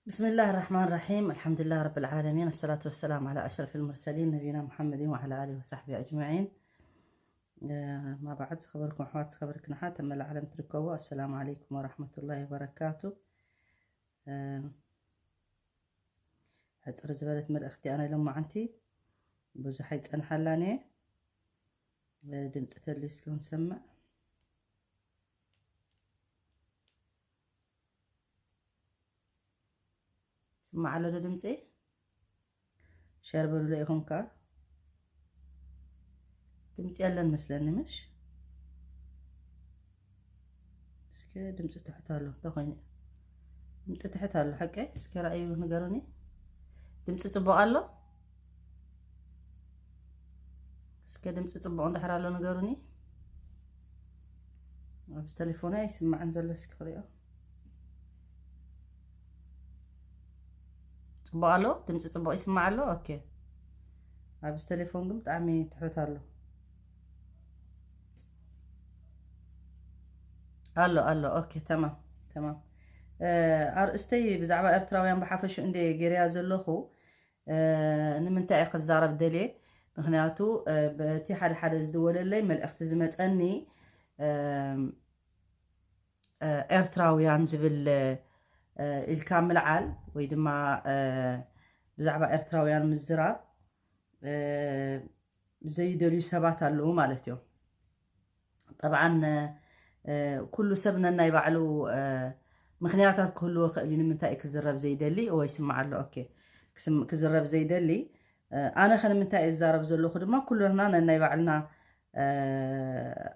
بسم الله الرحمن الرحيم. الحمد لله رب العالمين. الصلاة والسلام على أشرف المرسلين نبينا محمد وعلى آله وصحبه أجمعين. ما بعد، ዝኸበርኩም ኣሕዋት፣ ዝኸበርክን ኣሓት ኣብ መላእ ዓለም ትርከቡ፣ ኣሰላሙ ዓለይኩም ወራሕመቱላሂ ወበረካቱ። ሕፅር ዝበለት መልእኽቲ ኣነ ሎማዓንቲ ብዙሕ ኣይፀንሓላን እየ። ድምፂ ተልዩ እስኪ ክንሰምዕ። ስማዕ ኣሎ ዶ ድምፂ? ሸር በሉለ ኢኹም ከ። ድምፂ የለን መስለኒ፣ ምሽ? እስከ ድምፂ ትሕት ኣሎ፣ እንታይ ኮይኑ? ድምፂ ትሕት ኣሎ፣ ሓቀይ? እስከ ራእዩ ንገሩኒ። ድምፂ ፅቡቕ ኣሎ? እስከ ድምፂ ፅቡቕ እንድሕር ኣሎ ንገሩኒ። ኣብዚ ቴሌፎን ኣይስማዕን ዘሎ፣ እስኪ ክሪኦ። ፅቡቕ ኣሎ? ድምፂ ፅቡቕ ይስማዕ ኣሎ? ኦኬ። ኣብዚ ቴሌፎን ግን ብጣዕሚ ትሑት ኣሎ። ኣሎ፣ ኣሎ። ኦኬ፣ ተማም፣ ተማም። እ፣ ኣርእስተይ ብዛዕባ ኤርትራውያን ብሓፈሽኡ እንደ ገይረያ ዘለኹ፣ እ፣ ንምንታይ እየ ክዛረብ ደልየ? ምኽንያቱ፣ እ፣ በቲ ሓደ ሓደ ዝድወለለይ መልእኽቲ ዝመጸኒ፣ እ፣ እ፣ ኤርትራውያን ዝብል፣ እ፣ ኢልካ ምልዓል ወይ ድማ፣ እ፣ ብዛዕባ ኤርትራውያን ምዝራብ፣ እ፣ ዘይደልዩ ሰባት ኣለዉ ማለት እዮም። ጠብዓን፣ እ፣ ኩሉ ሰብ ነናይ ባዕሉ፣ እ፣ ምኽንያታት ክህልዎ ይኽእል እዩ። ንምንታይ እዩ ክዝረብ ዘይደሊ? ወይ ይስማዕ ኣሎ። ኦኬ። ክስም-፣ ክዝረብ ዘይደሊ፣ እ፣ ኣነ ኸ ንምንታይ እየ ዝዛረብ ዘለኹ ድማ፣ ኩልና ነናይ ባዕልና፣ እ፣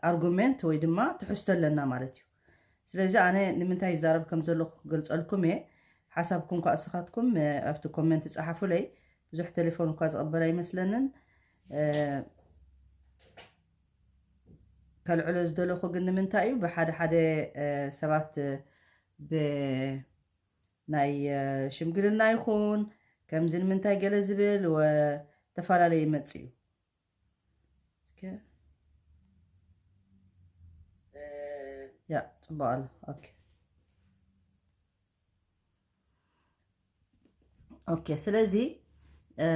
ኣርጉሜንት ወይ ድማ ትሕዝቶ ኣለና ማለት እዩ። ስለዚ ኣነ ንምንታይ ይዛረብ ከም ዘለኹ ክገልጸልኩም እየ። ሓሳብኩም ከኣ እስኻትኩም፣ እ፣ ኣብቲ ኮሜንት ጸሓፉለይ። ብዙሕ ቴሌፎን እኳ ዝቕበል ኣይመስለንን። እ፣ ከልዕሎ ዝደለኹ ግን ንምንታይ እዩ ብሓደ ሓደ፣ እ፣ ሰባት፣ እ፣ ብ-፣ ናይ፣ እ፣ ሽምግልና ይኹን ከምዚ ንምንታይ ገለ ዝብል ወ-፣ ተፈላለየ ይመጽእ እዩ። እስከ፣ እ፣ ያ፣ ጽቡቕ ኣሎ። ኦኬ። ኦኬ፣ ስለዚ፣ እ፣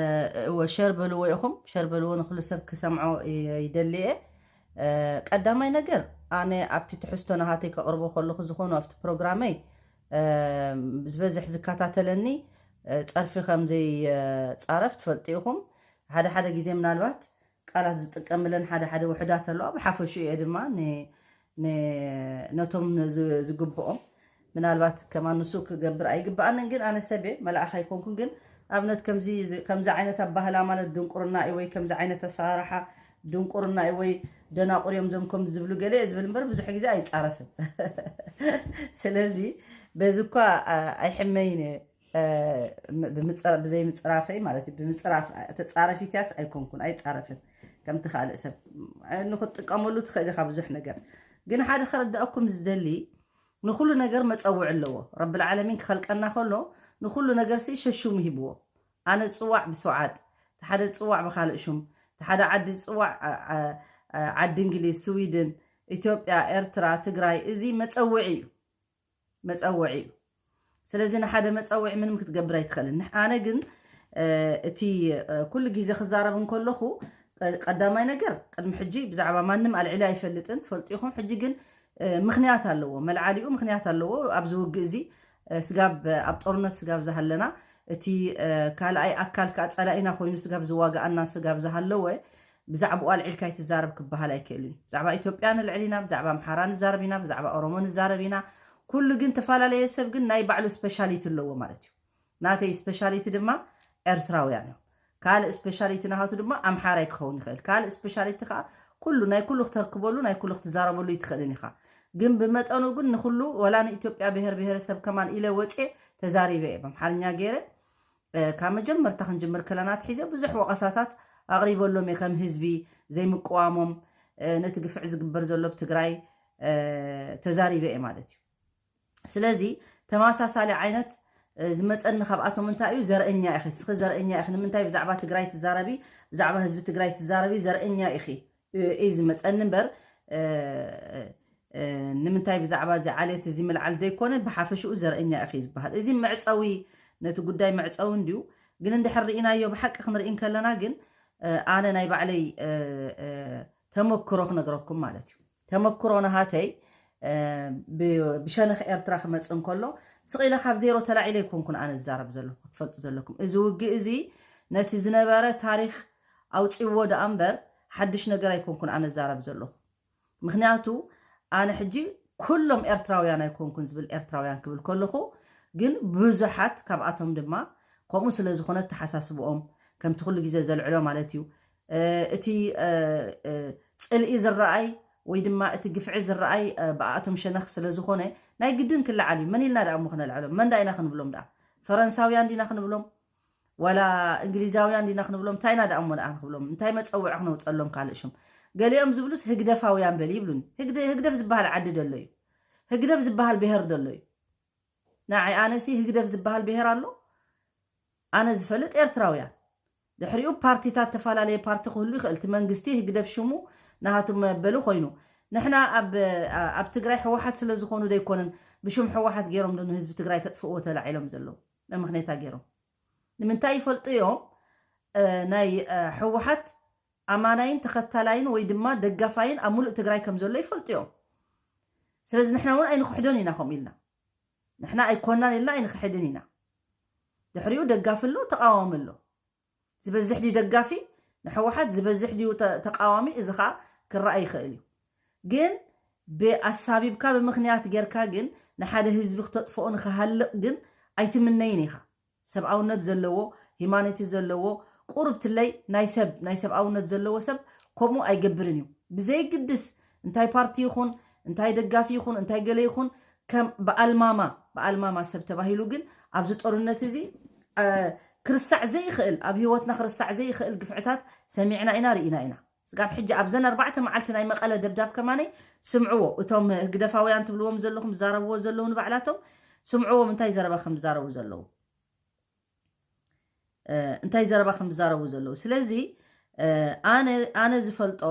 እወ፣ ሸር በልዎ ኢኹም፣ ሸር በልዎ፣ ንኹሉ ሰብ ክሰምዖ ይ-፣ ይደሊ እየ። እ፣ ቀዳማይ ነገር፣ ኣነ ኣብቲ ትሕዝቶ ናሃተይ ከቕርቦ ከለኹ ዝኾኑ ኣብቲ ፕሮግራመይ፣ እ፣ ዝበዝሕ ዝከታተለኒ፣ እ፣ ጸርፊ ከም ዘይጻረፍ ትፈልጡ ኢኹም። ሓደ ሓደ ግዜ ምናልባት ቃላት ዝጥቀምለን ሓደ ሓደ ውሑዳት ኣለዋ። ብሓፈሽኡ እየ ድማ ን-፣ ን-፣ ነቶም ዝ-፣ ዝግብኦም፣ ምናልባት ከማን ንሱ ክገብር ኣይግብኣንን፣ ግን ኣነ ሰብ እየ፣ መልኣኽ ኣይኮንኩን። ግን ኣብነት ከምዚ ዝ-፣ ከምዚ ዓይነት ኣባህላ ማለት ድንቁርና እዩ ወይ ከምዚ ዓይነት ኣሰራርሓ ድንቁርና እዩ ወይ ደናቁር እዮም እዞም ከምዚ ዝብሉ ገለ እየ ዝብል እምበር ብዙሕ ግዜ ኣይጻረፍን። ስለዚ በዚ እኳ፣ ኣ-፣ ኣይሕመይን እየ። እ፣ ም-፣ ብምጽራ-፣ ብዘይ ምጽራፈይ ማለት እዩ። ብምጽራፍ፣ ተጻረፊትያስ ኣይኮንኩን፣ ኣይጻረፍን። ከምቲ ካልእ ሰብ፣ እ፣ ንኽትጥቀመሉ ትኽእል ኢኻ ብዙሕ ነገር። ግን ሓደ ከረዳእኩም ዝደሊ፣ ንኹሉ ነገር መጸውዒ ኣለዎ። ረብል ዓለሚን ክኸልቀና ከሎ፣ ንኹሉ ነገር ሲ ሸሽሙ ሂብዎ። ኣነ ጽዋዕ ብሰውዓድ፣ እቲ ሓደ ጽዋዕ ብኻልእ ሹም፣ እቲ ሓደ ዓዲ ዝጽዋዕ፣ ዓ-፣ ዓ-፣ ዓ-፣ ዓዲ እንግሊዝ፣ ስዊድን፣ ኢትዮጵያ፣ ኤርትራ፣ ትግራይ፣ እዚ መጸውዒ እዩ። መጸውዒ እዩ። ስለዚ ንሓደ መጸውዒ ምንም ክትገብር ኣይትኽእልን። ንሕ-፣ ኣነ ግን፣ እ፣ እቲ፣ እ፣ ኩሉ ግዜ ክዛረብ እንከለኹ፣ ቀ-፣ ቀዳማይ ነገር፣ ቅድሚ ሕጂ ብዛዕባ ማንም ኣልዒለ ኣይፈልጥን፣ ትፈልጡ ኢኹም። ሕጂ ግን፣ እ፣ ምኽንያት ኣለዎ፣ መልዓሊኡ ምኽንያት ኣለዎ። ኣብዚ ውግእ እዚ፣ እ፣ ስጋብ፣ ኣብ ጦርነት ስጋብ ዝሃለና፣ እቲ፣ እ፣ ካልኣይ ኣካል ከኣ ጸላኢና ኮይኑ ስጋብ ዝዋግኣና ስጋብ ዝሃለወ፣ ብዛዕባኡ ኣልዒልካ ኣይትዛረብ ክበሃል ኣይክእልን እዩ። ብዛዕባ ኢትዮጵያ ነልዕል ኢና፣ ብዛዕባ ኣምሓራ ንዛረብ ኢና፣ ብዛዕባ ኦሮሞ ንዛረብ ኢና። ኩሉ ግን ተፈላለየ ሰብ ግን ናይ ባዕሉ ስፔሻሊቲ ኣለዎ ማለት እዩ። ናተይ ስፔሻሊቲ ድማ ኤርትራውያን እዮም። ካልእ ስፔሻሊቲ ናሃቱ ድማ ኣምሓራይ ክኸውን ይኽእል። ካልእ ስፔሻሊቲ ከዓ ኩሉ፣ ናይ ኩሉ ክተርክበሉ፣ ናይ ኩሉ ክትዛረበሉ ይትኽእልን ኢኻ። ግን ብመጠኑ ግን ንኹሉ፣ ወላ ንኢትዮጵያ ብሄር ብሄረሰብ ከማን ኢለ ወፅየ ተዛሪበ እየ። ብኣምሓርኛ ገይረ፣ እ፣ ካብ መጀመርታ ክንጅምር ከለና ኣትሒዘ ብዙሕ ወቐሳታት ኣቕሪበሎም እየ። ከም ህዝቢ ዘይምቅዋሞም፣ እ፣ ነቲ ግፍዒ ዝግበር ዘሎ ኣብ ትግራይ፣ እ፣ ተዛሪበ እየ ማለት እዩ። ስለዚ ተመሳሳሊ ዓይነት፣ እ፣ ዝመፀኒ ካብኣቶም እንታይ እዩ? ዘርእኛ ኢኺ፣ እስኺ ዘርእኛ ኢኺ። ንምንታይ ብዛዕባ ትግራይ ትዛረቢ? ብዛዕባ ህዝቢ ትግራይ ትዛረቢ? ዘርእኛ ኢኺ፣ እ፣ እዩ ዝመፀኒ እምበር፣ እ፣ እ፣ ንምንታይ ብዛዕባ እዚ ዓሌት እዚ ምልዓል ዘይኮነ፣ ብሓፈሽኡ ዘርእኛ ኢኺ ዝበሃል። እዚ መዕፀዊ፣ ነቲ ጉዳይ መዕፀዊ እንድዩ። ግን እንድሕር ርኢናዮ ብሓቂ ክንርኢ እንከለና ግን ኣነ ናይ ባዕለይ ተመክሮ ክነግረኩም ማለት እዩ። ተመክሮ ናሃተይ ብሸነኽ ኤርትራ ክመፅእ እንከሎ ስቕ ኢለ ካብ ዜሮ ተላዒለ ኣይኮንኩን ኣነ ዝዛረብ ዘለኹ። ክትፈልጡ ዘለኩም እዚ ውግእ እዚ ነቲ ዝነበረ ታሪኽ ኣውፅዎ ደኣ እምበር ሓድሽ ነገር ኣይኮንኩን ኣነ ዝዛረብ ዘለኹ። ምክንያቱ ኣነ ሕጂ ኩሎም ኤርትራውያን ኣይኮንኩን ዝብል ኤርትራውያን ክብል ከለኹ ግን ብዙሓት ካብኣቶም ድማ ከምኡ ስለ ዝኾነ ተሓሳስብኦም ከምቲ ኩሉ ግዜ ዘልዕሎ ማለት እዩ። እቲ ፅልኢ ዝረኣይ ወይ ድማ እቲ ግፍዒ ዝረኣይ ብኣቶም ሸነኽ ስለ ዝኾነ ናይ ግድን ክለዓል እዩ። መን ኢልና ደኣ እሞ ክነልዕሎም? መን ዳ ኢና ክንብሎም ደኣ? ፈረንሳውያን ዲና ክንብሎም? ዋላ እንግሊዛውያን ዲና ክንብሎም? እንታይ ኢና ደኣ እሞ ደኣ ክንብሎም? እንታይ መፀውዒ ክነውፀሎም ካልእ ሽም? ገሊኦም ዝብሉስ ህግደፋውያን በል ይብሉኒ። ህግደፍ ዝበሃል ዓዲ ደሎ እዩ። ህግደፍ ዝበሃል ብሄር ደሎ እዩ። ንዓይ ኣነሲ ህግደፍ ዝበሃል ብሄር ኣሎ ኣነ ዝፈልጥ ኤርትራውያን። ድሕሪኡ ፓርቲታት ተፈላለየ ፓርቲ ክህሉ ይኽእል። እቲ መንግስቲ ህግደፍ ሽሙ ናሃቱ መበሊ ኮይኑ ንሕና ኣብ ትግራይ ሕወሓት ስለ ዝኾኑ ደይኮነን ብሽም ሕወሓት ገይሮም ዶ ንህዝቢ ትግራይ ከጥፍእዎ ተላዒሎም ዘለዉ? መምክኔታ ገይሮም ንምንታይ ይፈልጡ እዮም? ናይ ሕወሓት ኣማናይን ተኸታላይን ወይ ድማ ደጋፋይን ኣብ ሙሉእ ትግራይ ከም ዘሎ ይፈልጡ እዮም። ስለዚ ንሕና እውን ኣይንክሕዶን ኢና ከምኡ ኢልና ንሕና ኣይኮናን ኢልና ኣይንክሕድን ኢና። ድሕሪኡ ደጋፊ ኣሎ፣ ተቃዋሚ ኣሎ። ዝበዝሕ ድዩ ደጋፊ ንሕወሓት ዝበዝሕ ድዩ ተቃዋሚ? እዚ ከዓ ክረኣ ይኽእል እዩ። ግን ብኣሳቢብካ ብምክንያት ጌርካ ግን ንሓደ ህዝቢ ክተጥፍኦ ንክሃልቕ ግን ኣይትምነይን ኢኻ። ሰብኣውነት ዘለዎ ሂማኒቲ ዘለዎ ቁርብትለይ ናይ ሰብ ናይ ሰብኣውነት ዘለዎ ሰብ ከምኡ ኣይገብርን እዩ። ብዘይግድስ እንታይ ፓርቲ ይኹን እንታይ ደጋፊ ይኹን እንታይ ገለ ይኹን ከም ብኣልማማ ብኣልማማ ሰብ ተባሂሉ ግን ኣብዚ ጦርነት እዚ ክርስዕ ዘይኽእል ኣብ ህይወትና ክርስዕ ዘይኽእል ግፍዕታት ሰሚዕና ኢና ርኢና ኢና። ስጋብ ሕጂ ኣብዘን ኣርባዕተ መዓልቲ ናይ መቐለ ደብዳብ ከማነይ ስምዕዎ። እቶም ህግደፋውያን ትብልዎም ዘለኹም ዝዛረብዎ ዘለዉ ንባዕላቶም ስምዕዎም እንታይ ዘረባ ከም ዝዛረቡ ዘለዉ እንታይ ዘረባ ከም ዝዛረቡ ዘለዉ። ስለዚ ኣነ ዝፈልጦ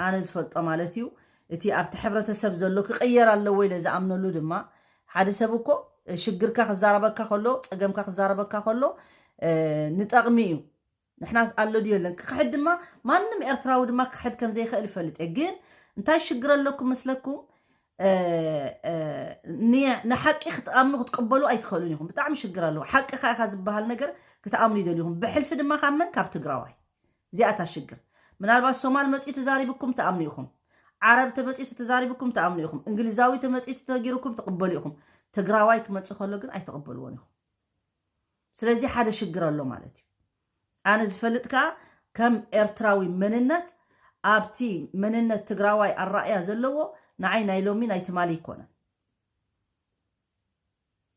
ኣነ ዝፈልጦ ማለት እዩ እቲ ኣብቲ ሕብረተሰብ ዘሎ ክቕየር ኣለዎ ኢለ ዝኣምነሉ ድማ ሓደ ሰብ እኮ ሽግርካ ክዛረበካ ከሎ ፀገምካ ክዛረበካ ከሎ ንጠቕሚ እዩ። ንሕናስ ኣሎ ድዩ የለን ክክሕድ ድማ ማንም ኤርትራዊ ድማ ክክሕድ ከም ዘይክእል ይፈልጥ እየ። ግን እንታይ ሽግር ኣለኩም መስለኩም? ንሓቂ ክትኣምኑ ክትቅበሉ ኣይትኽእሉን ኢኹም። ብጣዕሚ ሽግር ኣለዎ። ሓቂ ከ ኢኻ ዝበሃል ነገር ክትኣምኑ ይደልኹም። ብሕልፊ ድማ ካብ መን ካብ ትግራዋይ እዚኣታ ሽግር። ምናልባት ሶማል መፅኡ ተዛሪብኩም ትኣምኑ ኢኹም። ዓረብ ተመፅኡ ተዛሪብኩም ትኣምኑ ኢኹም። እንግሊዛዊ ተመፅኡ ተነጊርኩም ትቕበሉ ኢኹም። ትግራዋይ ክመፅእ ከሎ ግን ኣይትቕበልዎን ኢኹም። ስለዚ ሓደ ሽግር ኣሎ ማለት እዩ። ኣነ ዝፈልጥ ከዓ ከም ኤርትራዊ መንነት ኣብቲ መንነት ትግራዋይ ኣራእያ ዘለዎ ንዓይ ናይ ሎሚ ናይ ትማሊ ይኮነን።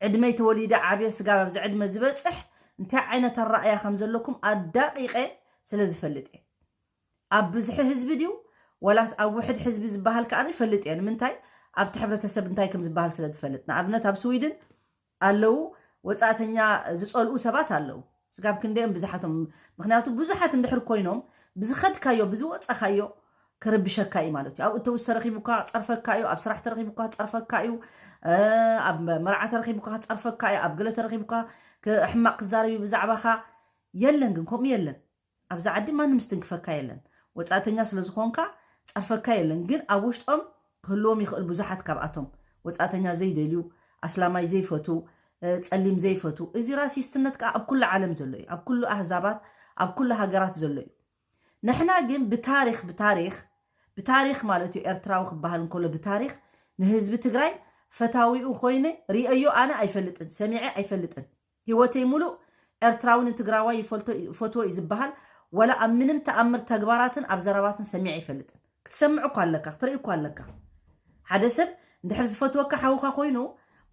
ዕድመይ ተወሊደ ዓብየ ስጋብ ኣብዚ ዕድመ ዝበፅሕ እንታይ ዓይነት ኣራእያ ከም ዘለኩም ኣዳቂቀ ስለ ዝፈልጥ እየ። ኣብ ብዝሒ ህዝቢ ድዩ ወላስ ኣብ ውሕድ ህዝቢ ዝበሃል ከዓ ይፈልጥ እየ። ንምንታይ ኣብቲ ሕብረተሰብ እንታይ ከም ዝበሃል ስለ ዝፈልጥ። ንኣብነት ኣብ ስዊድን ኣለዉ ወፃእተኛ ዝፀልኡ ሰባት ኣለዉ። ስጋብ ክንደዮም ብዙሓቶም ምክንያቱ ብዙሓት እንድሕር ኮይኖም ብዝኸድካዮ ብዝወፀኻዮ ክርብሸካ እዩ ማለት እዩ። ኣብኡ ተውስ ተረኺቡካ ፀርፈካ እዩ። ኣብ ስራሕ ተረኺቡካ ፀርፈካ እዩ። ኣብ መርዓ ተረኺቡካ ፀርፈካ እዩ። ኣብ ገለ ተረኺቡካ ሕማቕ ክዛረብ እዩ ብዛዕባኻ። የለን ግን ከምኡ የለን። ኣብዚ ዓዲ ማንም ዝትንክፈካ የለን። ወፃእተኛ ስለ ዝኾንካ ፀርፈካ የለን። ግን ኣብ ውሽጦም ክህልዎም ይኽእል ብዙሓት ካብኣቶም ወፃእተኛ ዘይደልዩ ኣስላማይ ዘይፈቱ ፀሊም ዘይፈቱ እዚ ራሲስትነት ከዓ ኣብ ኩሉ ዓለም ዘሎ እዩ። ኣብ ኩሉ ኣህዛባት ኣብ ኩሉ ሃገራት ዘሎ እዩ። ንሕና ግን ብታሪክ ብታሪክ ብታሪክ ማለት እዩ ኤርትራዊ ክበሃል እንከሎ ብታሪክ ንህዝቢ ትግራይ ፈታዊኡ ኮይነ ርእዮ ኣነ ኣይፈልጥን ሰሚዐ ኣይፈልጥን። ህይወተይ ሙሉእ ኤርትራዊ ንትግራዋይ ይፈትዎ እዩ ዝበሃል ወላ ኣብ ምንም ተኣምር ተግባራትን ኣብ ዘረባትን ሰሚዐ ኣይፈልጥን። ክትሰምዕ እኳ ኣለካ ክትርኢ እኳ ኣለካ። ሓደ ሰብ እንድሕር ዝፈትወካ ሓውካ ኮይኑ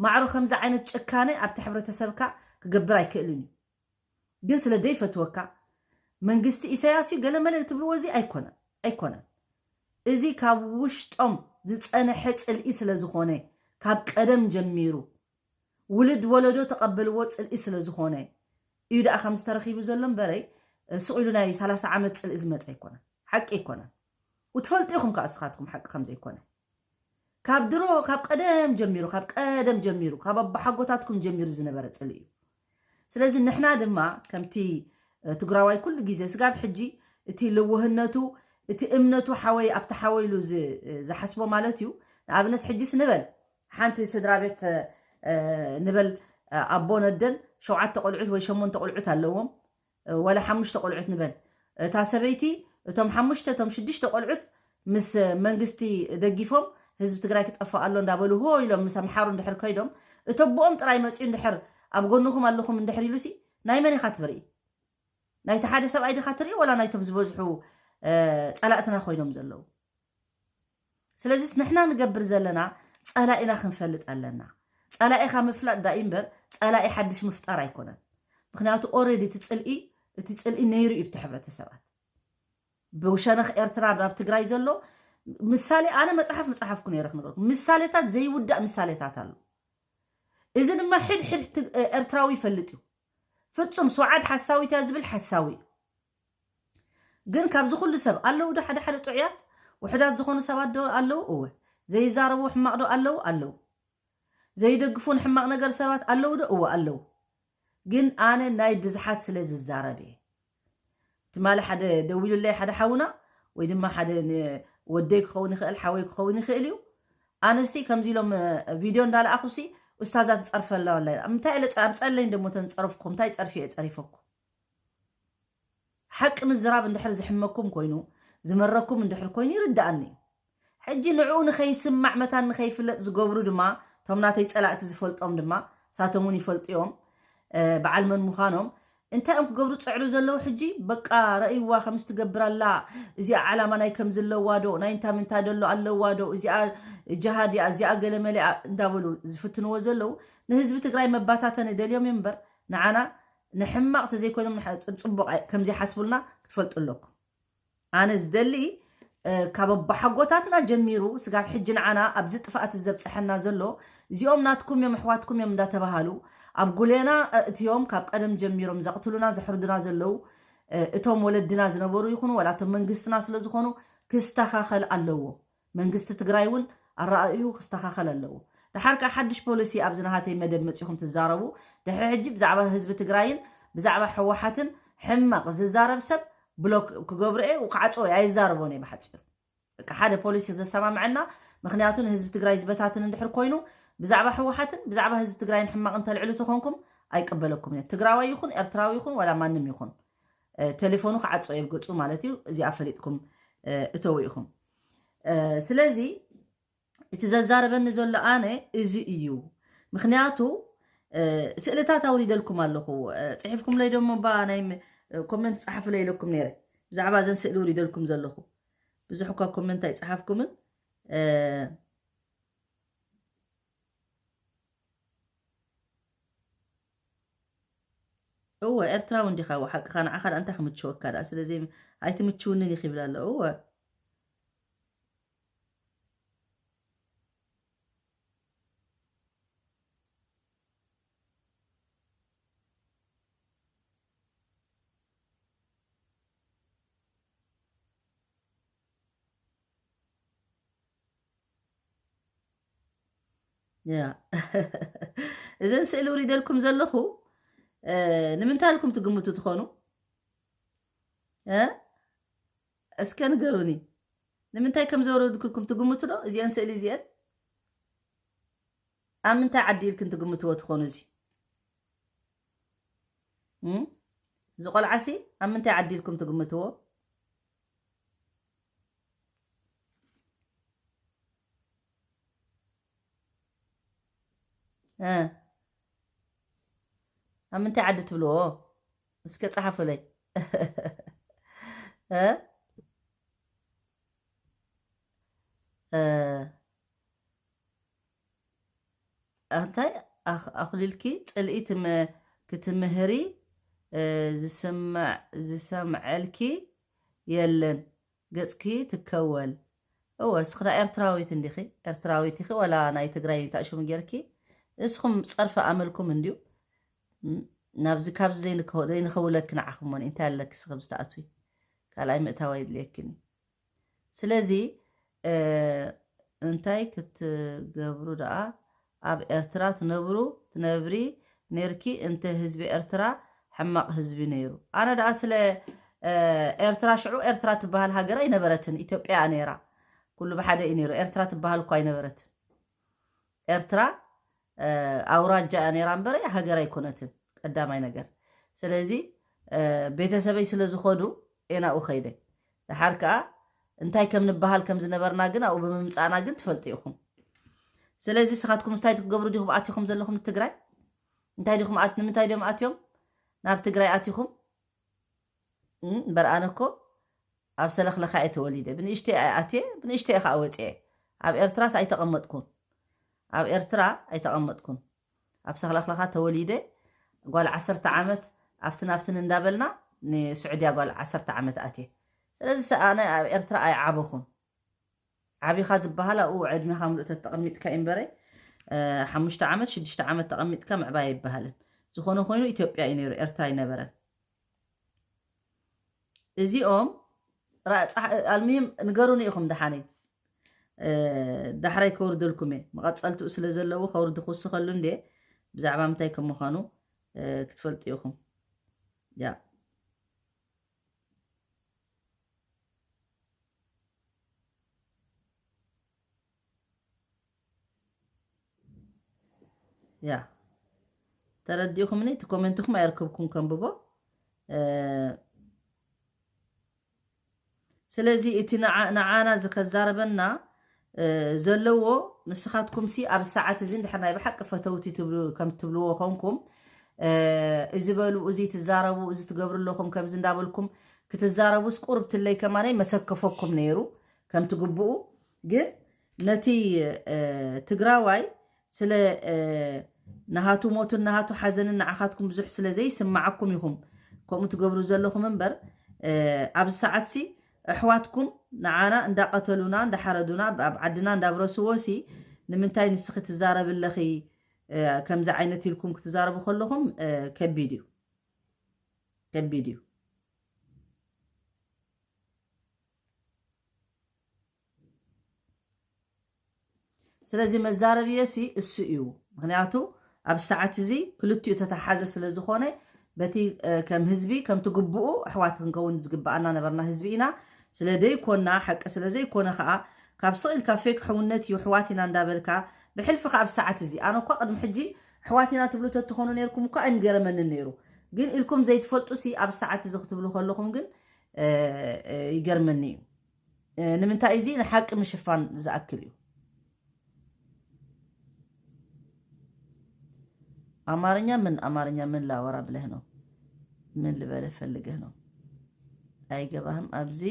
ማዕሩ ከምዚ ዓይነት ጭካነ ኣብቲ ሕብረተሰብካ ክገብር ኣይክእልን እዩ። ግን ስለ ደይፈትወካ መንግስቲ ኢሳያስ እዩ ገለመለ ትብልዎ እዚ ኣይኮነን ኣይኮነን። እዚ ካብ ውሽጦም ዝፀነሐ ፅልኢ ስለ ዝኾነ ካብ ቀደም ጀሚሩ ውልድ ወለዶ ተቐበልዎ ፅልኢ ስለ ዝኾነ እዩ ደኣ ከም ዝተረኺቡ ዘሎ እምበረይ ስቕ ኢሉ ናይ ሰላሳ ዓመት ፅልኢ ዝመፀ ኣይኮነን። ሓቂ ኣይኮነን። ውትፈልጡ ኢኹም ከዓ እስኻትኩም ሓቂ ከም ዘይኮነ ካብ ድሮ ካብ ቀደም ጀሚሩ ካብ ቀደም ጀሚሩ ካብ ኣቦሓጎታትኩም ጀሚሩ ዝነበረ ፅልኢ እዩ። ስለዚ ንሕና ድማ ከምቲ ትግራዋይ ኩሉ ግዜ ስጋብ ሕጂ እቲ ልውህነቱ፣ እቲ እምነቱ ሓወይ ኣብቲ ሓወይ ኢሉ ዝሓስቦ ማለት እዩ። ንኣብነት ሕጂስ ንበል ሓንቲ ስድራ ቤት ንበል ኣቦ ነደን ሸውዓተ ቆልዑት ወይ ሸሞንተ ቆልዑት ኣለዎም፣ ወላ ሓሙሽተ ቆልዑት ንበል። እታ ሰበይቲ እቶም ሓሙሽተ እቶም ሽዱሽተ ቆልዑት ምስ መንግስቲ ደጊፎም ህዝቢ ትግራይ ክጠፍእ ኣሎ እንዳበሉ ሆ ኢሎም ምስ ኣምሓሩ እንድሕር ከይዶም፣ እቶ ኣቦኦም ጥራይ መፅዩ እንድሕር ኣብ ጎንኹም ኣለኹም እንድሕር ኢሉሲ ናይ መን ኢኻ ትርኢ? ናይቲ ሓደ ሰብኣይ ዲኻ ትርኢ ወላ ናይቶም ዝበዝሑ ጸላእትና ኮይኖም ዘለዉ? ስለዚስ ንሕና ንገብር ዘለና ጸላኢና ክንፈልጥ ኣለና። ጸላኢኻ ምፍላጥ ዳኢ እምበር ጸላኢ ሓድሽ ምፍጣር ኣይኮነን። ምኽንያቱ ኦረዲ እቲ ጽልኢ እቲ ጽልኢ ነይሩ እዩ ብቲ ሕብረተሰባት። ብሸነኽ ኤርትራ ናብ ትግራይ ዘሎ ምሳሌ፣ ኣነ መጽሓፍ ምጽሓፍኩ ነይረ ክነግረኩም። ምሳሌታት ዘይውዳእ ምሳሌታት ኣሎ። እዚ ድማ ሕድሕድ ኤርትራዊ ይፈልጥ እዩ። ፍጹም ሱዓድ ሓሳዊት እያ ዝብል ሓሳዊ እዩ። ግን ካብዚ ኩሉ ሰብ ኣለዉ ዶ ሓደ ሓደ ጥዑያት ውሕዳት ዝኾኑ ሰባት ዶ ኣለዉ? እወ። ዘይዛረቡ ሕማቕ ዶ ኣለዉ? ኣለዉ። ዘይደግፉ ንሕማቕ ነገር ሰባት ኣለዉ ዶ? እወ ኣለዉ። ግን ኣነ ናይ ብዝሓት ስለ ዝዛረብ እየ። ትማሊ ሓደ ደዊሉለይ ሓደ ሓውና ወይ ድማ ሓደ ወደይ ክኸውን ይኽእል ሓወይ ክኸውን ይኽእል እዩ። ኣነሲ ከምዚ ኢሎም ቪድዮ እንዳለኣኹሲ ኡስታዛ ትፀርፈላ ኣላ። እንታይ ኢለ ኣምፀለይ እንደሞ ተንፀረፍኩም እንታይ ፀርፊ እየ ፀሪፈኩም? ሓቂ ምዝራብ እንድሕር ዝሕመኩም ኮይኑ ዝመረኩም እንድሕር ኮይኑ ይርድኣኒ እዩ። ሕጂ ንዕኡ ንኸይስማዕ መታን ንኸይፍለጥ ዝገብሩ ድማ እቶም ናተይ ጸላእቲ ዝፈልጦም ድማ ሳቶም እውን ይፈልጡ እዮም በዓል መን ምዃኖም። እንታይ እዮም ክገብሩ ጸዕሩ ዘለዉ ሕጂ? በቃ ረእይዋ ከምስ ትገብር ኣላ፣ እዚኣ ዓላማ ናይ ከም ዘለዋ ዶ ናይ እንታ ምንታ ደሎ ኣለዋ ዶ እዚኣ ጅሃድ እያ እዚኣ ገለመለ እንዳበሉ ዝፍትንዎ ዘለዉ ንህዝቢ ትግራይ መባታተን ደልዮም እዮም እምበር ንዓና ንሕማቕ ተዘይኮይኖም ጽቡቕ ከምዘይሓስቡልና ክትፈልጡ ኣለኩም። ኣነ ዝደሊ ካብ ኣቦሓጎታትና ጀሚሩ ስጋብ ሕጂ ንዓና ኣብዚ ጥፍኣት ዘብፀሐና ዘሎ እዚኦም ናትኩም እዮም ኣሕዋትኩም እዮም እንዳተባሃሉ ኣብ ጉሌና እትዮም ካብ ቀደም ጀሚሮም ዘቕትሉና ዘሕርዱና ዘለዉ እቶም ወለድና ዝነበሩ ይኹኑ ወላቶም መንግስትና ስለዝኾኑ ክስተኻኸል ኣለዎ። መንግስቲ ትግራይ እውን ኣረኣእዩ ክስተኻኸል ኣለዎ። ደሓር ከዓ ሓድሽ ፖሊሲ ኣብዚ ናሃተይ መደብ መፂኹም ትዛረቡ። ድሕሪ ሕጂ ብዛዕባ ህዝቢ ትግራይን ብዛዕባ ህወሓትን ሕማቕ ዝዛረብ ሰብ ብሎክ ክገብሮ እየ፣ ክዓፅዎ እየ፣ ኣይዛረቦን እየ ብሓፂሩ። በቃ ሓደ ፖሊሲ ዘሰማምዐና፣ ምኽንያቱ ንህዝቢ ትግራይ ዝበታትን እንድሕር ኮይኑ ብዛዕባ ህወሓትን ብዛዕባ ህዝቢ ትግራይን ሕማቕ እንተልዕሉ ተኾንኩም ኣይቅበለኩም እየ። ትግራዋይ ይኹን ኤርትራዊ ይኹን ዋላ ማንም ይኹን ቴሌፎኑ ክዓፅኦ እየ ብገፁ ማለት እዩ። እዚኣ ፈሊጥኩም እተው ኢኹም። ስለዚ እቲ ዘዛረበኒ ዘሎ ኣነ እዚ እዩ። ምኽንያቱ ስእልታት ኣውሪደልኩም ኣለኹ። ፅሒፍኩምለይ ደሞ ባ ናይ ኮመንት ፀሓፉለይ ኢለኩም ነይረ። ብዛዕባ እዘን ስእሊ ውሪደልኩም ዘለኹ ብዙሕ እኳ ኮመንት ኣይፀሓፍኩምን። እወ ኤርትራዊ እንዲኻ ሓቅኻ ንዓኻ ደኣ እንታይ ክምችወካ ደኣ ስለዚ ኣይትምችውንን ኢኺ ይብል ኣሎ። እወ እዘን ስእሊ ውሪደልኩም ዘለኹ ንምንታይ ኢልኩም ትግምቱ ትኾኑ? እስከ ንገሩኒ። ንምንታይ ከም ዘውረድኩልኩም ትግምቱ ዶ? እዚአን ስእሊ እዚአን ኣብ ምንታይ ዓዲ ኢልክን ትግምትዎ ትኾኑ? እዚ እዚ ቆልዓሲ ኣብ ምንታይ ዓዲ ኢልኩም ትግምትዎ? ኣብ ምንታይ ዓዲ ትብልዎ? እስከ ጸሓፉለይ። እንታይ ኣኽሊልኪ ጽልኢ ክትምህሪ ዝሰምዐልኪ የለን። ገጽኪ ትከወል። እወ እስኽዳ ኤርትራዊት እንዲኺ ኤርትራዊት ኢኺ ወላ ናይ ትግራይ ታእሽሙ ጌርኪ እስኹም ጸርፊ ኣመልኩም እንድዩ ናብዚ ካብዚ ዘይንኸውለኪ ንዓኹም ሞኒ እንታይ ኣለኪ ስኽብ ዝተኣትዊ ካልኣይ ምእታዋ የድልየኪኒ ስለዚ እንታይ ክትገብሩ ደኣ ኣብ ኤርትራ ትነብሩ ትነብሪ ነርኪ እንተ ህዝቢ ኤርትራ ሕማቕ ህዝቢ ነይሩ። ኣነ ደኣ ስለ ኤርትራ ሽዑ ኤርትራ ትበሃል ሃገር ኣይነበረትን፣ ኢትዮጵያ ነይራ። ኩሉ ብሓደ እዩ ነይሩ። ኤርትራ ትበሃል እኳ ኣይነበረትን። ኤርትራ ኣውራጃ እያ ነይራ እምበር ሃገር ኣይኮነትን፣ ቀዳማይ ነገር። ስለዚ ቤተሰበይ ስለ ዝኾዱ እየ ናብኡ ከይደ። ደሓር ከኣ እንታይ ከም ንበሃል ከም ዝነበርና ግን ኣብኡ ብምምጻእና ግን ትፈልጡ ኢኹም። ስለዚ ስኻትኩም እንታይ ትገብሩ ዲኹም ኣቲኹም ዘለኹም ትግራይ? እንታይ ዲኹም ኣት-፣ ንምንታይ ዲኹም ኣትዮም ናብ ትግራይ ኣቲኹም? እም፣ እምበር ኣነ እኮ ኣብ ሰለኽለኻ እየ ተወሊደ። ብንእሽተይ እየ ኣትየ፣ ብንእሽተይ እየ ከዓ ወፅየ። ኣብ ኤርትራስ ኣይተቐመጥኩን። ኣብ ኤርትራ ኣይተቐመጥኩን። ኣብ ሰኽለኽለኻ ተወሊደ፣ ጓል ዓሰርተ ዓመት ኣብትን ኣብትን እንዳበልና ንስዑድያ ጓል ዓሰርተ ዓመት ኣትየ። ስለዚ ሰ-፣ ኣነ ኣብ ኤርትራ ኣይዓበኹን። ዓቢኻ ዝበሃል ኣብኡ ዕድሜኻ ምሉእ ተተቐሚጥካ እዩ እምበረ፣ ሓሙሽተ ዓመት ሽዱሽተ ዓመት ተቐሚጥካ ምዕባይ ኣይበሃልን። ዝኾነ ኮይኑ ኢትዮጵያ እዩ ነይሩ፣ ኤርትራ ኣይነበረን። እዚኦም ራ-፣ ጻሕ-፣ ኣልሚም ንገሩኒ ኢኹም ደሓነይ። ዳሕራይ ከውርደልኩም እየ፣ መቐጸልትኡ ስለ ዘለዎ ከውርድ ክውስኸሉ እንዴ፣ ብዛዕባ ምንታይ ከም ምዃኑ ክትፈልጡ ኢኹም። ያ። ያ። ተረዲእኹምኒ? እቲ ኮሜንትኹም ኣየርክብኩም ከንብቦ። ስለዚ እቲ ንዓ-፣ ንዓና ዝከዛረበና ዘለዎ፣ ንስኻትኩም ሲ ኣብ ሰዓት እዚ እንድሕር ናይ ብሓቂ ፈተውቲ ትብሉ፣ ከም ትብልዎ ኮንኩም፣ እዚ በሉ፣ እዚ ትዛረቡ፣ እዚ ትገብሩ ኣለኹም፣ ከምዚ እንዳበልኩም ክትዛረቡስ ቁርብ ትለይ ከማነይ መሰከፈኩም ነይሩ ከም ትግብኡ። ግን ነቲ ትግራዋይ ስለ ናሃቱ ሞትን ናሃቱ ሓዘንን ንዓኻትኩም ብዙሕ ስለ ዘይስማዓኩም ኢኹም ከምኡ ትገብሩ ዘለኹም እምበር፣ ኣብዚ ሰዓትሲ ኣሕዋትኩም ንዓና እንዳቐተሉና፣ እንዳሓረዱና፣ ኣብ ዓድና እንዳብረስዎ ሲ ንምንታይ ንስኺ ትዛረቢ ኣለኺ? ከምዚ ዓይነት ኢልኩም ክትዛረቡ ከለኹም ከቢድ እዩ። ከቢድ እዩ። ስለዚ መዛረብየሲ እሱ እዩ። ምኽንያቱ ኣብ ሰዓት እዚ ክልቲኡ ተተሓዘ ስለ ዝኾነ፣ በቲ ከም ህዝቢ ከምቲ ግብኡ ኣሕዋት ክንከውን ዝግብኣና ነበርና ህዝቢ ኢና። ስለ ደይኮና፣ ሓቂ ስለ ዘይኮነ ኸኣ ካብ ስቕ ኢልካ ፌክ ሕውነት እዩ ኣሕዋት ኢና እንዳበልካ፣ ብሕልፊ ኸኣ ኣብ ሰዓት እዚ፣ ኣነ እኳ ቅድሚ ሕጂ ኣሕዋት ኢና ትብሉ ተትኾኑ ነይርኩም እኳ ኣይምገረመንን ነይሩ። ግን ኢልኩም ዘይትፈልጡ ሲ ኣብ ሰዓት እዚ ክትብሉ ከለኹም ግን ይገርመኒ እዩ። ንምንታይ እዚ ንሓቂ ምሽፋን ዝኣክል እዩ። ኣማርኛ ምን፣ ኣማርኛ ምን ላወራ ብለህ ነው? ምን ልበለ ፈልገህ ነው? ኣይገባህም ኣብዚ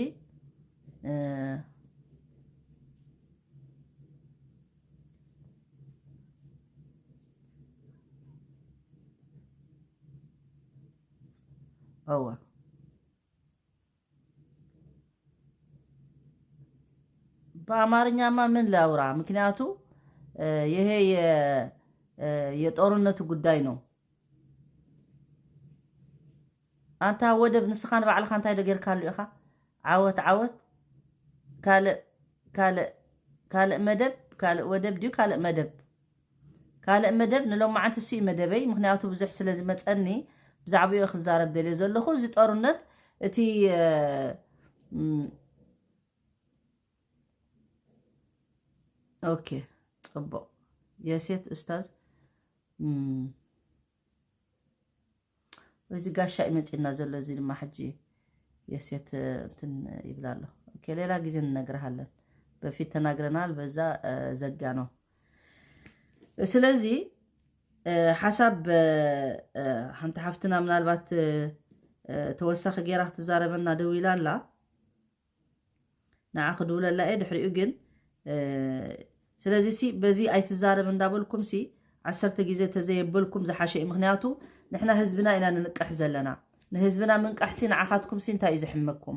እወ። በአማርኛማ ምን ላውራ? ምክንያቱ ይሄ የጦርነቱ ጉዳይ ነው። ኣንታ ወደብ ንስኻ ንባዕልኻ እንታይ ዶ ጌርካሉ ኢኻ? ዓወት ዓወት። ካልእ ካልእ ካልእ መደብ፣ ካልእ ወደብ ድዩ ካልእ መደብ? ካልእ መደብ ንሎማዓንቲ እሱ እዩ መደበይ፣ ምኽንያቱ ብዙሕ ስለ ዝመጸኒ ብዛዕባኡ ክዛረብ ደልየ ዘለኹ። እዚ ጦርነት እቲ ኦኬ፣ ጽቡቕ። የሴት ኡስታዝ እዚ ጋሻ እዩ መጺና ዘሎ። እዚ ድማ ሕጂ የሴት እንትን ይብላ ኣሎ። ኦኬ፣ ሌላ ጊዜ እንነግርሃለን። በፊት ተናግረናል፣ በዛ ዘጋ ነው። ስለዚ ሓሳብ ሓንቲ ሓፍትና ምናልባት ተወሳኺ ገይራ ክትዛረበና ደው ኢላ ኣላ። ንዓ ክድውለላ እየ ድሕሪኡ ግን ስለዚ ሲ በዚ ኣይትዛረብ እንዳበልኩም ሲ ዓሰርተ ግዜ ተዘየበልኩም ዝሓሸ እዩ። ምክንያቱ ንሕና ህዝብና ኢና ንንቅሕ ዘለና። ንህዝብና ምንቃሕ ሲ ንዓኻትኩም ሲ እንታይ እዩ ዝሕመኩም?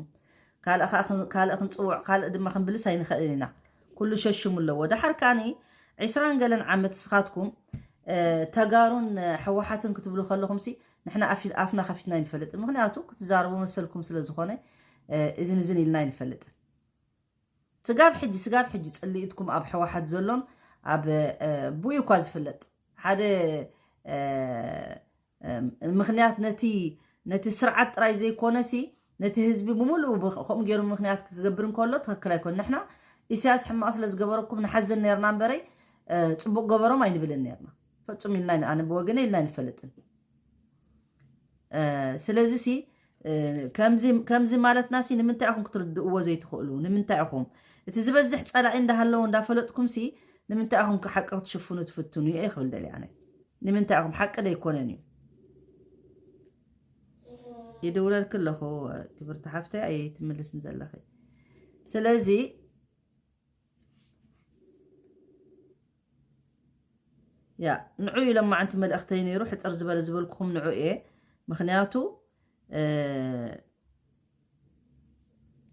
ካልእ ክንፅውዕ ካልእ ድማ ክንብልስ ኣይንኽእልን ኢና። ኩሉ ሸሽሙ ኣለዎ። ደሓር ከዓኒ ዒስራን ገለን ዓመት ንስኻትኩም ተጋሩን ሕወሓትን ክትብሉ ከለኹም ሲ ንሕና ኣፍና ከፊትና ኣይንፈልጥን። ምክንያቱ ክትዛረቡ መሰልኩም ስለ ዝኾነ እዝን እዝን ኢልና ኣይንፈልጥን። ስጋብ ሕጂ ስጋብ ሕጂ ፅልኢትኩም ኣብ ሕወሓት ዘሎን ኣብ ብኡ እኳ ዝፍለጥ ሓደ ምክንያት ነቲ ነቲ ስርዓት ጥራይ ዘይኮነሲ ነቲ ህዝቢ ብምሉእ ከምኡ ገይሩ ምክንያት ክገብር እንከሎ ትክክል ኣይኮን። ንሕና ኢሳያስ ሕማቕ ስለ ዝገበረኩም ንሓዘን ነርና እምበረይ ጽቡቕ ገበሮም ኣይንብልን ነርና። ፈጹም ኢልና ኣነ ብወገነ ኢልና ኣይንፈልጥን። ስለዚ ሲ ከምዚ ማለትና ሲ ንምንታይ ኢኹም ክትርድእዎ ዘይትኽእሉ? ንምንታይ ኢኹም እቲ ዝበዝሕ ጸላኢ እንዳሃለዉ እንዳፈለጥኩም ሲ ንምንታይ ኢኹም ሓቂ ክትሽፍኑ ትፍትኑ? እየ ክብል ደልየ ኣነ። ንምንታይ ኢኹም ሓቂ ደይኮነን እዩ። ይድውለልክ ኣለኹ ክብርቲ ሓፍተይ፣ ኣይትምልስን ዘለኺ። ስለዚ ያ ንዑ እዩ ለማዓንቲ መልእኽተይ ነይሩ። ሕፅር ዝበለ ዝበልኩኹም ንዑ እየ። ምክንያቱ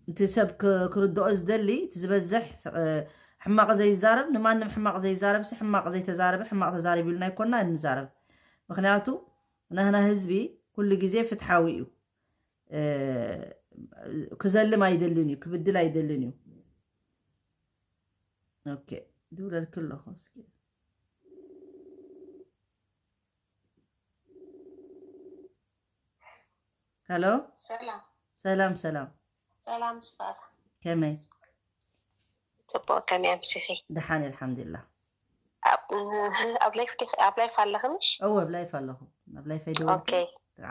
እቲ ሰብ ክርድኦ ዝደሊ እቲ ዝበዝሕ ሕማቕ ዘይዛረብ፣ ንማንም ሕማቕ ዘይዛረብ ሲ ሕማቕ ዘይተዛረበ ሕማቕ ተዛሪቡ ኢልና ኣይኮና እንዛረብ። ምክንያቱ ናህና ህዝቢ ኩሉ ግዜ ፍትሓዊ እዩ። ክዘልም ኣይደልን እዩ፣ ክብድል ኣይደልን እዩ። ኦኬ፣ ድውለልክ ኣለኹ እስኪ። ሄሎ፣ ሰላም። ሰላም፣ ሰላም። ሰላም፣ ስታዛ። ከመይ? ጽቡቕ፣ ከመይ ኣምሲኺ? ደሓን፣ ኣልሓምዱሊላህ። ኣብ፣ ኣብ ላይፍ ዲኺ? ኣብ ላይፍ ኣለኺ ምሽ? እወ፣ ኣብ ላይፍ ኣለኹ። ኣብ ላይፍ ኣይደወልኩ። ኦኬ።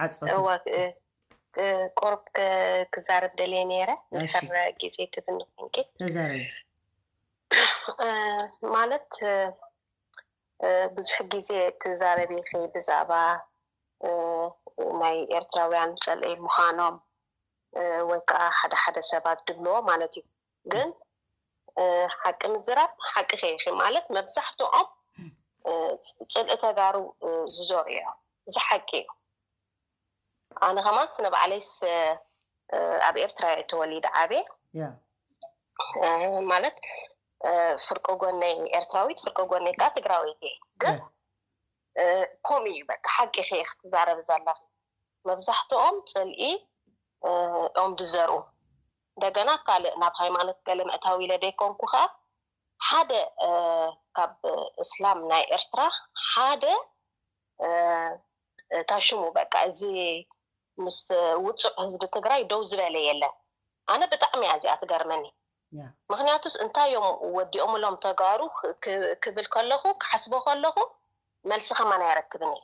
ዓጽፈቱ። እወ፣ እ፣ እ፣ ቁሩብ ክ-፣ ክዛረብ ደልየ ነይረ። እሺ። ድሕር ግዜ ትብኒ ኮንኪ። ተዛረቢ። እ፣ ማለት፣ እ፣ እ፣ ብዙሕ ግዜ ትዛረቢ ኢኺ ብዛዕባ፣ እ፣ ናይ ኤርትራውያን ጸልኢ ምዃኖም፣ እ፣ ወይ ከዓ ሓደ ሓደ ሰባት ድብልዎ ማለት እዩ። ግን፣ እ፣ ሓቂ ምዝራብ ሓቂ ከይኺ ማለት መብዛሕትኦም፣ እ፣ ጽልኢ ተጋሩ፣ እ፣ ዝዘርኡ እዮም። እዚ ሓቂ እዩ። ኣነ ከማንስ ንባዕለይስ፣ እ፣ ኣብ ኤርትራ እየ ተወሊደ ዓብየ። ያ። እ፣ ማለት፣ እ፣ ፍርቂ ጎነይ ኤርትራዊት፣ ፍርቂ ጎነይ ከዓ ትግራወይቲ እየ። ግን፣ ያ። እ፣ ከምኡ እዩ በቃ፣ ሓቂ ኢኺ ክትዛረቢ ዘለኺ። መብዛሕትኦም ጽልኢ፣ እ፣ እዮም ዝዘርኡ። እንደገና ካልእ ናብ ሃይማኖት ገለ ምእታው ኢለ ደይኮንኩ ከዓ ሓደ፣ እ፣ ካብ እስላም ናይ ኤርትራ ሓደ፣ እ፣ እታ ሽሙ በቃ እዚ ምስ ውጹዕ ህዝቢ ትግራይ ደው ዝበለ የለን። ኣነ ብጣዕሚ እያ እዚኣ ትገርመኒ። ያ። ምክንያቱስ እንታይ እዮም ወዲኦምሎም ተጋሩ ክ-፣ ክብል ከለኹ፣ ክሓስቦ ከለኹ መልሲ ከማን ኣይረክብን እየ።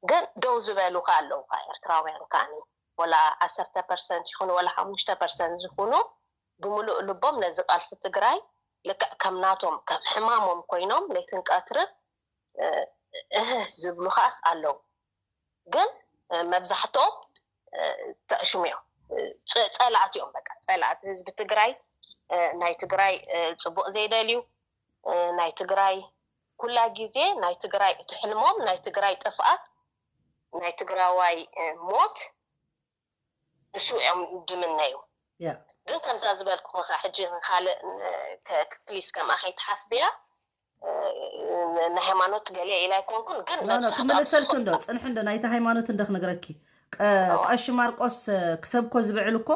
ግን ደው ዝበሉ ከ ኣለዉ ከ ኤርትራውያን ከኣኒ፣ ወላ ዓሰርተ ፐርሰንት ይኹኑ ወላ ሓሙሽተ ፐርሰንት ዝኹኑ ብምሉእ ልቦም ነዚ ቃልሲ ትግራይ ልክዕ ከም ናቶም፣ ከም ሕማሞም ኮይኖም ለይትን ቀትርን፣ እ፣ እህ ዝብሉ ከኣስ ኣለዉ። ግን፣ እ፣ መብዛሕትኦም፣ እ፣ ተእሽሙ እዮም። እ፣ ጸ-፣ ጸላእቲ እዮም በቃ። ጸላእቲ ህዝቢ ትግራይ፣ እ፣ ናይ ትግራይ፣ እ፣ ጽቡቕ ዘይደልዩ፣ እ፣ ናይ ትግራይ ኩላ ግዜ ናይ ትግራይ እቲ ሕልሞም ናይ ትግራይ ጥፍኣት፣ ናይ ትግራዋይ፣ እ፣ ሞት እሱ እዮም ድምነዩ። ያ። ግን ከምዛ ዝበልኩ ከ ሕጂ ካልእ ን-፣ ከ-፣ ፕሊስ ከምኣ ከይትሓስብያ፣ እ፣ ን-፣ ንሃይማኖት ገለ ኢላ ኣይኮንኩን፣ ግን ኖ፣ ኖ፣ መብዛሕትኦም ክምልሰልኪ ዝኮ-፣ እንዶ፣ ጽንሒ እንዶ፣ ናይቲ ሃይማኖት እንዶ ክነግረኪ። ቀ-፣ ኦ። ቀሺ ማርቆስ፣ እ፣ ክሰብኮ ዝብዕል እኮ፣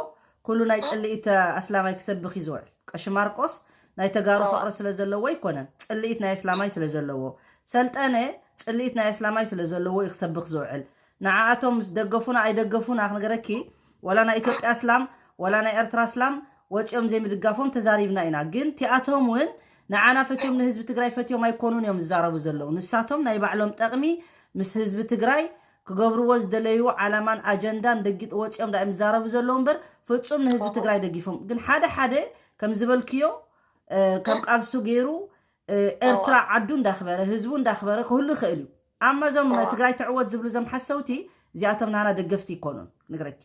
ኩሉ ናይ እ? ጽልኢት ኣስላማይ ክሰብኽ እዩ ዝውዕል። ቀሺ ማርቆስ ናይ ተጋሩ ኦ። ፍቕሪ ስለ ዘለዎ ኣይኮነን፣ ጽልኢት ናይ ኣስላማይ ስለ ዘለዎ። ሰልጠነ ጽልኢት ናይ ኣስላማይ ስለ ዘለዎ እዩ ክሰብኽ ዝውዕል። ንዓኣቶም ምስ ደገፉና ኣይደገፉና ክነግረኪ፣ ወላ ናይ ኢትዮጵያ ኣስላም፣ ወላ ናይ ኤርትራ ኣስላም ወጺኦም ዘይምድጋፎም ተዛሪብና ኢና። ግን እቲኣቶም እውን ንዓና ፈትዮም ንህዝቢ ትግራይ ፈትዮም ኣይኮኑን እዮም ዝዛረቡ ዘለዉ። ንሳቶም ናይ ባዕሎም ጠቕሚ ምስ ህዝቢ ትግራይ ክገብርዎ ዝደለይዎ ዓላማን ኣጀንዳን ደጊጥ ወጺኦም ዳእዮም ዝዛረቡ ዘለዉ እምበር ፍጹም ንህዝቢ ትግራይ ደጊፎም። ግን ሓደ ሓደ ከም ዝበልክዮ፣ እ፣ ከም ቃልሱ ገይሩ፣ እ፣ ኤርትራ ዓዱ እንዳኽበረ፣ ህዝቡ እንዳኽበረ ክህሉ ይኽእል እዩ። ኣማ እዞም ትግራይ ትዕወት ዝብሉ እዞም ሓሰውቲ፣ እዚኣቶም ናና ደገፍቲ ይኮኑን፣ ንግረኪ።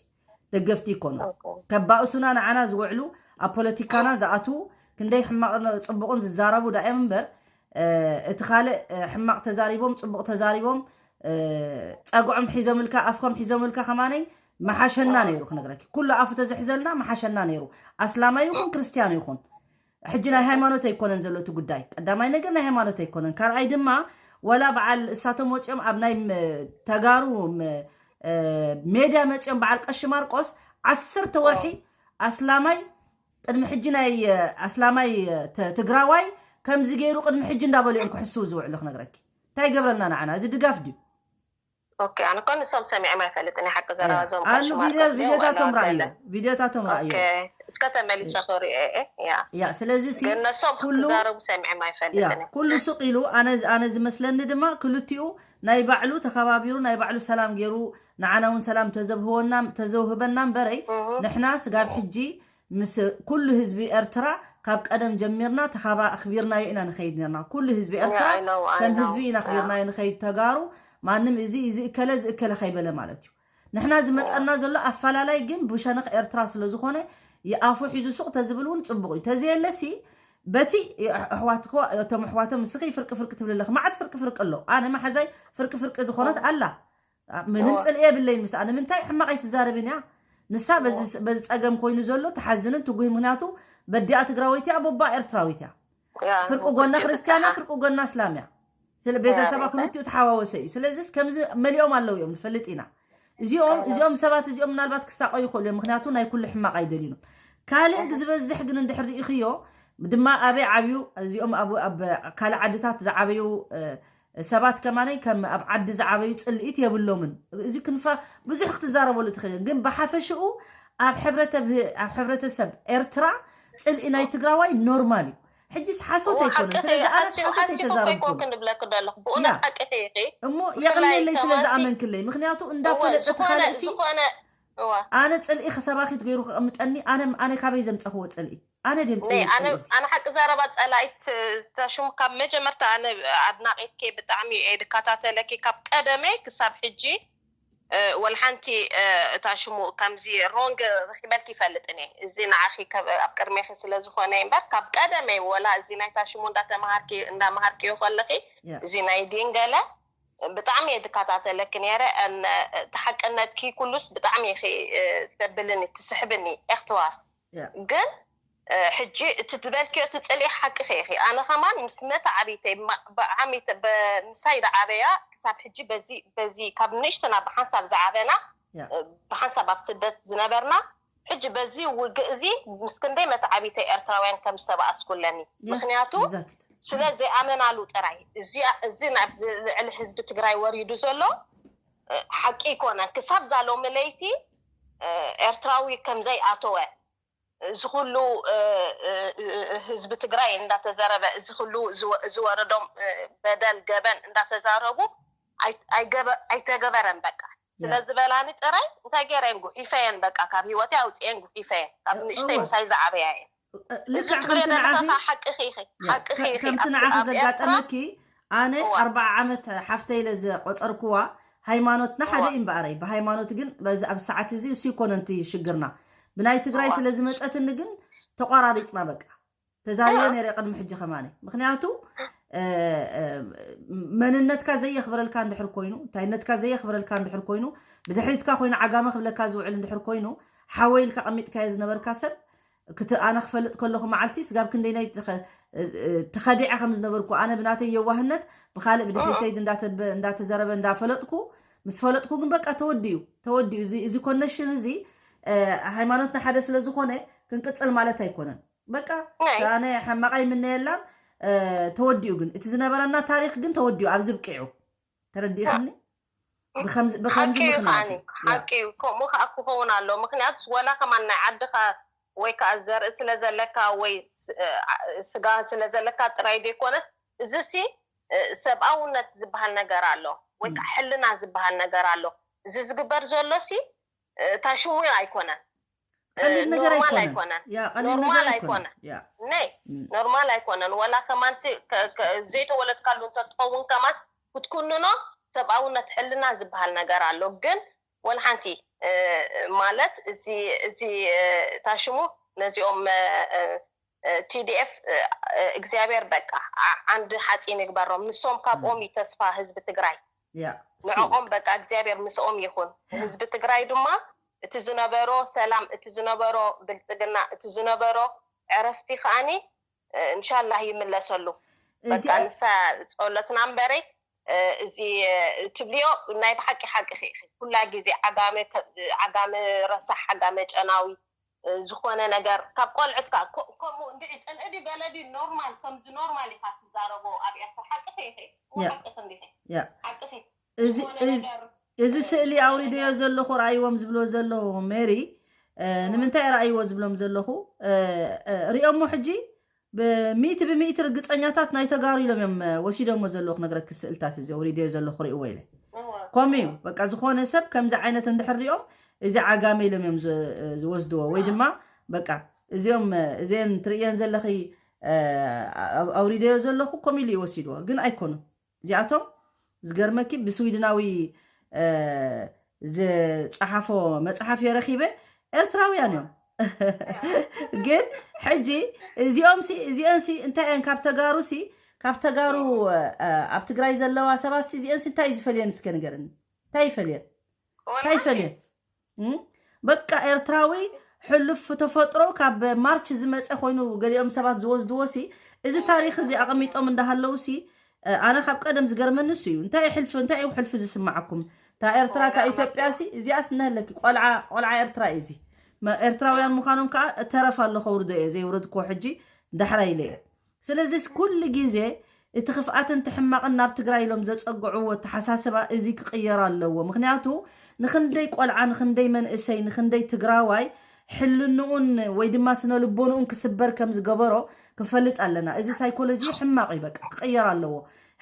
ደገፍቲ ይኮኑን። ኦኬ። ከባእሱና ንዓና ዝውዕሉ፣ ኣብ ፖለቲካና ዝኣትዉ፣ ክንደይ ሕማቕን ጽቡቕን ዝዛረቡ ዳእዮም እምበር፣ እ፣ እቲ ካልእ፣ እ፣ ሕማቕ ተዛሪቦም፣ ጽቡቕ ተዛሪቦም፣ እ፣ ጸግዖም ሒዞምልካ፣ ኣፍኮም ሒዞምልካ ከማነይ መሓሸና ነይሩ፣ ክነግረኪ። ኩሉ ኣፉ ተዝሕዘልና መሓሸና ነይሩ። ኣስላማይ ይኹን ክርስትያን ይኹን። ሕጂ ናይ ሃይማኖት ኣይኮነን ዘሎ እቲ ጉዳይ። ቀዳማይ ነገር ናይ ሃይማኖት ኣይኮነን። ካልኣይ ድማ ወላ በዓል እሳቶም ወፂኦም ኣብ ናይ ም-፣ ተጋሩ ም-፣ እ፣ ሜድያ መፂኦም በዓል ቀሺ ማርቆስ ዓሰርተ ወርሒ ኣስላማይ ቅድሚ ሕጂ ናይ፣ እ፣ ኣስላማይ፣ እ፣ ተ-፣ ትግራዋይ ከምዚ ገይሩ ቅድሚ ሕጂ እንዳበሉ እዮም ክሕስው ዝውዕሉ ክነግረኪ። እንታይ ይገብረልና ንዓና? እዚ ድጋፍ ድዩ? ኦኬ፣ ኣነ እኮ ንሶም ሰሚዐም ኣይፈልጥን። ሓቂ ዘረባ ዞም ኣሉ ቪድዮታቶም ራእዮ፣ ቪድዮታቶም ራእዮ። እስከ ተመሊሰ ክሪኦ። ያ ያ ስለዚ ሲ ግን ነሶም ኩሉ ክዛረቡ ሰሚዐም ያ ኣይፈልጥን። ኩሉ ስቕ ኢሉ ኣነ ኣነ ዝመስለኒ ድማ ክልቲኡ ናይ ባዕሉ ተኸባቢሩ ናይ ባዕሉ ሰላም ገይሩ ንዓና እውን ሰላም ተዘብህወና ተዘውህበና እምበረይ ንሕና ስጋብ ሕጂ ምስ ኩሉ ህዝቢ ኤርትራ ካብ ቀደም ጀሚርና ተኻባ ኣኽቢርናዮ ኢና ንኸይድ ነርና። ኩሉ ህዝቢ ኤርትራ ከም ህዝቢ ኢና ኣኽቢርናዮ ንኸይድ ተጋሩ ማንም እዚ እዚ እከለ እዚ እከለ ከይበለ ማለት እዩ። ንሕና ዝመፀና ዘሎ ኣፈላላይ ግን ብሸነኽ ኤርትራ ስለ ዝኾነ ይኣፉ ሒዙ ሱቕ ተዝብል እውን ፅቡቕ እዩ። ተዘየለሲ በቲ ኣሕዋት እቶም ኣሕዋቶም ንስኺ ፍርቂ ፍርቂ ትብል ኣለኺ። መዓት ፍርቂ ፍርቂ ኣሎ። ኣነ መሓዛይ ፍርቂ ፍርቂ ዝኾነት ኣላ ምንም ፅልኢ የብለይን ምስኣ። ንምንታይ ሕማቕ ኣይትዛረብን እያ ንሳ በዚ በዚ ፀገም ኮይኑ ዘሎ ትሓዝንን ትጉህ ምክንያቱ በዲኣ ትግራወይቲ እያ ቦባ ኤርትራዊት እያ። ፍርቂ ጎና ክርስትያን እያ ፍርቂ ጎና እስላም እያ። ስለ ቤተሰባ ክልቲኡ ተሓዋወሰ እዩ። ስለዚስ ከምዚ መሊኦም ኣለዉ እዮም ንፈልጥ ኢና። እዚኦም እዚኦም ሰባት እዚኦም ምናልባት ክሳቀዩ ይኽእሉ እዮም ምክንያቱ ናይ ኩሉ ሕማቕ ኣይደልዩን እዮም። ካልእ ዝበዝሕ ግን እንድሕር ርኢኽዮ ድማ ኣበይ ዓብዩ እዚኦም ኣብ ኣብ ካልእ ዓድታት ዝዓበዩ ሰባት ከማነይ ከም ኣብ ዓዲ ዝዓበዩ ፅልኢት የብሎምን። እዚ ክንፈ ብዙሕ ክትዛረበሉ ትኽእል ግን ብሓፈሽኡ ኣብ ሕብረተብ ኣብ ሕብረተሰብ ኤርትራ ፅልኢ ናይ ትግራዋይ ኖርማል እዩ። ሕጂስ ሓሶት ኣይኮነን። ስለዚ ኣነስ ሓሶት ኣይተዛረብኩን። ክንብለክ ደለኹ ብእውነት ሓቂ ኺኺ እሞ የቕለለይ ስለ ዝኣመንክለይ ምክንያቱ እንዳፈለጠ ተኻልእሲ ዝኾነ ኣነ ፅልኢ ክሰባኺት ገይሩ ክቐምጠኒ ኣነ ኣነ ካበይ ዘምፀኽዎ ፅልኢ ኣነ ድምፂ ኣነ ሓቂ ዘረባ ፀላኢት ታሽሙ ካብ መጀመርታ ኣነ ኣድናቂትኪ ብጣዕሚ እየ ድከታተለኪ ካብ ቀደመይ ክሳብ ሕጂ ወላ ሓንቲ እታ ሽሙ ከምዚ ሮንግ ረኪበልኪ ይፈልጥን እየ። እዚ ንዓኺ ኣብ ቅድሜኺ ስለ ዝኾነ እምበር ካብ ቀደመይ ወላ እዚ ናይ ታሽሙ እንዳተማሃርኪ እንዳመሃርክዮ ከለኺ እዚ ናይ ዲን ገለ ብጣዕሚ እየ ዝከታተለኪ ነይረ። እቲ ሓቅነትኪ ኩሉስ ብጣዕሚ ኢኺ ተብልኒ ትስሕብኒ እኽትዋር ግን ሕጂ እቲ ትበልክዮ እቲ ፅልኢ ሓቅኺ ኢኺ። ኣነ ከማን ምስ መታዓብይተይ ብዓሚተ ምሳይ ዝዓበያ ክሳብ ሕጂ በዚ በዚ ካብ ንእሽትና ብሓንሳብ ዝዓበና ብሓንሳብ ኣብ ስደት ዝነበርና ሕጂ በዚ ውግእ እዚ ምስ ክንደይ መታዓብይተይ ኤርትራውያን ከም ዝተባኣስኩ ኣለኒ። ምክንያቱ ስለ ዘይኣመናሉ ጥራይ እዚ ናብ ልዕሊ ህዝቢ ትግራይ ወሪዱ ዘሎ ሓቂ ይኮነን ክሳብ ዛሎሚ ለይቲ ኤርትራዊ ከም ዘይኣተወ እዚ ኩሉ ህዝቢ ትግራይ እንዳተዘረበ እዚ ኩሉ ዝወረዶም በደል ገበን እንዳተዛረቡ ኣይተገበረን በቃ ስለ ዝበላኒ ጥራይ እንታይ ገይረን ጉሒፈየን በቃ ካብ ህይወተይ ኣውፅኤን ጉሒፈየን ካብ ንእሽተይ ምሳይ ዝዓበያ እየን ልክዕ ከምቲ ንዓኺ ከምቲ ንዓኺ ዘጋጠመኪ ኣነ ኣርባዓ ዓመት ሓፍተይ ኢለ ዝቆፀርክዋ ሃይማኖትና ሓደ እዩ እምበኣረይ ብሃይማኖት ግን በዚ ኣብ ሰዓት እዚ እሱ ይኮነ ንቲ ሽግርና ብናይ ትግራይ ስለ ዝመፀትኒ ግን ተቋራሪፅና በቃ ተዛሪበ ነይረ ቅድሚ ሕጂ ከማነ ምክንያቱ መንነትካ ዘየኽብረልካ እንድሕር ኮይኑ እንታይነትካ ዘየኽብረልካ እንድሕር ኮይኑ ብድሕሪትካ ኮይኑ ዓጋመ ክብለካ ዝውዕል እንድሕር ኮይኑ ሓወይ ኢልካ ቀሚጥካዮ ዝነበርካ ሰብ ክት ኣነ ክፈልጥ ከለኹ መዓልቲ ስጋብ ክንደይናይ ተኸዲዐ ከም ዝነበርኩ ኣነ ብናተይ የዋህነት ብካልእ ብድሕሪተይ እንዳተዘረበ እንዳፈለጥኩ ምስ ፈለጥኩ ግን በቃ ተወዲኡ ተወዲኡ እዚ ኮነሽን እዚ ሃይማኖትና ሓደ ስለ ዝኾነ ክንቅፅል ማለት ኣይኮነን በቃ ኣነ ሕማቕ ኣይምነየላን ተወዲኡ ግን እቲ ዝነበረና ታሪክ ግን ተወዲኡ ኣብዚ ብቂዑ ተረዲእኽኒ ብኸምዚ ምኽንያት ሓቂ ከምኡ ከዓ ክኸውን ኣሎ ምክንያቱ ወላ ከማን ናይ ዓድኻ ወይ ከዓ ዘርኢ ስለ ዘለካ ወይ ስጋ ስለ ዘለካ ጥራይ ዘይኮነስ እዚ ሲ ሰብኣውነት ዝበሃል ነገር ኣሎ ወይ ከዓ ሕልና ዝበሃል ነገር ኣሎ እዚ ዝግበር ዘሎ ሲ ታሽሙ ኣይኮነን ቀሊል ነገር ኣይኮነን ያ ቀሊል ነገር ኖርማል ኣይኮነን ኣይኮነን ያ ነይ ኖርማል ኣይኮነን ወላ ከማን ዘይተወለድካሉ እንተትኸውን ከማን ክትኩንኖ ሰብኣውነት ሕልና ዝበሃል ነገር ኣሎ ግን ወላ ሓንቲ ማለት እዚ እዚ ታሽሙ ነዚኦም ቲዲኤፍ እግዚኣብሔር በቃ ዓንዲ ሓፂን ይግበሮም ንሶም ካብኦም እዩ ተስፋ ህዝቢ ትግራይ ንዕኦም በቃ እግዚኣብሔር ምስኦም ይኹን ህዝቢ ትግራይ ድማ እቲ ዝነበሮ ሰላም እቲ ዝነበሮ ብልፅግና እቲ ዝነበሮ ዕረፍቲ ከዓኒ እንሻላህ ይምለሰሉ በቃ ንሳ ፀሎትና እምበረይ እዚ ትብልዮ ናይ ብሓቂ ሓቂ ኺ ኩላ ግዜ ዓጋመ ዓጋመ ረሳሕ ዓጋመ ጨናዊ ዝኾነ ነገር ካብ ቆልዕትካ ከምኡ እንድዒ ጽልኢ ድዩ ገለ ድዩ ኖርማል፣ ከምዚ ኖርማል ኢኻ ትዛረቦ ኣብ ኤርትራ። ሓቅኺ ኢኺ። ያ። ሓቅኺ እንዲኺ። ያ። ሓቅኺ። እዚ ዝኾነ እዚ ነገር እዚ ስእሊ ኣውሪደዮ ዘለኹ ረኣይዎም ዝብሎ ዘለኹ ሜሪ፣ እ፣ ንምንታይ ረኣይዎ ዝብሎም ዘለኹ፣ እ፣ እ፣ ሪኦሞ ሕጂ ብሚእቲ ብሚእቲ ርግፀኛታት ናይ ተጋሩ ኢሎም እዮም፣ እ፣ ወሲዶሞ ዘለኹ ክነግረኪ። ስእልታት እዚ ኣውሪደዮ ዘለኹ ሪእዎ ኢለ እወ። ኮም እዩ። በቃ ዝኾነ ሰብ ከምዚ ዓይነት እንድሕር ሪኦም እዚ ዓጋመ ኢሎም እዮም ዝ- ዝወስድዎ፣ ወይ ድማ በቃ እዚኦም፣ እ፣ እዚአን ትርእየን ዘለኺ፣ እ፣ ኣብ- ኣውሪደዮ ዘለኹ ኮም ኢሉ ይወሲድዎ፣ ግን ኣይኮኑን እዚኣቶም። ዝገርመኪ ብስዊድናዊ፣ እ፣ ዝፀሓፎ መፅሓፍ የረኪበ፣ ኤርትራውያን እዮም። ግን ሕጂ እዚኦም ሲ እዚአን ሲ እንታይ እየን? ካብ ተጋሩ ሲ ካብ ተጋሩ፣ እ፣ ኣብ ትግራይ ዘለዋ ሰባት ሲ እዚአን ሲ እንታይ እዩ ዝፈልየን? እስከ ንገርኒ፣ እንታይ ይፈልየን? እንታይ ይፈልየን? እም? በቃ ኤርትራዊ ሕሉፍ ተፈጥሮ ካብ ማርች ዝመፀ ኮይኑ ገሊኦም ሰባት ዝወስድዎ ሲ እዚ ታሪክ እዚ ኣቐሚጦም እንዳሃለዉ ሲ፣ እ፣ ኣነ ካብ ቀደም ዝገርመኒ እሱ እዩ። እንታይ እዩ ሕልፊ፣ እንታይ እዩ ሕልፊ ዝስማዓኩም? እታ ኤርትራ እታ ኢትዮጵያ ሲ እዚኣስ እነህለኪ ቆልዓ ቆልዓ ኤርትራ እዩ። እዚ መ- ኤርትራውያን ምዃኖም ከዓ ተረፍ ኣሎ ከውርዶ እየ፣ ዘይውረድክዎ ሕጂ ዳሕራ ኢለ እየ። ስለዚስ ኩሉ ግዜ እቲ ክፍኣትን እቲ ሕማቕን ናብ ትግራይ ኢሎም ዘፀግዕዎ ኣተሓሳስባ እዚ ክቕየር ኣለዎ። ምክንያቱ ንክንደይ ቆልዓ፣ ንክንደይ መንእሰይ፣ ንክንደይ ትግራዋይ ሕልንኡን ወይ ድማ ስነ ልቦንኡን ክስበር ከም ዝገበሮ ክፈልጥ ኣለና። እዚ ሳይኮሎጂ ሕማቕ እዩ፣ በቃ ክቕየር ኣለዎ።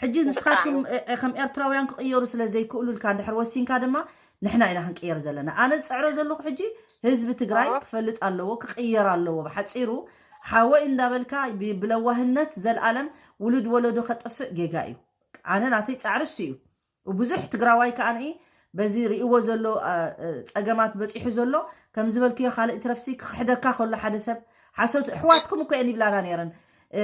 ሕጂ ንስኻትኩም፣ እ፣ እ፣ ከም ኤርትራውያን ክቕየሩ ስለ ዘይክእሉ ኢልካ እንድሕር ወሲንካ ድማ ንሕና ኢና ክንቅየር ዘለና። ኣነ ዝፅዕሮ ዘለኹ ሕጂ ህዝቢ ትግራይ ክፈልጥ ኣለዎ፣ ክቕየር ኣለዎ። ብሓፂሩ ሓወይ እንዳበልካ ብ- ብለዋህነት ዘልኣለም ውሉድ ወለዶ ከጥፍእ ጌጋ እዩ። ኣነ ናተይ ፃዕሪ እሱ እዩ። ብዙሕ ትግራዋይ ከኣ በዚ ርእይዎ ዘሎ፣ አ፣ አ፣ ጸገማት በጺሑ ዘሎ ከም ዝበልክዮ ካልእ ትረፍሲ ክኽሕደካ ከሎ ሓደ ሰብ ሓሶት ኣሕዋትኩም እኮ እየን ይብላና ነይረን። እ፣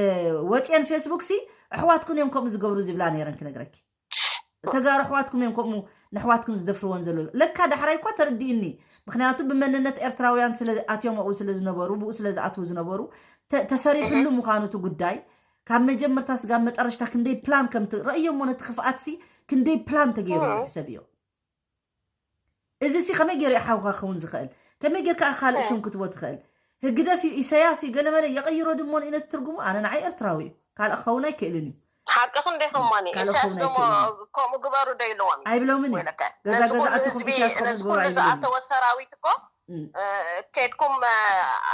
ወጽየን ፌስቡክ ሲ ኣሕዋትኩም እዮም ከምኡ ዝገብሩ ዝብላ ነይረን ክነግረኪ። ተጋሩ ኣሕዋትኩም እዮም ከምኡ ንኣሕዋትኩም ዝደፍርወን ዘሎ። ለካ ዳሕራይ እኳ ተረዲእኒ። ምክንያቱ ብመንነት ኤርትራውያን ስለ ኣትዮም ኣብኡ ስለ ዝነበሩ፣ ብኡ ስለ ዝኣትዉ ዝነበሩ ተ- ተሰሪሕሉ ምዃኑ እቲ ጉዳይ ካብ መጀመርታ ስጋብ መጠረሽታ ክንደይ ፕላን ከም ትርእየሞ ነቲ ክፍኣት ሲ ክንደይ ፕላን ተገይሩ ሕሰብ እዮ። እዚ ሲ ከመይ ገይሩ ሓውካ ክኸውን ዝኽእል? ከመይ ጌርካ ካልእ ሽም ክትቦ ትኽእል? ህግደፍ እዩ፣ ኢሳያስ እዩ፣ ገለመለ የቐይሮ ድሞ ንኢነት ትርጉሙ ኣነ ንዓይ ኤርትራዊ እዩ። ካልእ ክኸውን ኣይክእልን እዩ። ሓቂ ክንደይ ከማኒ ካልእ ኢሳያስ ክኸውን ደሞ ኣይክእልን እዩ። ከምኡ ግበሩ ዶ ኢልዎም እዩ? ኣይብሎምን እዩ። ወይለከ ገዛ ነዚ ገዛ ኩሉ ኣትኹም ህዝቢ ኢሳያስ ከምኡ ነዚ ግበሩ ኩሉ ኣይብልን እዩ። ዝኣተወ ሰራዊት እኮ እም። እ፣ ከድኩም እ፣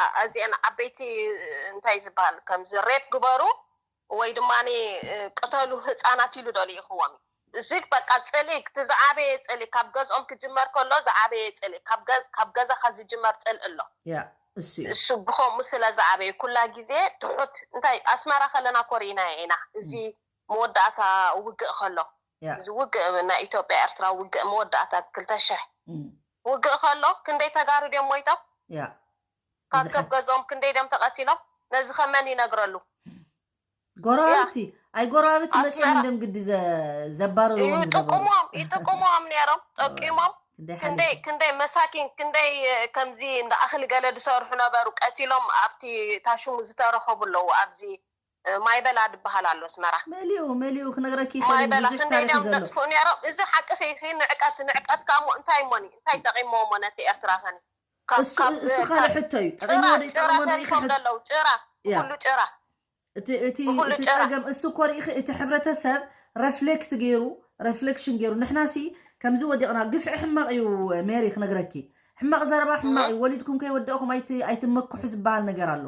ኣ- እዚአን ዓበይቲ እ፣ እንታይ ዝበሃል ከምዚ ሬፕ ግበሩ ወይ ድማ እ፣ ቅተሉ ህፃናት ኢሉ ዶ ልኢኽዎም እዩ። እዚ በቃ ፅልኢ እቲ ዝዓበየ ፅልኢ ካብ ገዝኦም ክጅመር ከሎ ዝዓበየ ፅልኢ ካብ ገዝ- ካብ ገዛኻ ዝጅመር ፅልኢ ኣሎ። ያ እሱ እዩ። እሱ ብኸምኡ ስለ ዝዓበየ ኩላ ግዜ ትሑት እንታይ ኣስመራ ከለና ኮሪእና ኢና። እዚ መወዳእታ ውግእ ከሎ ያ እዚ ውግእ ናይ ኢትዮጵያ ኤርትራ ውግእ መወዳእታ ክልተ ሽሕ እም። ውግእ ከሎ ክንደይ ተጋሩ ድዮም ሞይቶም? ያ ካብ ብዙሓት። ከብ ገዝኦም ክንደይ ድዮም ተቐቲሎም? ነዚ ከመን ይነግረሉ? ጎረባብቲ ኣይ ጎረባብቲ መፅኦም ኣስመራ። እንደም ግዲ ዘ- ዘባረርዎም ዝነበሩ ይጥቅምዎም ይጥቅምዎም ነይሮም ጠቂሞም ክንደይ ክንደይ ሓሊፉ ክንደይ መሳኪን ክንደይ እ፣ ከምዚ እንዳ ኣኽሊ ገለ ዝሰርሑ ነበሩ ቀቲሎም ኣብቲ ታሽሙ ዝተረኸቡ ኣለዉ። ኣብዚ እ፣ ማይበላ ዝበሃል ኣሎ ኣስመራ መሊኡ መሊኡ ክነግረኪ ይኽእል ማይበላ ብዙሕ ክንደይ ታሪክ ድዮም ዘሎ ዘጥፍኡ ነይሮም። እዚ ሓቂ ኺ ንዕቀት ንዕቀት ካሞ እንታይ ሞኒ እንታይ ጠቂሞሞ ነቲ ኤርትራ ኸኒ ካብ- እሱ ካብ- እሱ ካብ- ካልእ ሕቶ እዩ ጭራ ጠቂሞ ጭራ ደይጠቅሞ ተሪፎም ደይክሕድ ዘለዉ ጭራ ያ። ብኩሉ ጭራ እቲ እቲ ብኹሉ እቲ ጭራ። ጸገም እሱ እኮ ርኢኺ እቲ ሕብረተሰብ ረፍሌክት ገይሩ ረፍሌክሽን ገይሩ ንሕና ሲ ከምዚ ወዲቕና ግፍዒ ሕማቕ እዩ ሜሪ ክነግረኪ ሕማቕ ዘረባ ሕማቕ እዩ ወሊድኩም ከይወደእኹም ኣይቲ- ኣይትመክሑ ዝበሃል ነገር ኣሎ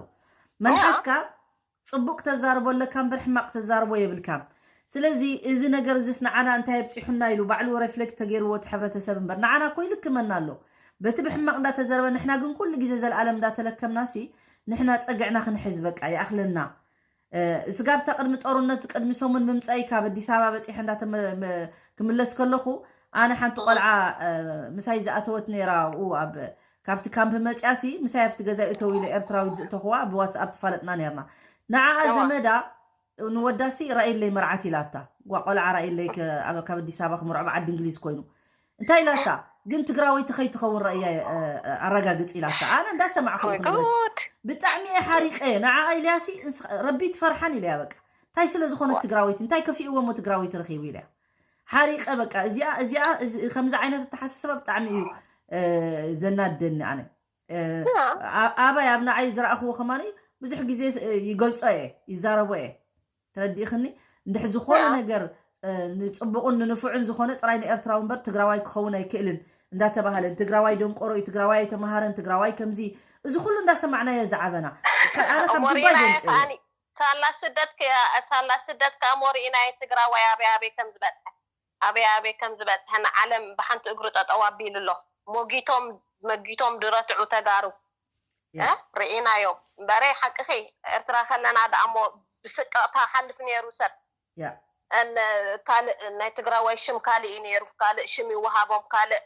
መልሓስካ ጽቡቕ ተዛርቦ ኣለካ እምበር ሕማቕ ተዛርቦ የብልካን ስለዚ እዚ ነገር እዚስ ንዓና እንታይ ኣብፂሑና ኢሉ ባዕሉ ረፍሌክት ተገይርዎ እቲ ሕብረተሰብ እምበር ንዓና እኮ ይልክመና ኣሎ በቲ ብሕማቕ እንዳተዘረበ ንሕና ግን ኩሉ ግዜ ዘለኣለም እንዳተለከምና ሲ ንሕና ፀግዕና ክንሕዝ በቃ ይኣኽለና ስጋብታ ቅድሚ ጦርነት ቅድሚ ሰሙን ምምፀይ ካብ ኣዲስ ኣበባ በፂሐ እንዳ ክምለስ ከለኹ ኣነ ሓንቲ ቆልዓ ምሳይ ዝኣተወት ነይራ ኣብኡ ኣብ ካብቲ ካምፕ መፅያ ሲ ምሳይ ኣብቲ ገዛ እተው ኢለ ኤርትራዊት ዝእተኽዋ ብዋትስኣፕ ተፋለጥና ነርና ንዓኣ ዘመዳ ንወዳሲ ራእየለይ መርዓት ኢላታ ጓ ቆልዓ ራእየለይ ካብ ኣዲስ ኣበባ ክምርዖ ብዓዲ እንግሊዝ ኮይኑ እንታይ ኢላታ ግን ትግራወይቲ ከይትኸውን ረእያ ኣረጋግፅ ኢላታ ኣነ እንዳሰማዕኹ ብጣዕሚ እየ ሓሪቀ ንዓ ኢልያሲ ረቢ ትፈርሓን ኢለያ በቃ እንታይ ስለ ዝኾነ ትግራወይቲ እንታይ ከፊእዎ ሞ ትግራወይቲ ረኺቡ ኢለያ ሓሪቀ በቃ እዚኣ እዚኣ ከምዚ ዓይነት ኣተሓሳስባ ብጣዕሚ እዩ ዘናደኒ ኣነ ኣባይ ኣብ ንዓይ ዝረኣኽዎ ከማኒ ብዙሕ ግዜ ይገልጾ እየ፣ ይዛረቦ እየ። ተረዲእኽኒ? እንድሕ ዝኾነ ነገር ንፅቡቕን ንንፉዕን ዝኾነ ጥራይ ንኤርትራዊ እምበር ትግራዋይ ክኸውን ኣይክእልን እንዳተባሃለ፣ ትግራዋይ ደንቆሮ እዩ፣ ትግራዋይ ኣይተምሃረን፣ ትግራዋይ ከምዚ፣ እዚ ኩሉ እንዳሰማዕናዮ ዝዓበና። ኣነ ካብ ጅባ ይገልፅ እየ። ሳላ ስደት ሳላ ስደት ከኣ ሞሪኢናዮ ትግራዋይ ኣበይ ኣበይ ከም ዝበፅሐ ኣበይ ኣበይ ከም ዝበፅሐ ንዓለም ብሓንቲ እግሩ ጠጠው ኣቢሉ ኣሎ። ሞጊቶም መጊቶም ድረትዑ ተጋሩ ርኢናዮም። በረ ሓቅኺ ኤርትራ ከለና ደኣሞ ብስቅቕታ ሓልፍ ነይሩ ሰብ ካልእ ናይ ትግራዋይ ሽም ካልእ እዩ ነይሩ፣ ካልእ ሽም ይወሃቦም ካልእ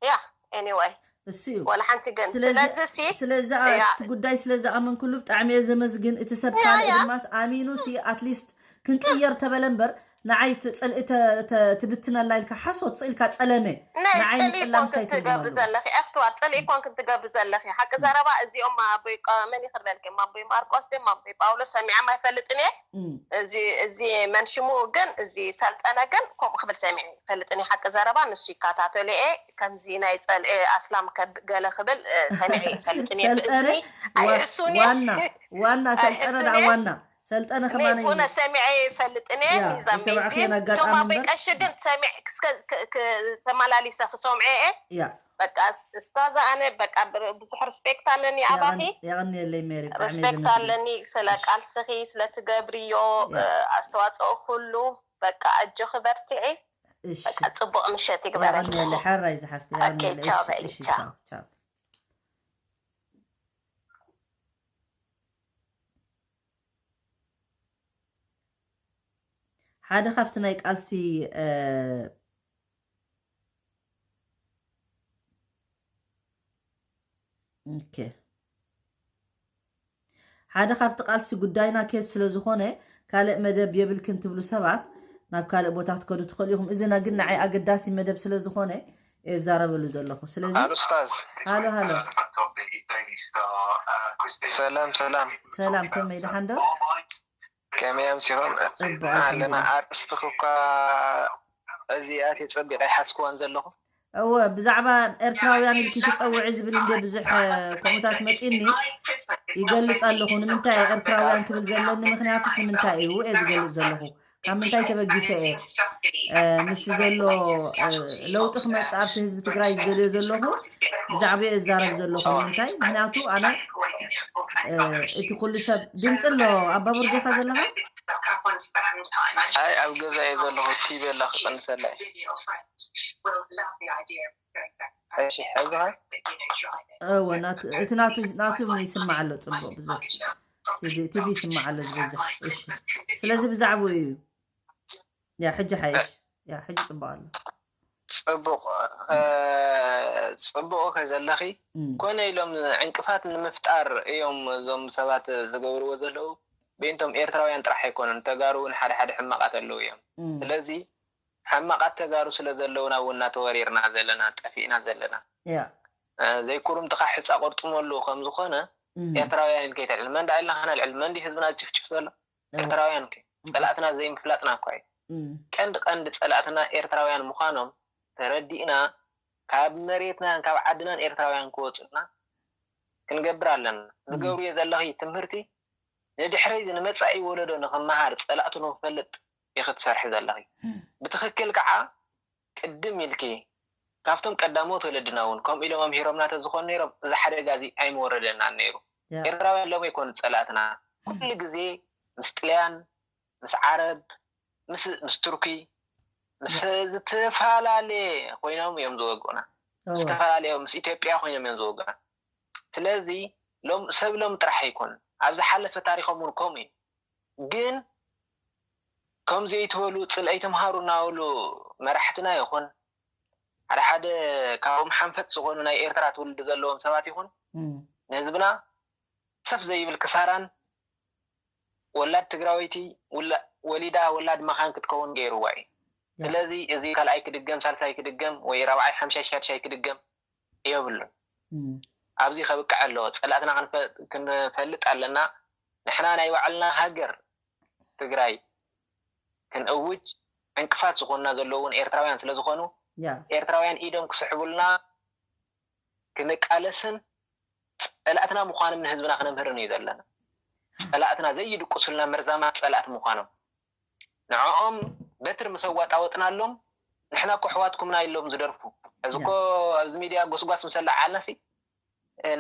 ያ anyway እሱ እዩ። ወላ ሓንቲ ግን ስለዚ ስለዚ ሲ ስለዚ እቲ ጉዳይ ስለ ዝኣመንኩሉ ብጣዕሚ እየ ዘመስግን። እቲ ሰብ ካልእ ድማስ ኣሚኑ ሲ ኣትሊስት ክንቅየር ተበለ እምበር ንዓይ ትብትነላ ኢልካ ሓሶት ስኢልካ ጸለመ ንዓይ ንጽላምስ ኣይትርጉመሉ። ዘለኺ ኣፍትዋ ጽልኢ ኮን ክትገብሪ ዘለኺ ሓቂ ዘረባ እዚኦም ኣቦይ መን ይኽርበልኪ ኣቦይ ማርቆስ ድም ኣቦይ ጳውሎስ ሰሚዐም ኣይፈልጥን እየ። እዚ እዚ መንሽሙ ግን እዚ ሰልጠነ ግን ከምኡ ክብል ሰሚዐ ይፈልጥን እየ ሓቂ ዘረባ ንሱ ይከታተሉ እየ። ከምዚ ናይ ጸልኢ ኣስላም ገለ ክብል ሰሚዐ ይፈልጥን እየ። ብእዝኒ ኣይሕሱን እየ። ዋና ዋና ሰልጠነ ደኣ ዋና ሰልጠነ ከማን እዩ። ኮነ ሰሚዐ ይፈልጥን እየ። ያ፣ ይዛመይ ይሰማዕኽየን ዚ ኣጋጣሚ ቶም ኣቦይ እምበር። ቀሺ ግን ሰሚዕ እስከ ክ- ክ- ተመላሊሰ ክሰምዖ እየ። ያ በቃ እስታዛ ኣነ በቃ ብር- ብዙሕ ሪስፔክት ኣለኒ ኣባኺ። የቐን- የቐንየለይ ሜሪ፣ ብጣዕሚ እየ ሪስፔክት ዘመስግን። ኣለኒ ስለ ቃልስኺ ስለ ትገብርዮ ያ። እ፣ ኣስተዋፅኦ ኩሉ። በቃ ኣጆኺ በርትዒ። እሺ፣ በቃ ፅቡቕ ምሸት ይግበረልኪ። የቐንየለይ ሓራይ ዝሓፍቲ፣ ኦኬ፣ የቐንየለይ። ቻው እሺ፣ በሊ፣ እሺ፣ ቻው። ቻው፣ ቻው። ሓደ ካብቲ ናይ ቃልሲ እ፣ ኦኬ። ሓደ ካብቲ ቃልሲ ጉዳይና ኬዝ ስለ ዝኾነ ካልእ መደብ የብልክን ትብሉ ሰባት ናብ ካልእ ቦታ ክትከዱ ትኽእሉ ኢኹም። እዚ ና ግን ንዓይ ኣገዳሲ መደብ ስለ ዝኾነ እየ ዝዛረበሉ ዘለኹ። ስለዚ ኣል ኡስታዝ። ሃሎ ሃሎ። ሰላም ሰላም። ሰላም ከመይ ደሓን ዶ? ከመይ ኣምሲኹም? ጽቡቕ ኣለና። ኣርእስትኺ እኳ እዚኣ ተጸቢቐ ይሓዝክዋን ዘለኹ። እወ፣ ብዛዕባ ኤርትራውያን ኢልኪ ትጸውዒ ዝብል እንደ ብዙሕ ከምኡታት መጺኒ ይገልጽ ኣለኹ። ንምንታይ እየ ኤርትራውያን ክብል ዘለኒ ምኽንያትስ ንምንታይ እዩ እየ ዝገልጽ ዘለኹ። ካብ ምንታይ ተበጊሰ እየ እ፣ ምስቲ ዘሎ እ፣ ለውጢ ክመጽእ ኣብቲ ህዝቢ ትግራይ ዝደልዮ ዘለኹ ብዛዕባ እዛረብ ዘለኹ። ንምንታይ? ምክንያቱ ኣነ እ፣ እቲ ኩሉ ሰብ ድምፂ ኣሎ። ኣባቡር ዲኻ ዘለኻ? ኣይ ኣብ ገዛ እየ ዘለኹ። ቲቪ ኣላ ክቕንሰላ እየ። እሺ ሕዚ ኸ? እወ ናቱ እቲ ናቱ ናቱ ይስማዕ ኣሎ ጽቡቕ ብዙሕ ቲቪ ይስማዕ ኣሎ ዝበዝሕ። እሺ ስለዚ ብዛዕባኡ እዩ። ያ ሕጂ ሓይሽ ያ ሕጂ ጽቡቕ ኣሎ። ጽቡቕ እ፣ ጽቡቕ ከ ዘለኺ እም፣ ኮነ ኢሎም ዕንቅፋት ንምፍጣር እዮም እዞም ሰባት ዝገብርዎ ዘለዉ። ብእንቶም ኤርትራውያን ጥራሕ ኣይኮኑን፣ ተጋሩ እውን ሓደ ሓደ ሕማቓት ኣለዉ እዮም። እም፣ ስለዚ ሕማቓት ተጋሩ ስለ ዘለውና እውን እናተወሪርና ዘለና፣ ጠፊእና ዘለና። ያ እ፣ ዘይኩርምትኻ ሕጻ ቆርጥመሉ ከም ዝኾነ እም፣ ኤርትራውያን ኢልካ ይተልዕል። መን ደኣ ኢልና ከነልዕል? መን ድዩ ህዝብና ዝጭፍጭፍ ዘሎ? እ፣ ኤርትራውያን ከ ጸላእትና ዘይምፍላጥና እኳ እዩ። ቀንዲ ቀንዲ ጸላእትና ኤርትራውያን ምዃኖም ተረዲእና ካብ መሬትናን ካብ ዓድናን ኤርትራውያን ክወፁና ክንገብር ኣለና። ዝገብርዮ ዘለኺ ትምህርቲ ንድሕረይ ንመጻኢ ወለዶ ንኽመሃር ጸላእቱ ንኽፈልጥ ኢኺ ትሰርሒ ዘለኺ። ብትኽክል ከዓ ቅድም ኢልኪ ካብቶም ቀዳሞት ወለድና እውን ከምኡ ኢሎም ኣምሂሮምና ተዝኾኑ ነይሮም እዚ ሓደጋ እዚ ኣይምወረደናን ነይሩ። ያ። ኤርትራውያን ሎም ኣይኮኑ ጸላእትና። ኩሉ ግዜ ምስ ጥልያን ምስ ዓረብ ምስ ምስ ቱርኪ ምስ ያ። ዝተፈላለየ ኮይኖም እዮም ዝወግኡና። እወ። ዝተፈላለየ ምስ ኢትዮጵያ ኮይኖም እዮም ዝወግኡና። ስለዚ ሎም ሰብ ሎም ጥራሕ ኣይኮኑን። ኣብ ዝሓለፈ ታሪኾም እውን ከምኡ እዩ። ግን ከም ዘይትበሉ ፅልአይ ተምሃሩ እናበሉ መራሕትና ይኹን ሓደ ሓደ ካብኦም ሓንፈት ዝኾኑ ናይ ኤርትራ ትውልዲ ዘለዎም ሰባት ይኹን እም። ንህዝብና ሰፍ ዘይብል ክሳራን ወላድ ትግራወይቲ ውላ- ወሊዳ ወላድ መኻን ክትከውን ገይርዋ እዩ። ያ። ስለዚ እዚ ካልኣይ ክድገም ሳልሳይ ክድገም ወይ ራብዓይ ሓምሻይ ሻድሻይ ክድገም የብሉን። እም። ኣብዚ ከብቅዕ ኣለዎ። ጸላእትና ክንፈ- ክንፈልጥ ኣለና። ንሕና ናይ ባዕልና ሃገር ትግራይ ክንእውጅ ዕንቅፋት ዝኾኑና ዘለዉ እውን ኤርትራውያን ስለ ዝኾኑ ያ። ኤርትራውያን ኢዶም ክስሕቡልና ክንቃለስን ጸላእትና ምዃኖም ንህዝብና ክነምህርን እዩ ዘለና። ጸላእትና ዘይድቅሱልና መርዛማት ጸላእቲ ምዃኖም ንዕኦም በትሪ ምስ ኣዋጣወጥናሎም፣ ንሕና እኮ ኣሕዋትኩምና ኢሎም ዝደርፉ። ሕዚ እኮ ኣብዚ ሚድያ ጎስጓስ ምስ ኣለዓልና ሲ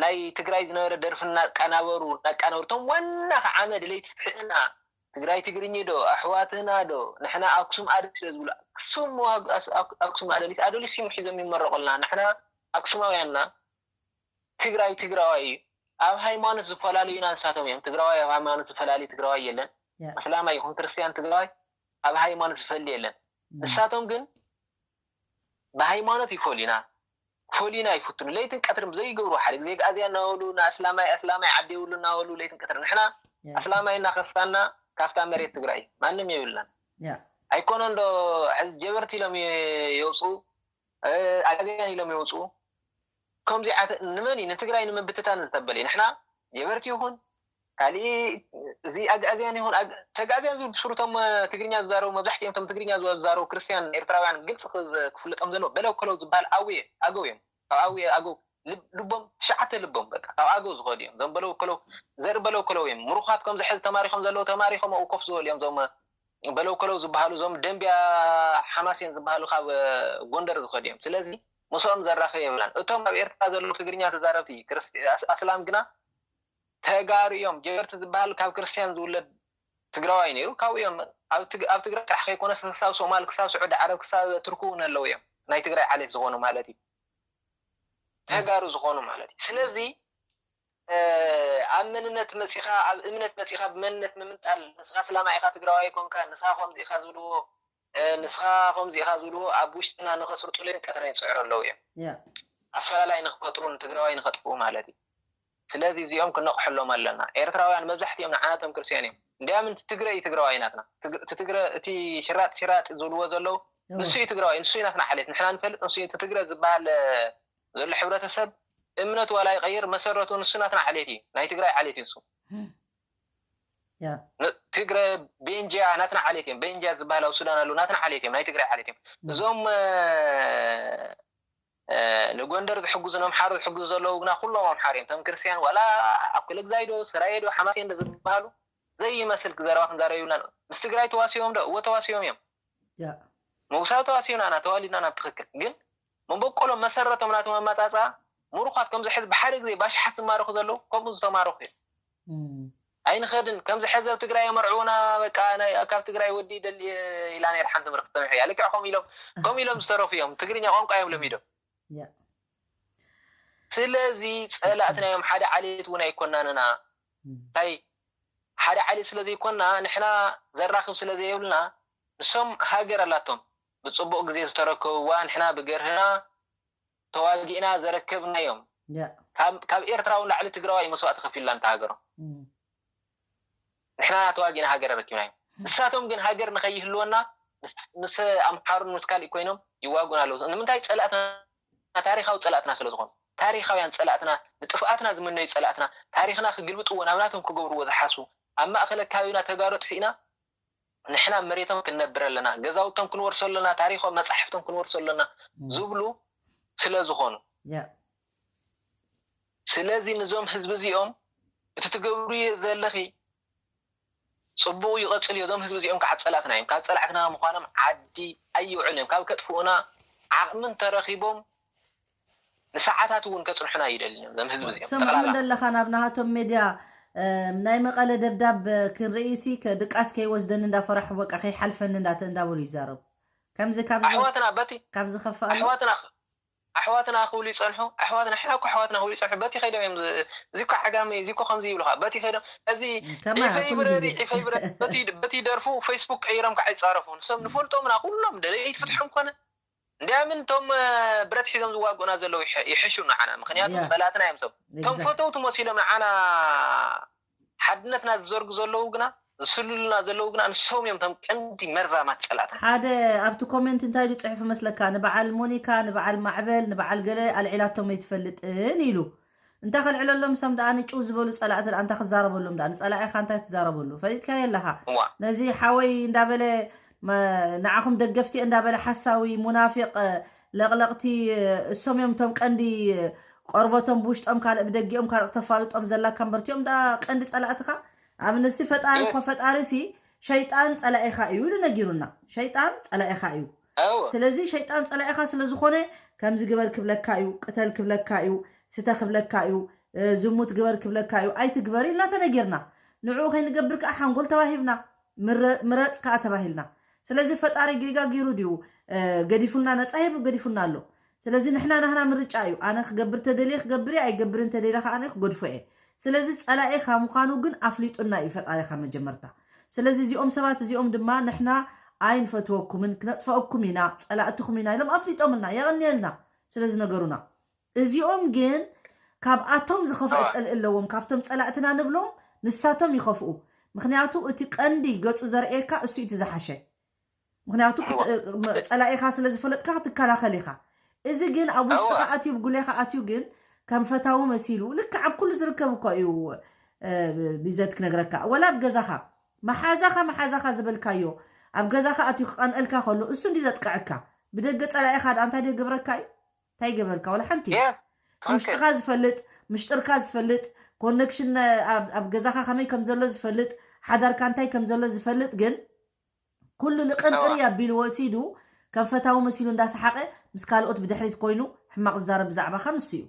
ናይ ትግራይ ዝነበረ ደርፊ እናቀናበሩ እናቀናበሩ እቶም ዋና ከዓመ ድለይቲ ፍትሕና ትግራይ ትግርኝ ዶ ኣሕዋትና ዶ ንሕና ኣክሱም ኣደሊስ ስለ ዝብሉ ኣክሱም ኣደሊስ ኣደሊስ ሲሙ ሒዞም ይመረቁልና። ንሕና ኣክሱማውያንና ትግራይ ትግራዋይ እዩ። ኣብ ሃይማኖት ዝፈላለዩና ንሳቶም እዮም። ትግራዋይ ኣብ ሃይማኖት ዝፈላለዩ ትግራዋይ የለን። ኣስላማይ ይኹን ክርስትያን ትግራዋይ ኣብ ሃይማኖት ዝፈሊ የለን። ንሳቶም ግን ብሃይማኖት ይፈሉና። ክፈሉና ይፍትኑ። ለይትን ቀትርን ዘይገብሩ ሓደ ግዜ ኣግኣዝያ እናበሉ ንኣስላማይ ኣስላማይ ዓዲ የብሉ እናበሉ ለይትን ቀትርን ንሕና ኣስላማይ እናኸሳና ካብታ መሬት ትግራይ ማንም የብልናን። ኣይኮነ እንዶ ጀበርቲ ኢሎም የውፅኡ ኣግኣዝያን ኢሎም የውፅኡ። ከምዚዓት ንመን እዩ ንትግራይ ንምብትታን ዝተበለ እዩ? ንሕና ጀበርቲ ይኹን ካሊእ እዚ ኣግኣዝያን ይኹን ተግኣዝያን ዝብሉ ብስሩቶም ትግርኛ ዝዛረቡ መብዛሕትኦም ቶም ትግርኛ ዝዛረቡ ክርስትያን ኤርትራውያን ግልፂ ክፍለጦም ዘለዎ በለው ከለው ዝበሃል ኣውየ ኣገው እዮም። ካብ ኣውየ ኣገው ልቦም ትሽዓተ ልቦም በቃ ካብ ኣገው ዝኸዱ እዮም። ዞም በለው ከለው ዘርኢ በለው ከለው እዮም። ምሩኻት ከምዚ ሕዚ ተማሪኾም ዘለዉ ተማሪኾም ኣብኡ ኮፍ ዝበሉ እዮም። ዞም በለው ከለው ዝበሃሉ ዞም ደንቢያ ሓማሴን ዝበሃሉ ካብ ጎንደር ዝኸዱ እዮም። ስለዚ ምስኦም ዘራኽብ የብላን። እቶም ኣብ ኤርትራ ዘለዉ ትግርኛ ተዛረብቲ ኣስላም ግና ተጋሩ እዮም። ጀበርቲ ዝበሃል ካብ ክርስትያን ዝውለድ ትግራዋይ ነይሩ። ካብኡ እዮም ኣብ ትግራይ ጥራሕ ከይኮነ ክሳብ ሶማል ክሳብ ስዑዲ ዓረብ ክሳብ ትርኩ እውን ኣለዉ እዮም። ናይ ትግራይ ዓሌት ዝኾኑ ማለት እዩ። ተጋሩ ዝኾኑ ማለት እዩ። ስለዚ ኣብ መንነት መፂኻ ኣብ እምነት መፂኻ ብመንነት ምምንጣል ንስኻ ስላማ ኢኻ ትግራዋይ ኮንካ ንስኻ ከምዚ ኢኻ ዝብልዎ ንስኻ ከምዚ ኢኻ ዝብልዎ ኣብ ውሽጥና ንኸስርጡልን ቀትረን ይፅዕሩ ኣለዉ እዮም። ኣፈላላይ ንክፈጥሩ ንትግራዋይ ንኸጥፍኡ ማለት እዩ። ስለዚ እዚኦም ክነቕሐሎም ኣለና። ኤርትራውያን መብዛሕትኦም ንዓናቶም ክርስትያን እዮም። እንዲያም እቲ ትግረ እዩ ትግራዋይ ናትና። እቲ ትግረ እቲ ሽራጥ ሽራጥ ዝብልዎ ዘለዉ ንሱ እዩ ትግራዋይ፣ ንሱ እዩ ናትና ዓሌት። ንሕና ንፈልጥ ንሱ እዩ። እቲ ትግረ ዝበሃል ዘሎ ሕብረተሰብ እምነቱ ዋላ ይቐይር መሰረቱ ንሱ ናትና ዓሌት እዩ። ናይ ትግራይ ዓሌት እዩ ንሱ። ትግረ ቤንጃ ናትና ዓሌት እዮም። ቤንጃ ዝበሃል ኣብ ሱዳን ኣለዉ ናትና ዓሌት እዮም። ናይ ትግራይ ዓሌት እዮም። እዞም ንጎንደር ዝሕግዙ ንኣምሓሩ ዝሕግዙ ዘለዉ ግና ኩሎም ኣምሓሩ እዮም። እቶም ክርስትያን ዋላ ኣኩለግዛይ ዶ ስራየ ዶ ሓማሴን ዶ ዝበሃሉ ዘይመስል ዘረባ ክንዛረብ ይብልናን። ምስ ትግራይ ተዋሲቦም ዶ? እወ ተዋሲቦም እዮም። ምውሳብ ተዋሲብና ኢና ተዋሊድና ኢና ብትኽክል። ግን መበቆሎም መሰረቶም ናቶም ኣመፃፅኣ ምሩኻት ከምዚ ሕዚ ብሓደ ግዜ ባሽሓት ዝማረኹ ዘለዉ ከምኡ ዝተማረኹ እዮም። ኣይንኸድን ከምዚ ሕዚ ኣብ ትግራይ የመርዕውና በቃ ካብ ትግራይ ወዲ ደሊ ኢላ ነይር ሓንቲ ምርክት ሰሚሐ እያ። ልክዕ ከምኡ ኢሎም ከምኡ ኢሎም ዝተረፉ እዮም። ትግርኛ ቋንቋ እዮም ለሚዶም። ስለዚ ፀላእትና እዮም። ሓደ ዓሌት እውን ኣይኮናንና። እንታይ ሓደ ዓሌት ስለ ዘይኮንና ንሕና ዘራኽብ ስለ ዘየብልና ንሶም ሃገር ኣላቶም ብፅቡቕ ግዜ ዝተረከብዋ ንሕና ብገርህና ተዋጊእና ዘረከብናዮም። ካብ ኤርትራዊ ንላዕሊ ትግራዋይ መስዋእቲ ከፊሉላ እንተ ሃገሮም ንሕና ተዋጊእና ሃገር ኣረኪብናዮም። ንሳቶም ግን ሃገር ንኸይህልወና ምስ ኣምሓሩን ምስ ካሊእ ኮይኖም ይዋጉና ኣለዉ። ንምንታይ? ፀላእትና፣ ታሪኻዊ ፀላእትና ስለ ዝኾኑ፣ ታሪኻውያን ፀላእትና፣ ንጥፍኣትና ዝምነዩ ፀላእትና፣ ታሪኽና ክግልብጥዎ ናብ ናቶም ክገብርዎ ዝሓስቡ፣ ኣብ ማእኸል ኣካባቢና ተጋሩ ኣጥፊእና ንሕና መሬቶም ክንነብር ኣለና፣ ገዛውቶም ክንወርሶ ኣለና፣ ታሪኾም መፃሕፍቶም ክንወርሶ ኣለና ዝብሉ ስለ ዝኾኑ ስለዚ ንዞም ህዝቢ እዚኦም እቲ ትገብርዮ ዘለኺ ፅቡቕ ይቐፅል እዩ። እዞም ህዝቢ እዚኦም ከዓ ፀላእትና እዮም። ካብ ፀላእትና ምዃኖም ዓዲ ኣይውዕልን እዮም። ካብ ከጥፍኡና ዓቕሚ እንተረኺቦም ንሰዓታት እውን ከፅንሑና ኣይደልን እዮም። እዞም ህዝቢ እዚኦም ትሰምዖም ጠቕላላ። እንደለኻ ናብ ናሃቶም ሜድያ ናይ መቐለ ደብዳብ ክንርኢ ሲ ድቃስ ከይወስደኒ እንዳፈራሑ በቃ ከይሓልፈኒ እንዳበሉ ይዛረቡ። ከምዚ ካብ ኣሕዋትና በቲ ካብ ዝኸፍኣሉ ኣሕዋትና ኣሕዋትና ክብሉ ይጸንሑ። ኣሕዋትና ሕና እኮ ኣሕዋትና ክብሉ ይጸንሑ። በቲ ከይዶም እዮም እዚ እኮ ዓጋመ እዩ፣ እዚ እኮ ከምዚ ይብሉኻ። በቲ ከይዶም እዚ ዒፈይ ብረሪ ዒፈይ ብረሪ በቲ ደርፉ ፌስቡክ ቀይሮም ከዓ ይጻረፉ። ንሶም ንፈልጦምና ኩሎም ደለይቲ ፍትሖም ኮነ እንዲያምን እቶም ብረት ሒዞም ዝዋግኡና ዘለዉ ይሕሹ ንዓና። ምክንያቱ ጸላእትና እዮም። ሶም እቶም ፈተውቲ መሲሎም ንዓና ሓድነትና ዝዘርጉ ዘለዉ ግና ዝስልሉና ዘለዉ ግና ንሶም እዮም እቶም ቀንዲ መርዛማት ጸላእትና። ሓደ ኣብቲ ኮሜንት እንታይ ኢሉ ጽሑፍ መስለካ? ንበዓል ሞኒካ፣ ንበዓል ማዕበል፣ ንበዓል ገለ ኣልዒላቶም ኣይትፈልጥን ኢሉ። እንታይ ከልዕለሎም? እሶም ደኣ ንጭው ዝበሉ ጸላእቲ ደኣ እንታይ ክዛረበሎም ደኣ? ንጸላኢኻ እንታይ ትዛረበሉ? ፈሊጥካዮ ኣለኻ። ነዚ ሓወይ እንዳበለ ንዓኹም ደገፍቲ እንዳበለ ሓሳዊ ሙናፊቕ ለቕለቕቲ እሶም እዮም እቶም ቀንዲ ቆርበቶም ብውሽጦም ካልእ ብደጊኦም ካልእ ክተፋልጦም ዘላካ እምበር እቲኦም ደኣ ቀንዲ ጸላእትኻ። ኣብነሲ ፈጣሪ እኮ ፈጣሪ ሲ ሸይጣን ጸላኢኻ እዩ ኢሉ ነጊሩና። ሸይጣን ጸላኢኻ እዩ። ስለዚ ሸይጣን ጸላኢኻ ስለ ዝኾነ ከምዚ ግበር ክብለካ እዩ፣ ቅተል ክብለካ እዩ፣ ስተ ክብለካ እዩ፣ ዝሙት ግበር ክብለካ እዩ፣ ኣይትግበሪ እናተነጊርና ንዕኡ ከይንገብር ከዓ ሓንጎል ተዋሂብና፣ ምረፅ ከዓ ተባሂልና። ስለዚ ፈጣሪ ጌጋ ገይሩ ድዩ ገዲፉና? ነፃ ሂቡ ገዲፉና ኣሎ። ስለዚ ንሕና ናህና ምርጫ እዩ። ኣነ ክገብር ተደልየ ክገብር እየ፣ ኣይገብርን ተደልየ ከዓ ኣነ ክገድፎ እየ። ስለዚ ፀላኢኻ ምዃኑ ግን ኣፍሊጡና እዩ ፈጣሪኻ መጀመርታ። ስለዚ እዚኦም ሰባት እዚኦም ድማ ንሕና ኣይንፈትወኩምን ክነጥፈአኩም ኢና ፀላእትኹም ኢና ኢሎም ኣፍሊጦምና። የቐንየልና ስለዚ ነገሩና። እዚኦም ግን ካብኣቶም ዝኸፍአ ፅልኢ ኣለዎም። ካብቶም ፀላእትና ንብሎም ንሳቶም ይኸፍኡ። ምክንያቱ እቲ ቀንዲ ገፁ ዘርእየካ እሱ እቲ ዝሓሸ። ምክንያቱ ፀላኢኻ ስለ ዝፈለጥካ ክትከላኸል ኢኻ። እዚ ግን ኣብ ውሽጥኻ ኣትዩ ብጉሌኻ ኣትዩ ግን ከም ፈታዊ መሲሉ ልክዕ ኣብ ኩሉ ዝርከብ እኳ እዩ። ቢዘት ክነግረካ ወላ ኣብ ገዛኻ መሓዛኻ መሓዛኻ ዝበልካዮ ኣብ ገዛኻ ኣትዩ ክቐንአልካ ከሎ እሱ እንዲ ዘጥቅዐካ። ብደገ ፀላኢኻ ደኣ እንታይ ዶ ይገብረካ እዩ? እንታይ ይገብረልካ? ወላ ሓንቲ። ውሽጥኻ ዝፈልጥ፣ ምሽጥርካ ዝፈልጥ፣ ኮኔክሽን ኣብ ገዛኻ ከመይ ከም ዘሎ ዝፈልጥ፣ ሓዳርካ እንታይ ከም ዘሎ ዝፈልጥ ግን ኩሉ ልቕንጥሪ ኣቢሉ ወሲዱ ከም ፈታዊ መሲሉ እንዳሰሓቐ ምስ ካልኦት ብድሕሪት ኮይኑ ሕማቕ ዝዛረብ ብዛዕባኻ ንሱ እዩ።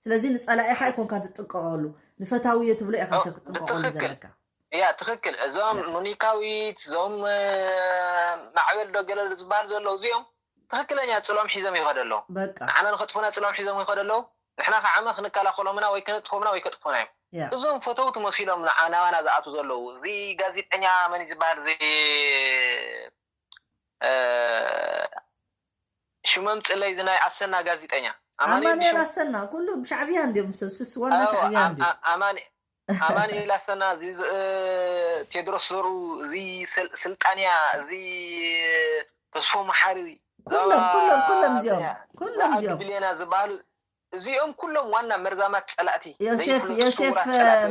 ስለዚ ንጸላኢኻ ኣይኮንካ ትጥንቀቐሉ፣ ንፈታዊ እየ ትብሎ ኢኻ ሰብ ክትጥንቀቐሉ ዘለካ። እያ ትኽክል። እዞም ሙኒካዊት እዞም ማዕበል ዶ ገለ ዝበሃል ዘለዉ እዚኦም ትኽክለኛ ጽሎም ሒዞም ይኸዱ ኣለዉ። በቃ ንዓና ንኸጥፉና ጽሎም ሒዞም ይኸዱ ኣለዉ። ንሕና ከዓ ክንከላኸሎምና ወይ ከነጥፎምና ወይ ከጥፉና እዮም። እዞም ፈተውቲ መሲሎም ናባና ዝኣቱ ዘለዉ እዚ ጋዜጠኛ መን እዩ ዝበሃል እዚ ሽመም ፅለይ እዚ ናይ ኣሰና ጋዜጠኛ ኣማኑኤል ኣሰና ኩሉ ሻዕብያ እንዲዮም። ዋና ሻዕብያ እንዲዮም። ኣማኑኤል ኣሰና፣ እዚ ቴድሮስ ዘሩ፣ እዚ ስልጣንያ፣ እዚ ተስፎ መሓሪ፣ ኩሎም ኩሎም ኩሎም እዚኦም ኩሎም እዚኦም ብሌና ዝበሃሉ እዚኦም ኩሎም ዋና መርዛማት ፀላእቲ። ዮሴፍ ዮሴፍ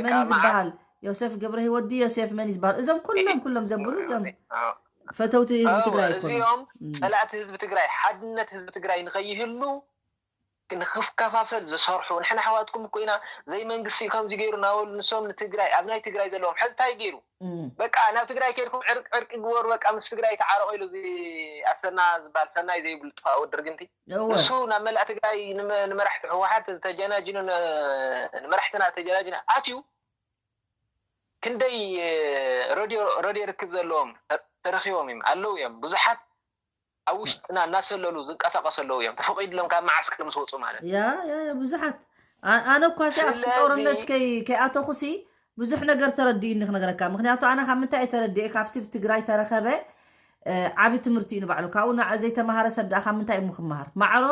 መን ዝበሃል? ዮሴፍ ገብረ ህይወት ድዩ ዮሴፍ መን ዝበሃል? እዞም ኩሎም ኩሎም ዘብሉ እዞም ፈተውቲ ህዝቢ ትግራይ እኮ እዚኦም። ፀላእቲ ህዝቢ ትግራይ፣ ሓድነት ህዝቢ ትግራይ ንኸይህሉ ንኽከፋፈል ዝሰርሑ፣ ንሕና ኣሕዋትኩም እኮ ኢና፣ ዘይመንግስቲ እዩ ከምዚ ገይሩ እናበሉ ንሶም ንትግራይ፣ ኣብ ናይ ትግራይ ዘለዎም ሕዚ እንታይ ገይሩ? በቃ ናብ ትግራይ ከይድኩም ዕርቂ ዕርቂ ግበሩ፣ በቃ ምስ ትግራይ ተዓረቑ ኢሉ እዚ ኣሰና ዝበሃል ሰናይ ዘይብሉ ጥፋእ ወዲ ርግምቲ እወ። ንሱ ናብ መላእ ትግራይ ንመ- ንመራሕቲ ህወሓት ተጀናጅኑ ን- ንመራሕትና ተጀናጅኑ ኣትዩ ክንደይ ረድዮ ረድዮ ርክብ ዘለዎም ተረኪቦም እዮም ኣለዉ እዮም ብዙሓት ኣብ ውሽጥና እናሰለሉ ዝንቀሳቀሱ ኣለዉ እዮም። ተፈቒድሎም ካብ መዓስከር ምስ ወፁ ማለት እዩ። ያ ያ ያ ብዙሓት ኣ- ኣነ እኳ ሲ ኣብቲ ስለዚ- ጦርነት ከይ ከይኣተኹ ሲ ብዙሕ ነገር ተረዲኡኒ ክነግረካ። ምክንያቱ ኣነ ካብ ምንታይ እየ ተረዲኤ ካብቲ ብ ትግራይ ተረኸበ እ፣ ዓቢ ትምህርቲ እዩ ንባዕሉ። ካብኡ ንዓ ዘይተማሃረ ሰብ ደኣ ካብ ምንታይ እሞ ክመሃር? ማዕሮ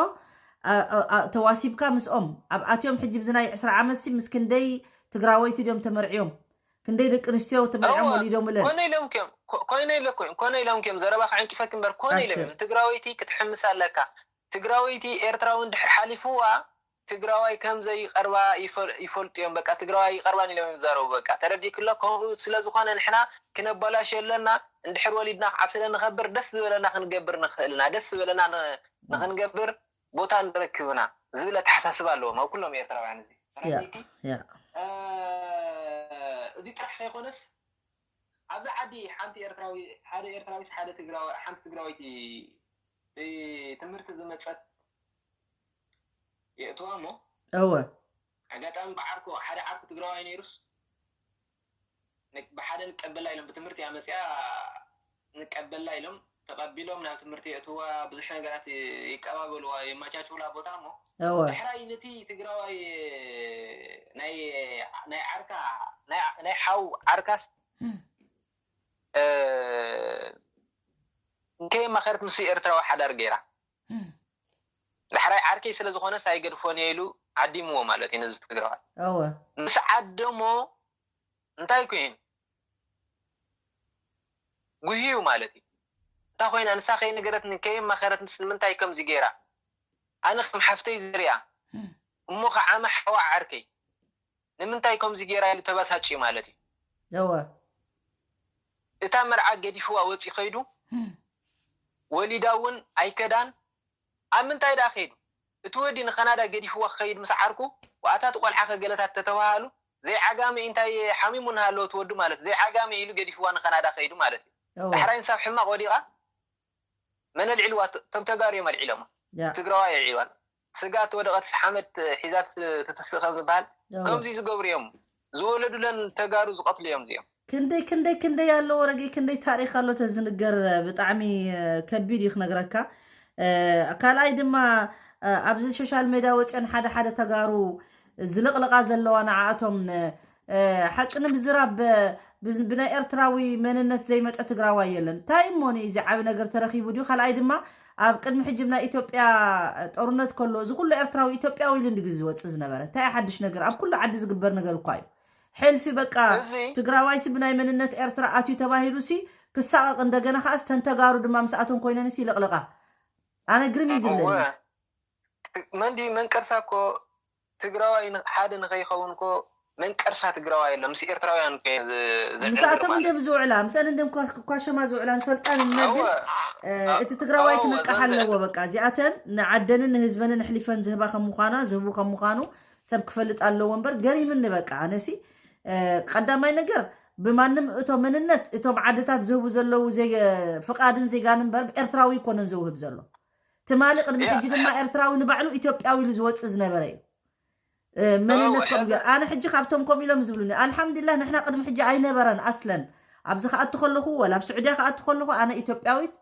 ኣ- ኣ- ኣ- ተዋሲብካ ምስኦም ኣብ ኣትዮም ሕጂ ብዚ ናይ ዕስራ ዓመት ሲ ምስ ክንደይ ትግራወይቲ ድዮም ተመርዕዮም? ክንደይ ደቂ ኣንስትዮ ተመርዕዮም እወ፣ ወሊዶምለን? ኮነ ኢሎም ክዮም ኮ- ኮይነ ኢለ ኮ- ኮነ ኢሎም ክዮም ዘረባኻ ዕንቂፈክ እምበር ኮነ ኢሎም ኣብሽር። እዮም። ትግራወይቲ ክትሕምስ ኣለካ። ትግራወይቲ ኤርትራዊ እንድሕር ሓሊፍዋ ትግራዋይ ከም ዘይቀርባ ይፈል- ይፈልጡ እዮም። በቃ ትግራዋይ ይቀርባን ኢሎም እዮም ዝዛረቡ። በቃ ተረዲእክሎ። ከምኡ ስለ ዝኾነ ንሕና ክነበላሾ ኣለና። እንድሕር ወሊድና ከዓ ስለ ንኸብር ደስ ዝበለና ክንገብር ንኽእል ኢና። ደስ ዝበለና ን- ንኽንገብር ቦታ ንረክብ ኢና ዝብል ኣተሓሳስባ ኣለዎም ኣብ ኩሎም ኤርትራውያን። እዚ ያ ተረዲእኪ? ያ እ፣ እዚ ጥራሕ ከይኮነስ ኣብዚ ዓዲ ሓንቲ ኤርትራዊ ሓደ ኤርትራዊስ ሓደ ትግራዊ ሓንቲ ትግራወይቲ ትምህርቲ ዝመፀት የእትዋ እሞ እወ ኣጋጣሚ ብዓርኮ ሓደ ዓርኩ ትግራዋይ ነይሩስ ን- ብሓደ ንቀበላ ኢሎም ብትምህርቲ ኣመፅያ ንቀበላ ኢሎም ተቐቢሎም ናብ ትምህርቲ የእትዋ ብዙሕ ነገራት ይቀባበልዋ የመቻችውላ ቦታ እሞ እወ ዳሕራይ ነቲ ትግራዋይ ናይ ናይ ዓርካ ናይ ናይ ሓው ዓርካስ እ፣ ከየማኸረት ምስ ኤርትራዊ ሓዳር ገይራ ዳሕራይ ዓርከይ ስለ ዝኾነስ ኣይገድፎን እየ ኢሉ ዓዲምዎ ማለት እዩ ነዚ ትግራዋይ እወ ምስ ዓደሞ እንታይ ኮይኑ ጉህዩ ማለት እዩ እንታይ ኮይና ንሳ ከይነገረትኒ ከየማኸረትንስ ንምንታይ ከምዚ ገይራ ኣነ ከም ሓፍተይ ዝሪኣ እሞ ከዓ መሓዋ ዓርከይ ንምንታይ ከምዚ ገይራ ኢሉ ተበሳጭ ማለት እዩ እወ እታ መርዓ ገዲፍዋ ወፂ ከይዱ ወሊዳ እውን ኣይከዳን ኣብ ምንታይ ደኣ ከይዱ እቲ ወዲ ንካናዳ ገዲፍዋ ክኸይድ ምስ ዓርኩ፣ ዋኣታ እቲ ቆልዓ ከ ገለታት ተተባሃሉ፣ ዘይዓጋሚ እንታይ ሓሚሙ እናሃለወ እቲ ወዱ ማለት ዘይዓጋሚ ኢሉ ገዲፍዋ ንካናዳ ከይዱ ማለት እዩ። ዳሕራይ ንሳብ ሕማቕ ወዲቓ መን ኣልዒልዋ? እቶም ተጋሩ እዮም ኣልዒሎማ። ትግራዋይ ኣልዒልዋ። ስጋ ተወደቐት ሓመድ ሒዛት ትትስእ ከም ዝበሃል ከምዚ ዝገብሩ እዮም። ዝወለዱለን ተጋሩ ዝቐትሉ እዮም እዚኦም። ክንደይ ክንደይ ክንደይ ኣሎ ወረገይ፣ ክንደይ ታሪኽ ኣሎ ተዝንገር። ብጣዕሚ ከቢድ እዩ ክነግረካ። ካልኣይ ድማ ኣብዚ ሶሻል ሜድያ ወፅአን ሓደ ሓደ ተጋሩ ዝልቕልቓ ዘለዋ ንዓኣቶም ሓቂ ንምዝራብ ብናይ ኤርትራዊ መንነት ዘይመፀ ትግራዋይ የለን። እንታይ እሞ እዚ ዓብ ነገር ተረኺቡ ድዩ? ካልኣይ ድማ ኣብ ቅድሚ ሕጂ ናይ ኢትዮጵያ ጦርነት ከሎ እዚ ኩሉ ኤርትራዊ ኢትዮጵያዊ ኢሉ እንድግዝ ዝወፅእ ዝነበረ እንታይ ሓድሽ ነገር? ኣብ ኩሉ ዓዲ ዝግበር ነገር እኳ እዩ። ሕልፊ በቃ ትግራዋይሲ ብናይ መንነት ኤርትራ ኣትዩ ተባሂሉሲ ክሳቐቕ፣ እንደገና ከዓስ ተንተጋሩ ድማ ምስኣቶም ኮይነንሲ ይልቕልቓ። ኣነ ግርም እዩ ዝብለኒ። መንዲ መንቀርሳ እኮ ትግራዋይ ሓደ ንኸይኸውን እኮ መንቀርሳ ትግራዋይ ኣሎ። ምስ ኤርትራውያን ምስኣቶም እንደም ዝውዕላ ምስአን እንደም ኳሸማ ዝውዕላ ንፈልጣን እነግን እቲ ትግራዋይ ክነቃሕ ኣለዎ። በቃ እዚኣተን ንዓደንን ንህዝበንን ኣሕሊፈን ዝህባ ከም ምዃና ዝህቡ ከም ምዃኑ ሰብ ክፈልጥ ኣለዎ እምበር ገሪምኒ። በቃ ኣነሲ ቀዳማይ ነገር ብማንም እቶም መንነት እቶም ዓድታት ዝህቡ ዘለዉ ፍቓድን ዜጋን እምበር ኤርትራዊ ይኮነን ዘውህብ ዘሎ። ትማሊ ቅድሚ ሕጂ ድማ ኤርትራዊ ንባዕሉ ኢትዮጵያዊ ኢሉ ዝወፅእ ዝነበረ እዩ። መንነት ከምኡ ገይሩ ኣነ ሕጂ ካብቶም ከምኡ ኢሎም ዝብሉኒ ኣልሓምዱሊላህ ንሕና ቅድሚ ሕጂ ኣይነበረን ኣስለን። ኣብዚ ክኣቱ ከለኹ ወላ ኣብ ስዑድያ ክኣቱ ከለኹ ኣነ ኢትዮጵያዊት፣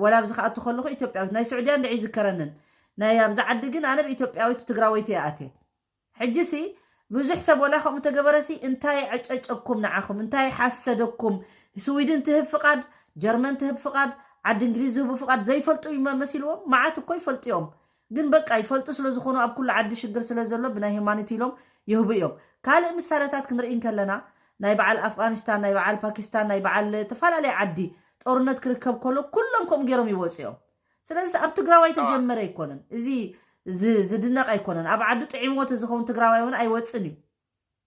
ወላ ኣብዚ ክኣቱ ከለኹ ኢትዮጵያዊት። ናይ ስዑድያ እንድዒ ይዝከረንን ናይ ኣብዚ ዓዲ ግን ኣነ ብኢትዮጵያዊት ትግራወይቲ እየ ኣትየ። ሕጂሲ ብዙሕ ሰብ ወላ ከምኡ ተገበረሲ እንታይ ዕጨጨኩም ንዓኹም እንታይ ሓሰደኩም? ስዊድን ትህብ ፍቓድ፣ ጀርመን ትህብ ፍቓድ፣ ዓዲ እንግሊዝ ዝህቡ ፍቓድ ዘይፈልጡ እዩ መሲልዎም። መዓት እኮ ይፈልጡ እዮም። ግን በቃ ይፈልጡ ስለ ዝኾኑ ኣብ ኩሉ ዓዲ ሽግር ስለ ዘሎ ብናይ ሂማኒት ኢሎም ይህቡ እዮም። ካልእ ምሳሌታት ክንርኢ እንከለና ናይ በዓል ኣፍጋኒስታን፣ ናይ በዓል ፓኪስታን፣ ናይ በዓል ተፈላለየ ዓዲ ጦርነት ክርከብ ከሎ ኩሎም ከምኡ ገይሮም ይወፁ እዮም። ስለዚ ኣብ ትግራዋይ ተጀመረ ኣይኮነን። እዚ ዝድነቕ ኣይኮነን። ኣብ ዓዱ ጥዒምዎ ተዝኸውን ትግራዋይ እውን ኣይወፅን እዩ።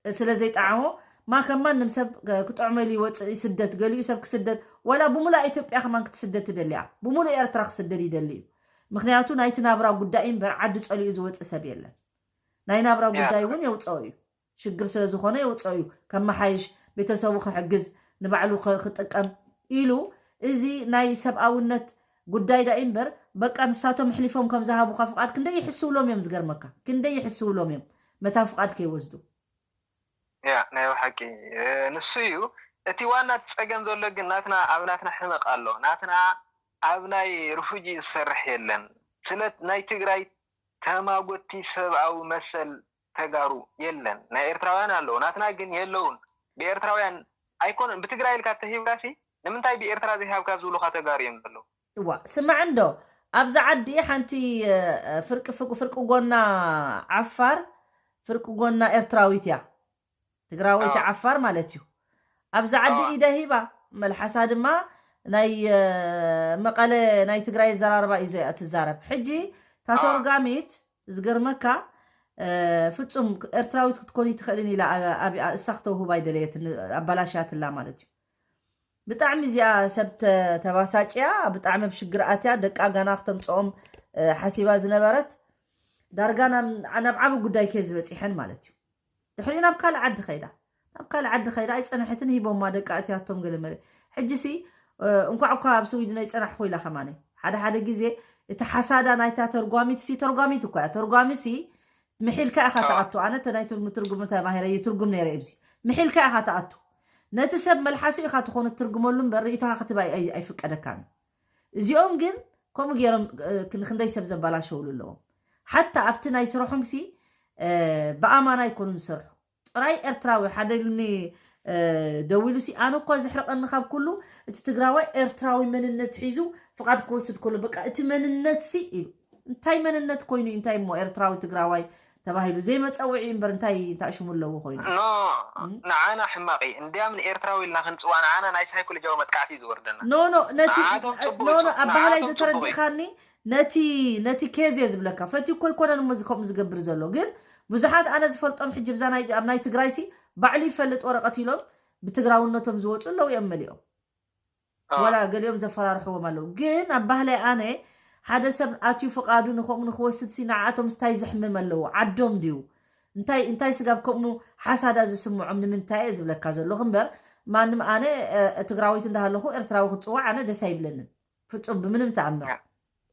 ስለ ዘይጠዓሞ ማ ከም ማንም ሰብ ክጥዕመሉ ይወፅእ ይስደት። ገሊኡ ሰብ ክስደት ወላ ብሙሉእ ኢትዮጵያ ከማን ክትስደት ትደሊያ ብሙሉእ ኤርትራ ክስደድ ይደሊ እዩ። ምክንያቱ ናይቲ ናብራ ጉዳይ እምበር ዓዱ ፀሊኡ ዝወፅእ ሰብ የለን። ናይ ናብራ ጉዳይ እውን የውፀኦ እዩ። ሽግር ስለ ዝኾነ የውፀኦ እዩ። ከመሓይሽ፣ ቤተሰቡ ክሕግዝ፣ ንባዕሉ ክጥቀም ኢሉ። እዚ ናይ ሰብኣውነት ጉዳይ ዳ እምበር በቃ ንሳቶም ኣሕሊፎም ከም ዝሃቡካ ፍቓድ ክንደይ ይሕስውሎም እዮም። ዝገርመካ ክንደይ ይሕስውሎም እዮም መታን ፍቓድ ከይወስዱ። ያ ናይ ብሓቂ ንሱ እዩ እቲ ዋና እቲ ፀገም ዘሎ። ግን ናትና ኣብ ናትና ሕመቕ ኣሎ። ናትና ኣብ ናይ ርፉጂ ዝሰርሕ የለን። ስለ ናይ ትግራይ ተማጎቲ ሰብኣዊ መሰል ተጋሩ የለን። ናይ ኤርትራውያን ኣለዉ ናትና ግን የለውን። ብኤርትራውያን ኣይኮነን ብትግራይ ኢልካ ተሂብካሲ ንምንታይ ብኤርትራ ዘይሃብካ ዝብሉካ ተጋሩ እዮም ዘለዉ። እዋ ስማዕ እንዶ ኣብዚ ዓዲ ሓንቲ ፍርቂ ፍርቂ ጎና ዓፋር ፍርቂ ጎና ኤርትራዊት እያ። ትግራወይቲ ዓፋር ማለት እዩ። ኣብዚ ዓዲ ኢደ ሂባ መልሓሳ ድማ ናይ መቐለ ናይ ትግራይ ኣዘራርባ እዩ እዚኣ ትዛረብ። ሕጂ እታ ተርጓሚት ዝገርመካ ፍፁም ኤርትራዊት ክትኮኒ ትኽእልን ኢላ ኣብኣ እሳ ክተውህባ ኣይደለየትን ኣባላሽያትላ ማለት እዩ። ብጣዕሚ እዚኣ ሰብ ተባሳጭያ ብጣዕሚ ኣብ ሽግር ኣትያ ደቃ ጋና ክተምፅኦም ሓሲባ ዝነበረት ዳርጋ ናብ ዓቢ ጉዳይ ከ ዝበፂሐን ማለት እዩ። ድሕሪኡ ናብ ካልእ ዓዲ ከይዳ ናብ ካልእ ዓዲ ከይዳ ኣይፀንሐትን ሂቦማ ደቃ እትያቶም ገለ መለ ሕጂሲ እንኳዕ እኳ ኣብ ስዊድን ኣይፀናሕኩ ኢላ ከማነ ሓደ ሓደ ግዜ እቲ ሓሳዳ ናይታ ተርጓሚት ሲ ተርጓሚት እኳ እያ ተርጓሚ ሲ ምሒልካ ኢኻ ትኣቱ ኣነ ተ ናይ ትርጉም ተማሂረ ይትርጉም ነይረ እብዚ ምሒልካ ኢኻ ትኣቱ ነቲ ሰብ መልሓሱ ኢኻ ትኾኑ ትርጉመሉ እምበር ርእይቶኻ ክትብ ኣይፍቀደካን እዚኦም ግን ከምኡ ገይሮም ክንደይ ሰብ ዘባላሸውሉ ኣለዎም ሓታ ኣብቲ ናይ ስርሖም ሲ ብኣማና ኣይኮኑን ዝሰርሑ ጥራይ ኤርትራዊ ሓደ ኢሉኒ ደዊሉ ሲ ኣነ እኳ ዘሕርቐኒ ካብ ኩሉ እቲ ትግራዋይ ኤርትራዊ መንነት ሒዙ ፍቓድ ክወስድ ከሎ በቃ እቲ መንነት ሲ ኢሉ እንታይ መንነት ኮይኑ እንታይ እሞ ኤርትራዊ ትግራዋይ ተባሂሉ ዘይመፀውዒ እምበር እንታይ እንታይ ሽሙ ኣለዎ ኮይኑ ንዓና ሕማቂ እንዲያም ንኤርትራዊ ኢልና ክንፅዋ ንዓና ናይ ሳይኮሎጂያዊ መጥቃዕቲ ዝወርደና ኖ ኖ ነቲ ኖ ኖ ኣባህላይ ዝተረዲእኻኒ ነቲ ነቲ ኬዝ እየ ዝብለካ ፈትዩ እኮ ይኮነን እሞ ከምኡ ዝገብር ዘሎ ግን ብዙሓት ኣነ ዝፈልጦም ሕጂ ብዛ ኣብ ናይ ትግራይ ሲ ባዕሉ ይፈልጥ ወረቀት ኢሎም ብትግራውነቶም ዝወፁ ኣለዉ እዮም መሊኦም ዋላ ገሊኦም ዘፈራርሕዎም ኣለዉ ግን ኣብ ባህላይ ኣነ ሓደ ሰብ ኣትዩ ፍቓዱ ንከምኡ ንክወስድ ሲ ንዓኣቶም እንታይ ዘሕምም ኣለዎ? ዓዶም ድዩ? እንታይ እንታይ ስጋብ ከምኡ ሓሳዳ ዝስምዖም ንምንታይ እየ ዝብለካ ዘለኹ እምበር፣ ማንም ኣነ ትግራዊት እንዳሃለኹ ኤርትራዊ ክፅዋዕ ኣነ ደስ ኣይብለንን ፍፁም ብምንም ተኣምር።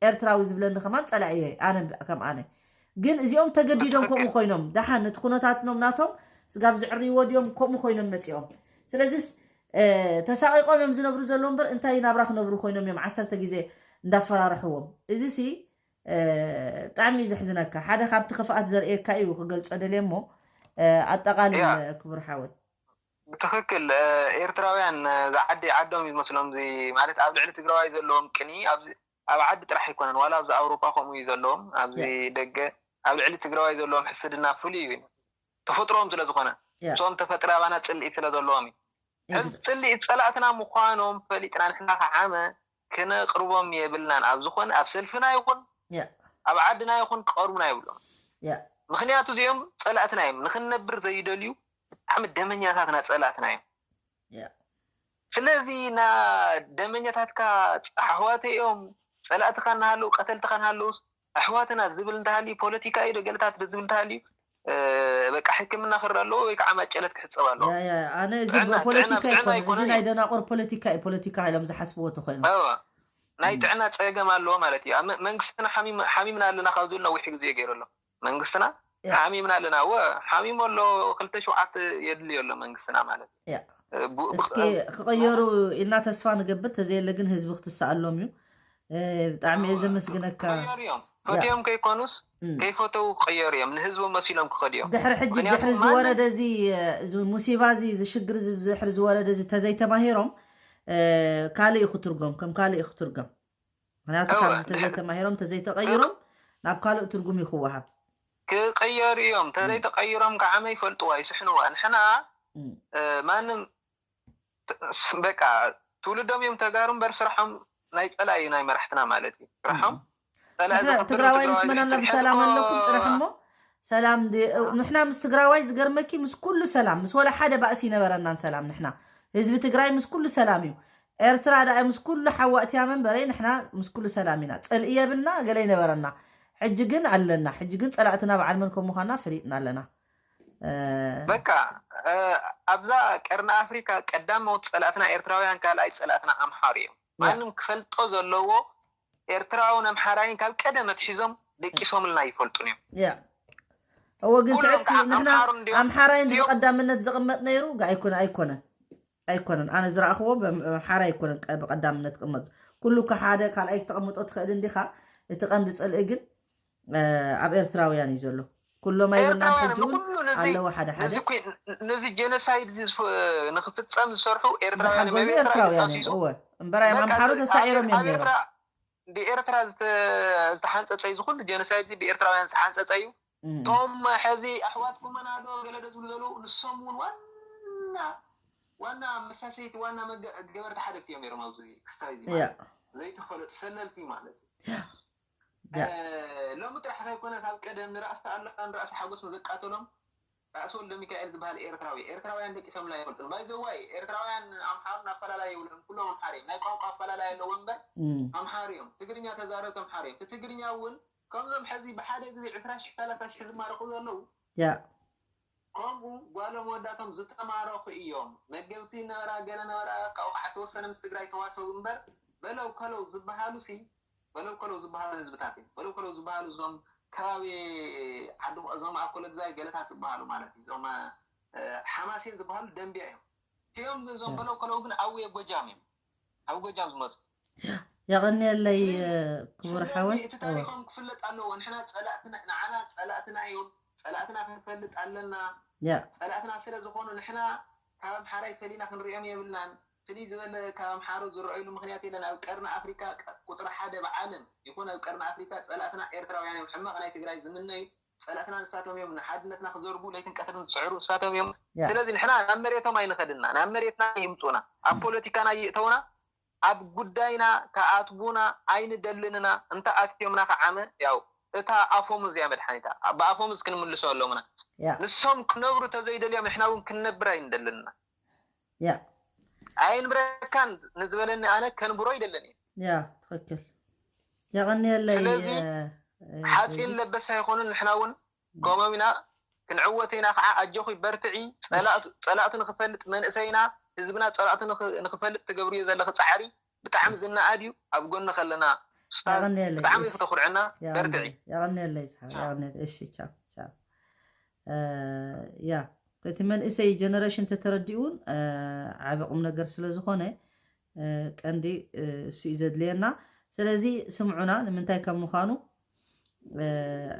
ኤርትራዊ ዝብለኒ ከማን ፀላኢ እየ ኣነ ከም ኣነ። ግን እዚኦም ተገዲዶም ከምኡ ኮይኖም ደሓን ነቲ ኩነታትኖም ናቶም ስጋብ ዝዕርይዎ ድዮም ከምኡ ኮይኖም መፂኦም? ስለዚስ ተሳቂቆም እዮም ዝነብሩ ዘለዉ እምበር እንታይ ናብራ ክነብሩ ኮይኖም እዮም ዓሰርተ ግዜ እንዳፈራርሕዎም? እዚ ሲ ብጣዕሚ እዩ ዘሕዝነካ። ሓደ ካብቲ ክፍኣት ዘርእየካ እዩ ክገልጾ ደልየ እሞ ኣጠቃሊል ክቡር ሓወይ። ብትክክል ኤርትራውያን ዝዓዲ ዓዶም እዩ ዝመስሎም። እዚ ማለት ኣብ ልዕሊ ትግራዋይ ዘለዎም ቅኒ ኣብ ዓዲ ጥራሕ ኣይኮነን፣ ዋላ ኣብዚ ኣውሮፓ ከምኡ እዩ ዘለዎም። ኣብዚ ደገ ኣብ ልዕሊ ትግራዋይ ዘለዎም ሕስድና ፍሉይ እዩ፣ ተፈጥሮኦም ስለዝኮነ። እሶም ተፈጥሮ ኣባና ፅልኢት ስለዘለዎም እዩ። ሕዚ ፅልኢ ፀላእትና ምዃኖም ፈሊጥና ንሕና ከዓመ ክነቅርቦም የብልናን። ኣብ ዝኾነ ኣብ ሰልፍና ይኹን ኣብ ዓድና ይኹን ክቀርቡና የብሎም። ምክንያቱ እዚኦም ፀላእትና እዮም፣ ንክንነብር ዘይደልዩ ብጣዕሚ ደመኛታትና ፀላእትና እዮም። ስለዚ ና ደመኛታትካ ኣሕዋተ እዮም፣ ፀላእትካ እናሃለዉ ቀተልትካ እናሃለዉስ ኣሕዋትና ዝብል እንተሃልዩ ፖለቲካ እዩ ዶ ገለታት ዝብል እንተሃልዩ በቃ ሕክምና ክረ ኣለዎ ወይ ከዓ ማጨለት ክሕፀብ ኣለዎ። ኣነ እዚ ፖለቲካ ይኮነ እዚ ናይ ደናቆር ፖለቲካ እዩ። ፖለቲካ ኢሎም ዝሓስብዎ ተኮይኑ ናይ ጥዕና ፀገም ኣለዎ ማለት እዩ። መንግስትና ሓሚምና ኣለና ካብ ዝብል ነዊሕ ግዜ ገይሩ ኣሎ። መንግስትና ሓሚምና ኣለና። ወ ሓሚሙ ኣሎ። ክልተ ሸውዓተ የድልዮ ኣሎ መንግስትና ማለት እዩ። እስኪ ክቀየሩ ኢልና ተስፋ ንገብር። ተዘየለ ግን ህዝቢ ክትሰኣሎም እዩ። ብጣዕሚ እየ ዘመስግነካ። ፈትዮም ከይኮኑስ ከይፈተው ክቀየሩ እዮም። ንህዝቦም መሲሎም ክኸዱ እዮም። ድሕሪ ሕጂ ድሕሪ ዝወረደ እዚ ሙሲባ እዚ ዝሽግር ድሕሪ ዝወረደ እዚ ተዘይተማሂሮም ካልእ እዩ ክትርጎም፣ ከም ካልእ እዩ ክትርጎም። ምክንያቱ ካብዚ ተዘይተማሂሮም ተዘይተቀይሮም ናብ ካልእ ትርጉም እዩ ክወሃብ። ክቀየሩ እዮም። ተዘይተቀይሮም ከዓመ ይፈልጥዋ ይስሕንዋ። ንሕና ማንም በቃ ትውልዶም እዮም ተጋሩ እምበር ስራሖም ናይ ፀላኢ እዩ ናይ መራሕትና ማለት እዩ። ስራሖም ትግራዋይ ምስ መን ኣሎ ብሰላም ኣለኩም ፅራሕ እሞ ሰላም። ንሕና ምስ ትግራዋይ ዝገርመኪ ምስ ኩሉ ሰላም፣ ምስ ወላ ሓደ ባእሲ ይነበረናን ሰላም። ንሕና ህዝቢ ትግራይ ምስ ኩሉ ሰላም እዩ። ኤርትራ ደኣ ምስ ኩሉ ሓዋእትያ መንበረይ ንሕና ምስ ኩሉ ሰላም ኢና። ፅልኢ የብልና ገለ ይነበረና። ሕጂ ግን ኣለና። ሕጂ ግን ፀላእትና በዓል መን ከም ምዃንና ፈሊጥና ኣለና። በቃ ኣብዛ ቀርኒ ኣፍሪካ ቀዳሞት ፀላእትና ኤርትራውያን ካልኣይ ፀላእትና ኣምሓሩ እዮም። ማንም ክፈልጦ ዘለዎ ኤርትራውን ኣምሓራይን ካብ ቀደም ኣትሒዞም ደቂሶምልና ይፈልጡን እዮም። እዎ ግን ትዕጽ ንሕና ኣምሓራይ እንዲ ብቀዳምነት ዝቕመጥ ነይሩ ኣይኮነ ኣይኮነን ኣይኮነን ኣነ ዝረኣኽዎ ኣምሓራ ኣይኮነን ብቀዳምነት ቅመጥ ኩሉ ከሓደ ካልኣይ ክተቐምጦ ትኽእል እንዲኻ። እቲ ቀንዲ ፅልኢ ግን ኣብ ኤርትራውያን እዩ ዘሎ። ኩሎም ኣይበልናን ሕጂ እውን ኣለዎ ሓደ ሓደ ነዚ ጀኖሳይድ ንክፍፀም ዝሰርሑ ኤርትራውያን ዝሓገዙ ኤርትራውያን እዮም። እወ እምበራዮም ኣምሓሩ ተሳዒሮም እዮም ነይሮም። ብኤርትራ ዝተሓንፀፀ እዩ ዝኩሉ ጀኖሳይድ ብኤርትራውያን ዝተሓንፀፀ እዩ። እቶም ሕዚ ኣሕዋትኩም መናዶ ገለዶ ዝብሉ ዘለዉ ንሶም እውን ዋና ዋና መሳሰይቲ ዋና ገበርቲ ሓደግቲ እዮም ነይሮም ኣብዚ ክስታይ እዚ ዘይተፈለጡ ሰለልቲ ማለት እዩ። ሎሚ ጥራሕ ከይኮነ ካብ ቀደም ንራእሲ ኣሉላን ራእሲ ሓጎስን ዘቃተሎም ራእሲ ወልደ ሚካኤል ዝበሃል ኤርትራዊ ኤርትራውያን ደቂሶምላ ይፈልጡ ባይዘዋይ ኤርትራውያን ኣምሓሩን ኣፈላላይ የብሎም ኩሎም ኣምሓር እዮም ናይ ቋንቋ ኣፈላላይ ኣለዎ እምበር ኣምሓር እዮም ትግርኛ ተዛረብቲ ኣምሓር እዮም እቲ ትግርኛ እውን ከምዞም ሕዚ ብሓደ ግዜ ዕስራ ሽሕ ሰላሳ ሽሕ ዝማረኹ ዘለዉ ከምኡ ጓሎም ወዳቶም ዝተማረኹ እዮም መገብቲ ነበራ ገለ ነበራ ካብኡ ከዓ ተወሰነ ምስ ትግራይ ተዋሰቡ እምበር በለው ከለው ዝበሃሉ ሲ በለው ከለው ዝበሃሉ ህዝብታት እዮም። በለው ከለው ዝበሃሉ እዞም ከባቢ ዓዲ እዞም ኣብ ኮለድዛይ ገለታት ዝበሃሉ ማለት እዩ። እዞም ሓማሴን ዝበሃሉ ደንቢያ እዮም። እቲኦም እዞም በለው ከለው ግን ኣውየ ጎጃም እዮም። ኣብ ጎጃም ዝመፁ የቐንየለይ ክቡር ሓወይ። እቲ ታሪኾም ክፍለጥ ኣለዎ። ንሕና ፀላእትና ንዓና ፀላእትና እዮም። ፀላእትና ክንፈልጥ ኣለና። ፀላእትና ስለ ዝኾኑ ንሕና ካብ ኣምሓራይ ፈሊና ክንሪኦም የብልናን። ፍልይ ዝበለ ካብ ኣምሓሩ ዝረኣዩሉ ምኽንያት የለን። ኣብ ቀርኒ ኣፍሪካ ቁፅሪ ሓደ ብዓለም ይኹን ኣብ ቀርኒ ኣፍሪካ ፀላእትና ኤርትራውያን እዮም። ሕማቕ ናይ ትግራይ ዝምነዩ ፀላእትና ንሳቶም እዮም። ንሓድነትና ክዘርጉ ለይትን ቀትርን ዝፅዕሩ ንሳቶም እዮም። ስለዚ ንሕና ናብ መሬቶም ኣይንኸድና፣ ናብ መሬትና ይምፁና። ኣብ ፖለቲካና ይእተውና፣ ኣብ ጉዳይና ከኣትቡና ኣይንደልንና። እንተ ኣትዮምና ከዓመ ያው እታ ኣፎሙዝ እያ መድሓኒታ። ብኣፎሙዝ ክንምልሶ ኣሎምና። ንሶም ክነብሩ ተዘይደልዮም ንሕና እውን ክንነብር ኣይንደልንና። ያ ኣይንብረካን ንዝበለኒ ኣነ ከንብሮ ይደልን እየ። ያ ትኽክል። የቐንየለይ። ስለዚ ሓፂን ለበስ ኣይኮኑን። ንሕና እውን ከምኦም ኢና፣ ክንዕወት ኢና ከዓ። ኣጆኺ በርትዒ። ፀላእቱ ንክፈልጥ መንእሰይና፣ ህዝብና ፀላእቱ ንክፈልጥ ትገብርዮ ዘለኺ ፃዕሪ ብጣዕሚ ዝነኣድ እዩ። ኣብ ጎኒ ከለና ኡስታዝ ብጣዕሚ እዩ ክተኩርዕና። በርትዒ። የቐንየለይ። እሺ፣ ቻው ቻው። ያ እቲ መንእሰይ ጀነሬሽን ተተረዲኡን ዓቢ ቁም ነገር ስለ ዝኾነ ቀንዲ እሱ እዩ ዘድልየና። ስለዚ ስምዑና ንምንታይ ከም ምዃኑ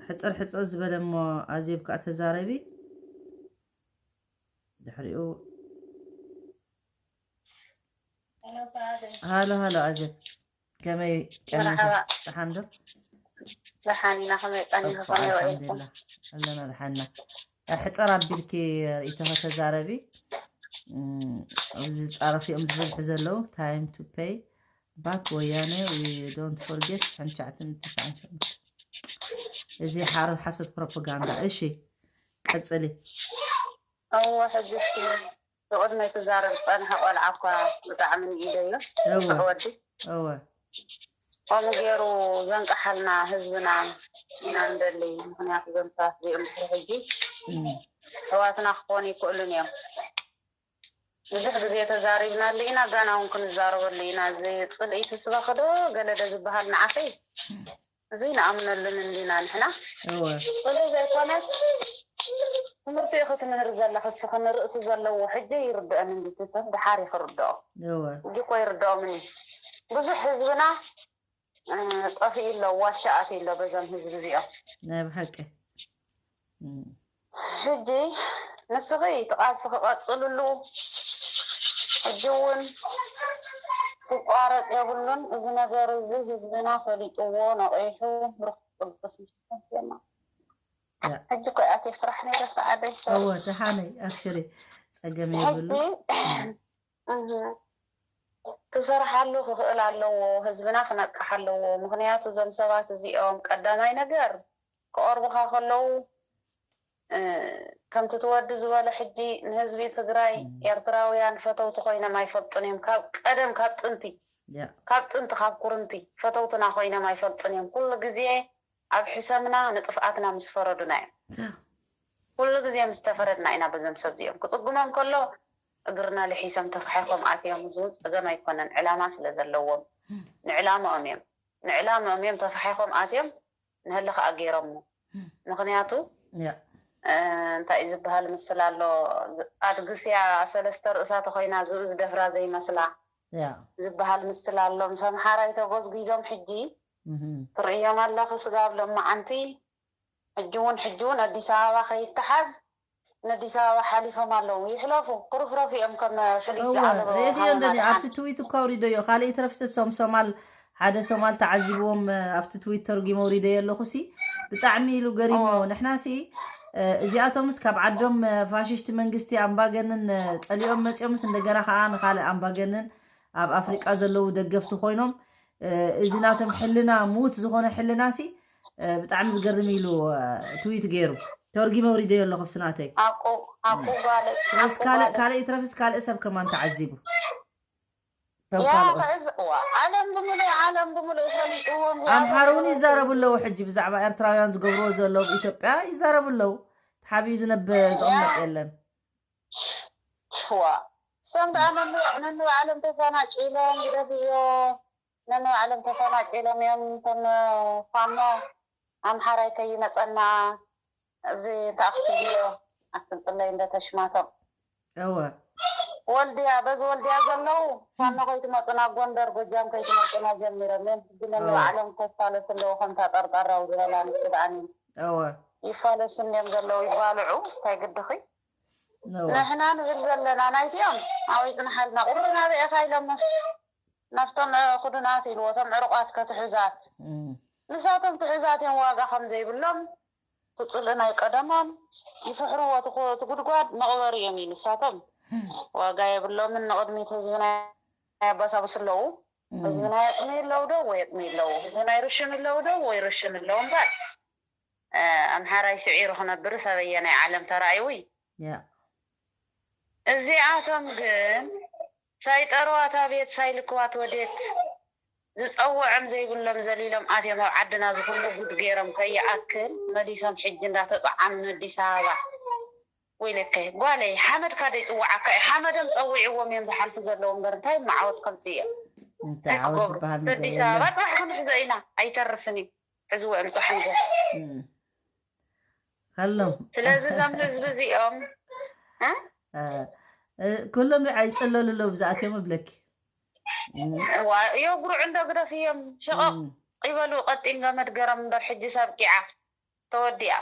ሕፅር ሕፅር ዝበለ እሞ ኣዜብ ከዓ ተዛረቢ። ድሕሪኡ ሃሎ ሃሎ ኣዜብ ከመይ ቀኒኺ? ደሓን ዶ? ደሓን ኢና። ከመይ ቀኒኺ? ከመይ ውዒልኩም? ኣለና ደሓና። ሕፅር ኣቢልኪ ርእይቶ ከተዛረቢ። ኣብዚ ዝፃረፉ እዮም ዝበዝሑ ዘለዉ። Time to pay back ወያነ፣ we don't forget። ሽሕን ትሽዓትን ተስዓን ሸሞንተን። እዚ ሓሶት ፕሮፓጋንዳ። እሺ ቀፅሊ። እወ ሕጂ ብቕድመይ ክዛረብ ዝፀንሐ ቆልዓ እኳ ብጣዕሚ ንኢደዮ። ንፉዕ ወዲ። እወ። ከምኡ ገይሩ ዘንቀሓልና ህዝብና ኢና ንደሊ። ምኽንያቱ እዞም ሰባት እዚኦም ድሕሪ ሕጂ ኣሕዋትና ክኾኑ ይክእሉን እዮም። ብዙሕ ግዜ ተዛሪብናሉ ኢና፣ ጋና እውን ክንዛረበሉ ኢና። እዚ ፅልኢ ትስበኺ ዶ ገለ ዶ ዝበሃል ንዓኺ እዚ ንኣምነሉን እንዲና ንሕና። እወ። ጽሉእ ዘይኮነስ ትምህርቲ ኢኺ ትምህሪ ዘለኺ እስኺ ንርእሲ ዘለዎ ሕጂ ይርድኦን እንዲ እቲ ሰብ ደሓር እዩ ክርድኦ። እወ። ሕጂ እኮ ይርድኦምን እዩ። ብዙሕ ህዝብና እ፣ ጠፊኡ ኣሎ፣ ዋሻ ኣትዩ ኣሎ በዞም ህዝቢ እዚኦም። ናይ ብሓቂ። ሕጂ ንስኺ እቲ ቃልሲ ክቐጽልሉ ሕጂ እውን ክቋረጽ የብሉን። እዚ ነገር እዚ ህዝብና ፈሊጥዎ ነቒሑ ርኹብ ቅዱስ ምሽኮን ዜማ። ሕጂ እኮ ኣትየ ስራሕ ነይረ ሰዓደይ ሰ- እወ ደሓነይ ኣብሽሪ ጸገም የብሉ። ሕጂ እህ፣ ክሰርሓሉ ክኽእል ኣለዎ። ህዝብና ክነቅሕ ኣለዎ። ምኽንያቱ እዞም ሰባት እዚኦም ቀዳማይ ነገር ክቐርቡኻ ከለዉ እ፣ ከምቲ እቲ ወዲ ዝበሎ ሕጂ ንህዝቢ ትግራይ ኤርትራውያን ፈተውቲ ኮይኖም ኣይፈልጡን እዮም። ካብ ቀደም ካብ ጥንቲ ያ ካብ ጥንቲ ካብ ኩርንቲ ፈተውትና ኮይኖም ኣይፈልጡን እዮም። ኩሉ ግዜ ኣብ ሕሰምና ንጥፍኣትና ምስ ፈረዱና እዮም። ያ ኩሉ ግዜ ምስ ተፈረድና ኢና በዞም ሰብ እዚኦም። ክጽግሞም ከሎ እግርና ልሒሶም ተፋሒኾም ኣትዮም። እዚ እውን ጸገም ኣይኮነን፣ ዕላማ ስለ ዘለዎም ንዕላማኦም እዮም። ንዕላምኦም እዮም ተፋሒኾም ኣትዮም ንህሊ ከዓ ገይሮሞ። ምኽንያቱ ያ እ፣ እንታይ እዩ ዝበሃል ምስል ኣሎ፣ ኣድግስ እያ ሰለስተ ርእሳ ተኾይና ዝብኢ ዝደፍራ ዘይመስላ ያ ዝበሃል ምስል ኣሎ። ምስ ኣምሓራይ ተጎዝጒዞም ሕጂ እህ። ትርእዮም ኣለኺ ስጋብ ሎማዓንቲ ሕጂ እውን ሕጂ እውን ኣዲስ ኣበባ ከይተሓዝ ንኣዲስ ኣበባ ሓሊፎም ኣለዉ። ይሕለፉ ክርፍረፉ እዮም ከም ፍልይቲ እወ ዓለበ ሬድዮ ሃወና እንደኒ ኣብቲ ደሓን። ትዊት እኮ ኣውሪደዮ ካልእ ይትረፍቲ እሶም ሶማል ሓደ ሶማል ተዓዚብዎም ኣብቲ ትዊት ተርጉም ኣውሪደዮ ኣለኹ ሲ ብጣዕሚ ኢሉ ገሪሞ እወ። ንሕና ሲ እዚኣቶምስ ካብ ዓዶም ፋሽሽቲ መንግስቲ ኣምባገንን ጸሊኦም መጺኦምስ እንደገና ከዓ ንካልእ ኣምባገንን ኣብ ኣፍሪቃ ዘለዉ ደገፍቲ ኮይኖም እዚ ናቶም ሕልና ምዉት ዝኾነ ሕልና ሲ ብጣዕሚ ዝገርም ኢሉ ትዊት ገይሩ ተርጊመ ኣውሪደዮ ኣለኹ ኣብስናተይ ሓቁ ሓቁ ጓል ስለዚ ሓቁ ካልእ ጓል ካልእ ይትረፍስ ካልእ ሰብ ከማን ተዓዚቡ እቶም ያ ካልኦት ተዕዝ ዋ ዓለም ብምሉእ ዓለም ብምሉእ ፈሊጥዎም ኣምሓሩ እውን ይዛረቡ ኣለዉ ሕጂ ብዛዕባ ኤርትራውያን ዝገብርዎ ዘለዉ ኣብ ኢትዮጵያ ይዛረቡ ኣለዉ ተሓቢኡ ዝነብ ዝቕመጥ የለን ዋ እሶም ደኣ ነንባዕሎም ተፈናቂሎም ግደፍዮ ነንባዕሎም ተፈናቂሎም እዮም እቶም ፋኖ ኣምሓራይ ከይመፀና እዚ እንታይ ክትብልዮ ኣትንፅለይ እንደ ተሽማቶም እወ ወልድያ በዚ ወልድያ ዘለዉ ፋኖ ከይትመፁና ጎንደር ጎጃም ከይትመፁና ጀሚሮም እዮም ሕጂ ነንባዕሎም ከፋለሱ ኣለዉ ከምታ ጠርጠራው ዝበላ ንሱ ደኣኒ እወ ይፋለሱ እንድዮም ዘለዉ ይባልዑ እንታይ ግድኺ እወ ንሕና ንብል ዘለና ናይቲኦም ኣወይ ፅንሓልና ቁሪ ናበይ ኢኻ ኢሎሞ ናብቶም ክዱናት ኢልዎ እቶም ዕሩቋት ከትሑዛት እም። ንሳቶም ትሑዛት እዮም ዋጋ ከም ዘይብሎም እቲ ፅልኢ ናይ ቀደሞም ይፍሕርዎ እቲ ኩ- እቲ ጉድጓድ መቕበሪ እዮም እዩ ንሳቶም ዋጋ የብሎምን ንቕድሚት ህዝብና ያባሳብሱ ኣለዉ እም። ህዝብና የጥሚ ኣለዉ ዶ ወይ የጥሚ ኣለዉ ህዝብና ይርሽም ኣለዉ ዶ ወይ ይርሽም ኣለዉ እምበር ኣምሓራይ ስዒሩ ክነብርስ ኣበየናይ ዓለም ተራእይዊ ያ እዚኣቶም ግን ሳይጠርዋት ኣቤት ሳይልክዋት ወዴት ዝፀውዖም ዘይብሎም ዘሊሎም ኣትዮም ኣብ ዓድና ዝኩሉ ጉድ ገይሮም ከይኣክል መሊሶም ሕጂ እንዳተፀዓኑ ንኣዲስ ኣበባ። ወይለከ ጓለይ ሓመድካ ደይፅዋዓካ እዩ። ሓመዶም ፀዊዕዎም እዮም ዝሓልፉ ዘለዉ እምበር እንታይ መዓወት ከምፅ እዮም እንታይ እንታይ ዓወት ክገብሩ ዝበሃል ነገር ኣዲስ ኣበባ የለን። ፅባሕ ክንሕዞ ኢና። ኣይተርፍን እዩ። ሕዝዎ እዮም ፅባሕ ንጎ እም። ከሎም ስለዚ እዞም ህዝቢ እዚኦም እ? እ፣ እ፣ ኩሎም ኣይፀለሉ ኣለዉ ብዝኣትዮም እብለኪ እም። ዋ የጉርዑ እንዶ ግደፍዮም ሽቐቕ እም። ይበሉ። ቀጢን ገመድ ገረም እምበር ሕጂ ሳብቂዓ ተወዲኣ።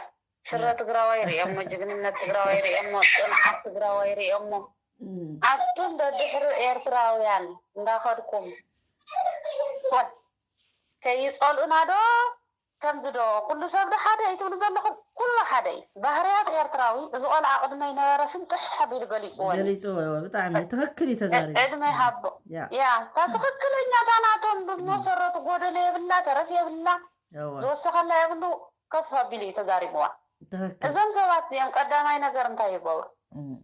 ስረ ትግራዋይ ሪኦሞ፣ ጅግንነት ትግራዋይ ሪኦሞ፣ ፅንዓት ትግራዋይ ሪኦሞ። እም። ኣብቱም ደድሕሪ ኤርትራውያን እንዳኸድኩም ሰብ ከይፀልኡና ዶ ከምዚ ዶ ኩሉ ሰብ ዶ ሓደ እዩ ትብሉ ዘለኹም? ኩሉ ሓደ እዩ። ባህርያት ኤርትራዊ እዚ ቆልዓ ቅድመይ ነበረ ፍንጥሕ ኣቢሉ ገሊፅዎ እዩ። ገሊፅዎ እዎ፣ ብጣዕሚ ትኽክል እዩ ተዛሪቡ። ዕድመ ሃቦ። ያ። ያ፣ እታ ትኽክለኛታ ናቶም ብመሰረቱ ጎደሎ የብላ፣ ተረፍ የብላ፣ እዎ። ዝወሰኸላ የብሉ፣ ከፍ ኣቢሉ እዩ ተዛሪብዋ። ትኽክል። እዞም ሰባት እዚኦም ቀዳማይ ነገር እንታይ ይገብሩ? እም።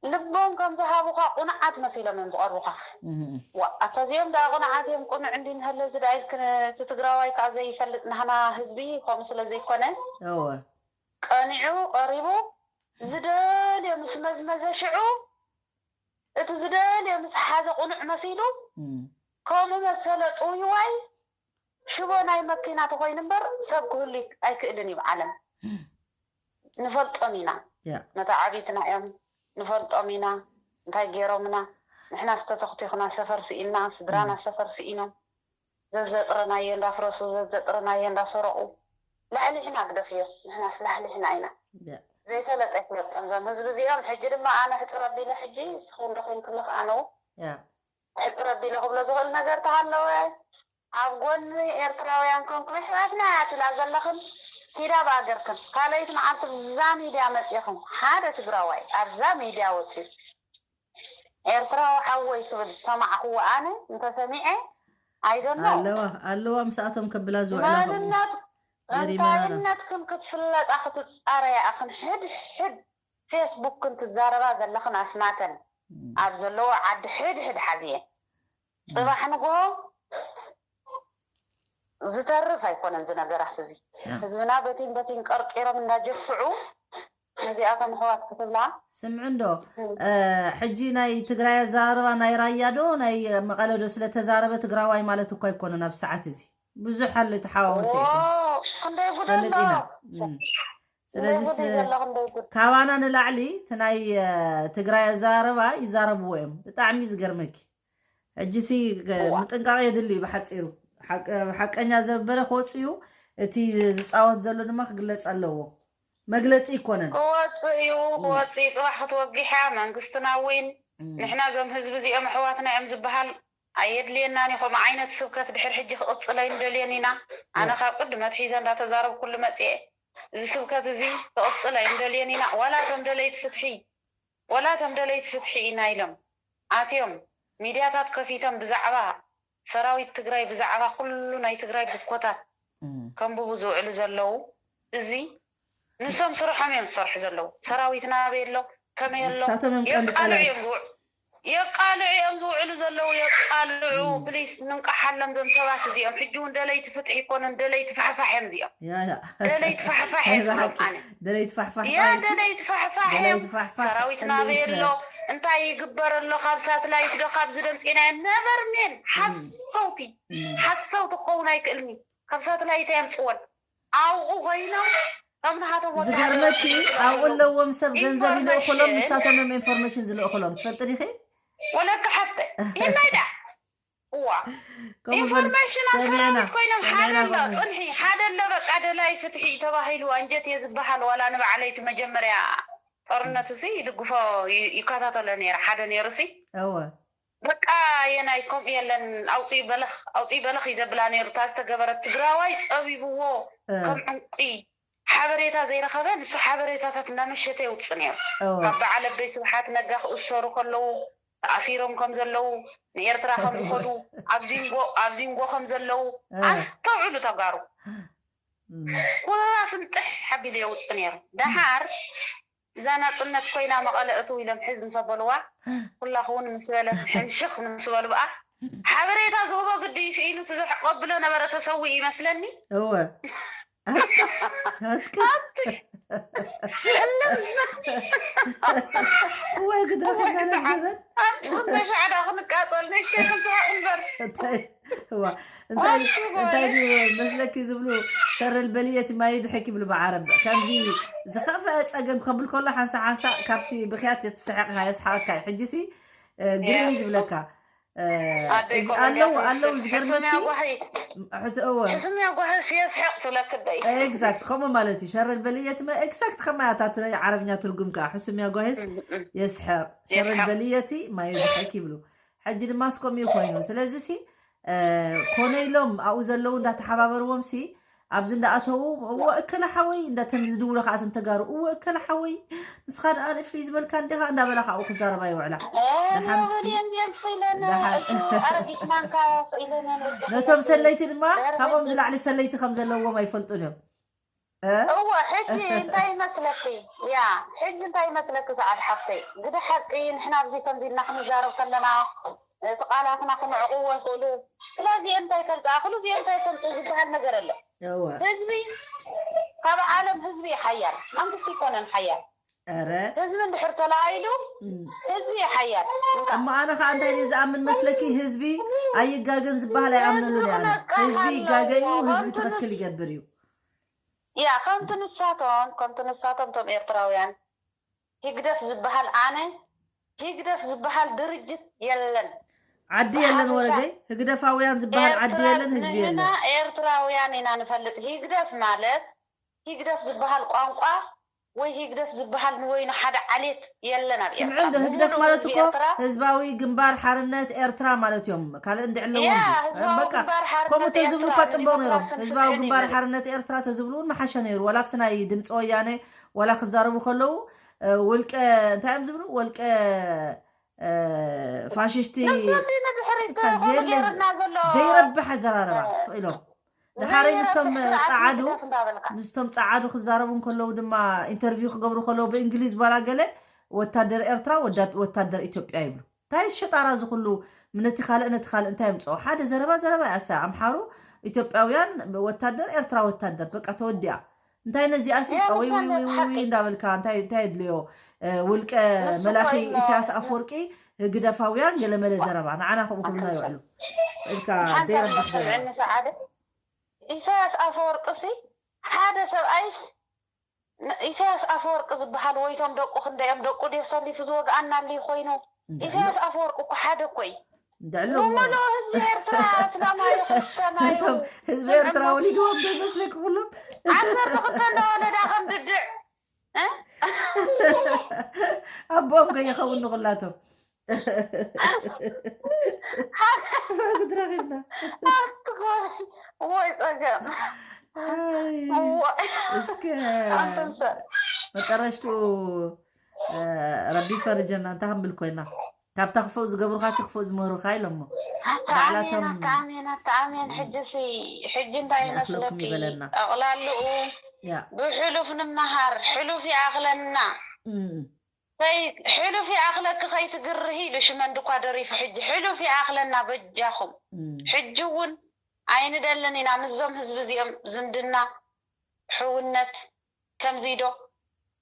ልቦም ከም ዝሃቡኻ ቁኑዓት መሲሎም እዮም ዝቐርቡኻ። እም። ዋ፣ ኣታ እዚኦም ደኣ ቁኑዓት እዮም፣ ቁኑዕ እንዲ ንሀለ እዚ ደኣ ኢልክን እቲ ትግራዋይ ከዓ ዘይፈልጥ ናህና ህዝቢ ከምኡ ስለ ዘይኮነ እወ። ቀኒዑ ቀሪቡ ዝደልዮ ምስ መዝመዘ ሽዑ እቲ ዝደልዮ ምስ ሓዘ ቁኑዕ መሲሉ እም። ከምኡ መሰለ ጥውይዋይ ሽቦ ናይ መኪና ተኾይኑ እምበር ሰብ ክህሉ ኣይክእልን እዩ ብዓለም። ንፈልጦም ኢና። ያ። መተዓቢትና እዮም። ንፈልጦም ኢና። እንታይ ገይሮምና? ንሕና ዝተተኽቲኽና ሰፈር ስኢንና፣ ስድራና እም። ሰፈር ስኢኖም። ዘዘጥረናዮ እንዳፍረሱ፣ ዘዘጥረናዮ እንዳሰረቑ። ላሕሊሕና ግደፍዮ። ንሕናስ ላሕሊሕና ኢና። ያ። ዘይፈለጠ ኣይፍለጠን። እዞም ህዝቢ እዚኦም ሕጂ ድማ ኣነ ሕፅር ኣቢለ ሕጂ ንስኹም ዶ ኮይንክልኽ ኣነው ያ። ሕፅር ኣቢለ ክብሎ ዝኽእል ነገር ተሃለወ ኣብ ጎኒ ኤርትራውያን ኮንኩም ኣሕዋትና እያ ትብላ ዘለኽን ኪዳ ብኣገርክን ካልኣይቲ መዓልቲ ብዛ ሚድያ መፂእኽን ሓደ ትግራዋይ ኣብዛ ሚድያ ወፂኡ ኤርትራዊ ሓወይ ክብል ዝሰማዕኽዎ ኣነ እንተሰሚዐ ኣይደኖ ኣለዋ ኣለዋ ምስኣቶም ከብላ ዝውዕላ ከምኡ መንነቱ ገሪመናና። እንታይነትክን ክትፍለጣ ክትፃረያ እኽን ሕድሕድ ፌስቡክን ትዛረባ ዘለኽን ኣስማተን እም። ኣብ ዘለዎ ዓዲ ሕድሕድ ሓዝየን እም። ፅባሕ ንግሆ ዝተርፍ ኣይኮነን እዚ ነገራት እዚ ያ። ህዝብና በቲን በቲን ቀርቂሮም እንዳጀፍዑ ነዚኣቶም ኣሕዋት ክትብላ ስምዒ እንዶ እም። እ፣ ሕጂ ናይ ትግራይ ኣዘራርባ ናይ ራያ ዶ ናይ መቐለ ዶ ስለተዛረበ ትግራዋይ ማለት እኮ ኣይኮነን ኣብ ሰዓት እዚ ብዙሕ ኣሎ ተሓዋወሰ ዎ፣ ይኮን ክንደይ ጉድ ፈልጥ ኣሎ ኢና እም። ክንደይ ስለዚስ ጉድ እዩ ዘሎ ክንደይ ጉድ ካባና ንላዕሊ እቲ ናይ እ፣ ትግራይ ኣዘራርባ ይዛረብዎ እዮም ብጣዕሚ ዝገርመኪ ሕጂሲ እዋ። ምጥንቃቕ የድሊ እዩ ብሓፂሩ። ሓቀ- ሓቀኛ ዘበለ ክወፅእ እዩ። እቲ ዝፃወት ዘሎ ድማ ክግለፅ ኣለዎ። መግለፂ ይኮነን። ክወፅእ እዩ፣ እም፣ ክወፅእ እዩ። ፅባሕ ክትወግሕ እያ መንግስትና ዊን። እም፣ ንሕና እዞም ህዝቢ እዚኦም ኣሕዋትና እዮም ዝበሃል ኣየድልየናን እዩ። ከምኡ ዓይነት ስብከት ድሕር ሕጂ ክቕፅል ኣይንደልዮን ኢና። ኣነ ያ፣ ካብ ቅድም ኣትሒዘ እንዳተዛረብኩሉ መፅየ። እዚ ስብከት እዚ ክቕፅል ኣይንደልዮን ኢና። ዋላ እቶም ደለይቲ ፍትሒ ዋላ እቶም ደለይቲ ፍትሒ ኢና ኢሎም ኣትዮም ሚድያታት ከፊቶም ብዛዕባ ሰራዊት ትግራይ ብዛዕባ ኩሉ ናይ ትግራይ ብኮታት እም። ከንብቡ ዝውዕሉ ዘለዉ እዚ ንሶም ስርሖም እዮም ዝሰርሑ ዘለዉ ሰራዊትና ኣበይ ኣሎ ከመይ ኣሎ ንሳቶም እዮም ቀንዲ የቃልዑ ጸላእቲ እዮም ዝውዕ የቃልዑ እዮም ዝውዕሉ ዘለዉ የቃልዑ እም። ፕሊስ ንንቃሓሎም ዞም ሰባት እዚኦም ሕጂ እውን ደለይቲ ፍትሒ ይኮኑን ደለይቲ ፋሕፋሕ እዮም እዚኦም ያ ያ ደለይቲ ፋሕፋሕ ናይ እዮም ዝብሎም ብሓቂ ኣነ ደለይቲ ፋሕፋሕ ያ ጥራይ ደለይቲ ፋሕፋሕ ደለይቲ እዮም ፋሕፋሕ ሰራዊትና ኣበይ ጸለይትና ኣሎ እንታይ ይግበር ኣሎ ካብ ሳትላይት ዶ ካብ ዝደምፅናዮ ነበር ሜን ሓሰውቲ ሓሰውቲ ክኸውን ኣይክእልን እዩ ካብ ሳትላይት ኣየምፅወን ኣብኡ ኮይኖም ከም ንሃቶም ወታደራት ዝገርመኪ ዝብሉ ኣብኡ ዘለዉ ኣለዎም ሰብ ገንዘብ ይልእኽሎም ኢንፎርሜሽን ንሳቶም እዮም ኢንፎርሜሽን ዝልእኽሎም ትፈልጢ ዲኺ ወለካ ሓፍተ የናይ ዳ እዋ ከምኡ በሉ ኢንፎርሜሽን ኣብ ሰሚዕና ሰራዊት ኮይኖም ሓደ ሰሚዕና ኣሎ ከምኡ ጽንሒ ሓደ ኣሎ በቃ ደላይ ፍትሒ ተባሂሉ ኣንጀት እየ ዝበሃል ዋላ ንባዕለይ እቲ መጀመርያ ጦርነት እዚ ይድግፎ ይ- ይከታተሎ ነይረ ሓደ ነይሩ ሲ እወ በቃ የናይ ከምኡ የለን ኣውፅኢ በለኽ ኣውፅኢ በለኽ እዩ ዘብላ ነይሩ እታ ዝተገበረት ትግራዋይ ፀቢብዎ እ፣ ከም ዕንቁ ሓበሬታ ዘይረኸበ ንሱ ሓበሬታታት እናመሸተ የውፅእ ነይሩ እወ ካብ በዓል ኣበይ ስብሓት ነጋ ክእሰሩ ከለዉ ተኣሲሮም ከም ዘለዉ ንኤርትራ ከም ዝኸዱ ኣብ ዚንጎ ኣብ ዚንጎ ከም ዘለዉ እ፣ ኣስተውዕሉ ተጋሩ እም፣ ኩላ ፍንጥሕ ሓቢሉ የውፅእ ነይሩ ደሓር እዛ ናፅነት ኮይና መቐለ እትው ኢሎም ሕዝ ምስ ኣበልዋ ኩላኹውን ምስ በለት ሕምሽኽ ምስ በሉ ብኣ ሓበሬታ ዝህቦ ግዲ ስኢኑ እቲ ዘቀብሎ ነበረ ተሰዊኡ ይመስለኒ። እወ ኣጽቅት ኣጽቅት ወይ ግድረኸና ነብሰበን ኣንቱም በሻዕዳ ክንቃጸል ንእሽተይ ክንስሓቅ እምበር እንታይ እዋ እንታይ እንታይ ድዩ መስለኪ ዝብሉ ሸረል በልየት ማይ ድሕክ ይብሉ ብዓረብ ከምዚ ዝኸፈአ ጸገም ከብል ከሎ ሓንሳ ሓንሳ ካብቲ ብክያት ትስሕቅካ የስሓቀካ እዩ ሕጂሲ ግርም እዩ ዝብለካ ኣለዉ ኣለዉ ዝገርመኪ ሕስምያ ጓህስ የስሕቅ ትብለክ ደይ exact ከምኡ ማለት እዩ ሸረል በልየት exact ከማያታት ዓረብኛ ትርጉም ከዓ ሕስምያ ጓህስ የስሕቅ ሸረል በልየቲ ማዩ ድሕክ ይብሉ ሕጂ ድማ ስኮም እዩ ኮይኑ ስለዚ ሲ ኮነ ኢሎም ኣብኡ ዘለዉ እንዳተሓባበርዎም ሲ ኣብዚ እንዳኣተዉ እወ እከለ ሓወይ እንዳተን ዝድውሎ ከዓ ተጋሩ እወ እከለ ሓወይ ንስኻ ደኣ ፍሊ ዝበልካ እንዲኻ እንዳበላ ካብኡ ክዛረባ ይውዕላ ነቶም ሰለይቲ ድማ ካብኦም ዝላዕሊ ሰለይቲ ከም ዘለዎም ኣይፈልጡን እዮም እወ ሕጂ እንታይ ይመስለኪ ያ ሕጂ እንታይ ይመስለኪ ሰዓት ሓፍተይ ግደ ሓቂ ንሕና ኣብዚ ከምዚ ኢልና ክንዛረብ ከለና እቲ ቃላትና ክምዕቕዎ ይኽእሉ ስለዚኦም እንታይ ከምፅኣ ክሉ እዚኦም እንታይ ከምፅኡ ዝበሃል ነገር ኣሎ ህዝቢ ካብ ዓለም ህዝቢ ሓያል መንግስቲ ይኮነን ሓያል ኧረ ህዝቢ እንድሕር ተለኣይሉ ህዝቢ ሓያል እሞ ኣነ ከዓ እንታይ ድየ ዝኣምን መስለኪ ህዝቢ ኣይጋገን ዝበሃል ኣይኣምነሉን እየ ኣነ ህዝቢ ይጋገ እዩ ህዝቢ ትኽክል ይገብር እዩ ያ ከምቲ ንሳቶም ከምቲ ንሳቶም ቶም ኤርትራውያን ህግደፍ ዝበሃል ኣነ ህግደፍ ዝበሃል ድርጅት የለን ዓዲ የለን ወረደይ ህግደፋውያን ዝበሃል ዓዲ የለን ህዝቢ የለን ኤርትራውያን ኢና ንፈልጥ ህግደፍ ማለት ህግደፍ ዝበሃል ቋንቋ ወይ ህግደፍ ዝበሃል ንወይኑ ሓደ ዓሌት የለን ኣብ ስምዑ እንዶ ህግደፍ ማለት እኮ ህዝባዊ ግንባር ሓርነት ኤርትራ ማለት እዮም ካልእ እንድዕለዎም በቃ ከምኡ ተዝብሉ እኳ ፅቡቅ ነይሮም ህዝባዊ ግንባር ሓርነት ኤርትራ ተዝብሉ እውን መሓሸ ነይሩ ዋላ ኣብቲ ናይ ድምፂ ወያነ ዋላ ክዛረቡ ከለዉ ውልቀ እንታይ እዮም ዝብሉ ወልቀ ፋሽሽቲ ዘይረብሕ ኣዘራረባ ስቕ ኢሎም ድሓረይ ምስቶም ፀዓዱ ምስቶም ፀዓዱ ክዛረቡ ከለዉ ድማ ኢንተርቪው ክገብሩ ከለዉ ብእንግሊዝ ባላ ገለ ወታደር ኤርትራ ወታደር ኢትዮጵያ ይብሉ እንታይ ሸጣራ ዝኩሉ ነቲ ካልእ ነቲ ካልእ እንታይ ምፅኦ ሓደ ዘረባ ዘረባ ያሳ ኣምሓሩ ኢትዮጵያውያን ወታደር ኤርትራ ወታደር በቃ ተወዲኣ እንታይ ነዚኣ ሲ ወይ ወይ ወይ ወይ እንዳበልካ እንታይ እንታይ የድልዮ ውልቀ መላኺ ኢሳያስ ኣፈወርቂ ህግደፋውያን ገለመለ ዘረባ ንዓና ከምኡ ክብልና ይውዕሉ ኢልካ ደይረብሕ ዘረባ ኢሳያስ ኣፈወርቂ ሲ ሓደ ሰብኣይስ ኢሳያስ ኣፈወርቂ ዝበሃል ወይቶም ደቁ ክንደዮም ደቁ ድዮ ሰሊፉ ዝወግኣና ኣልዩ ኮይኑ ኢሳያስ ኣፈወርቂ እኮ ሓደ እኮ እዩ እንድዕሎ እሞ ሙሉእ ህዝቢ ኤርትራ እስላማዩ ክርስቲያናዩ ህዝቢ ኤርትራ ወሊድዎም ዶ ይመስለኪ ኩሎም ዓሰርተ ክልተ እናወለዳ ከም ድድዕ እ? ኣቦኦም ከይኸውን ንኹላቶም ክትረኺብና ኣትኮ ወይ ፀገም ኣይ፣ እዋ እስከ ኣንተምሰ መጠረሽትኡ ረቢ ፈርጀና እንታይ ክንብል ኮይና ካብታ ክፉእ ዝገብሩኻ ሲ ክፉእ ዝምህሩኻ ኢሎሞ ኣታ ኣሜን ኣታ ኣሜን ኣታ ኣሜን ሕጂ ሲ ሕጂ እንታይ ይኣኽለኩም ይመስለኪ ይበለና። ጠቕላልኡ ያ ብሕሉፍ ንምሃር ሕሉፍ ይኣኽለና እም፣ ከይ ሕሉፍ ይኣኽለኪ ከይትግርሂ ኢሉ ሽመን ድኳ ደሪፉ ሕጂ ሕሉፍ ይኣኽለና በጃኹም እም፣ ሕጂ እውን ኣይንደልን ኢና ምስዞም ህዝቢ እዚኦም ዝምድና ሕውነት ከምዚ ዶ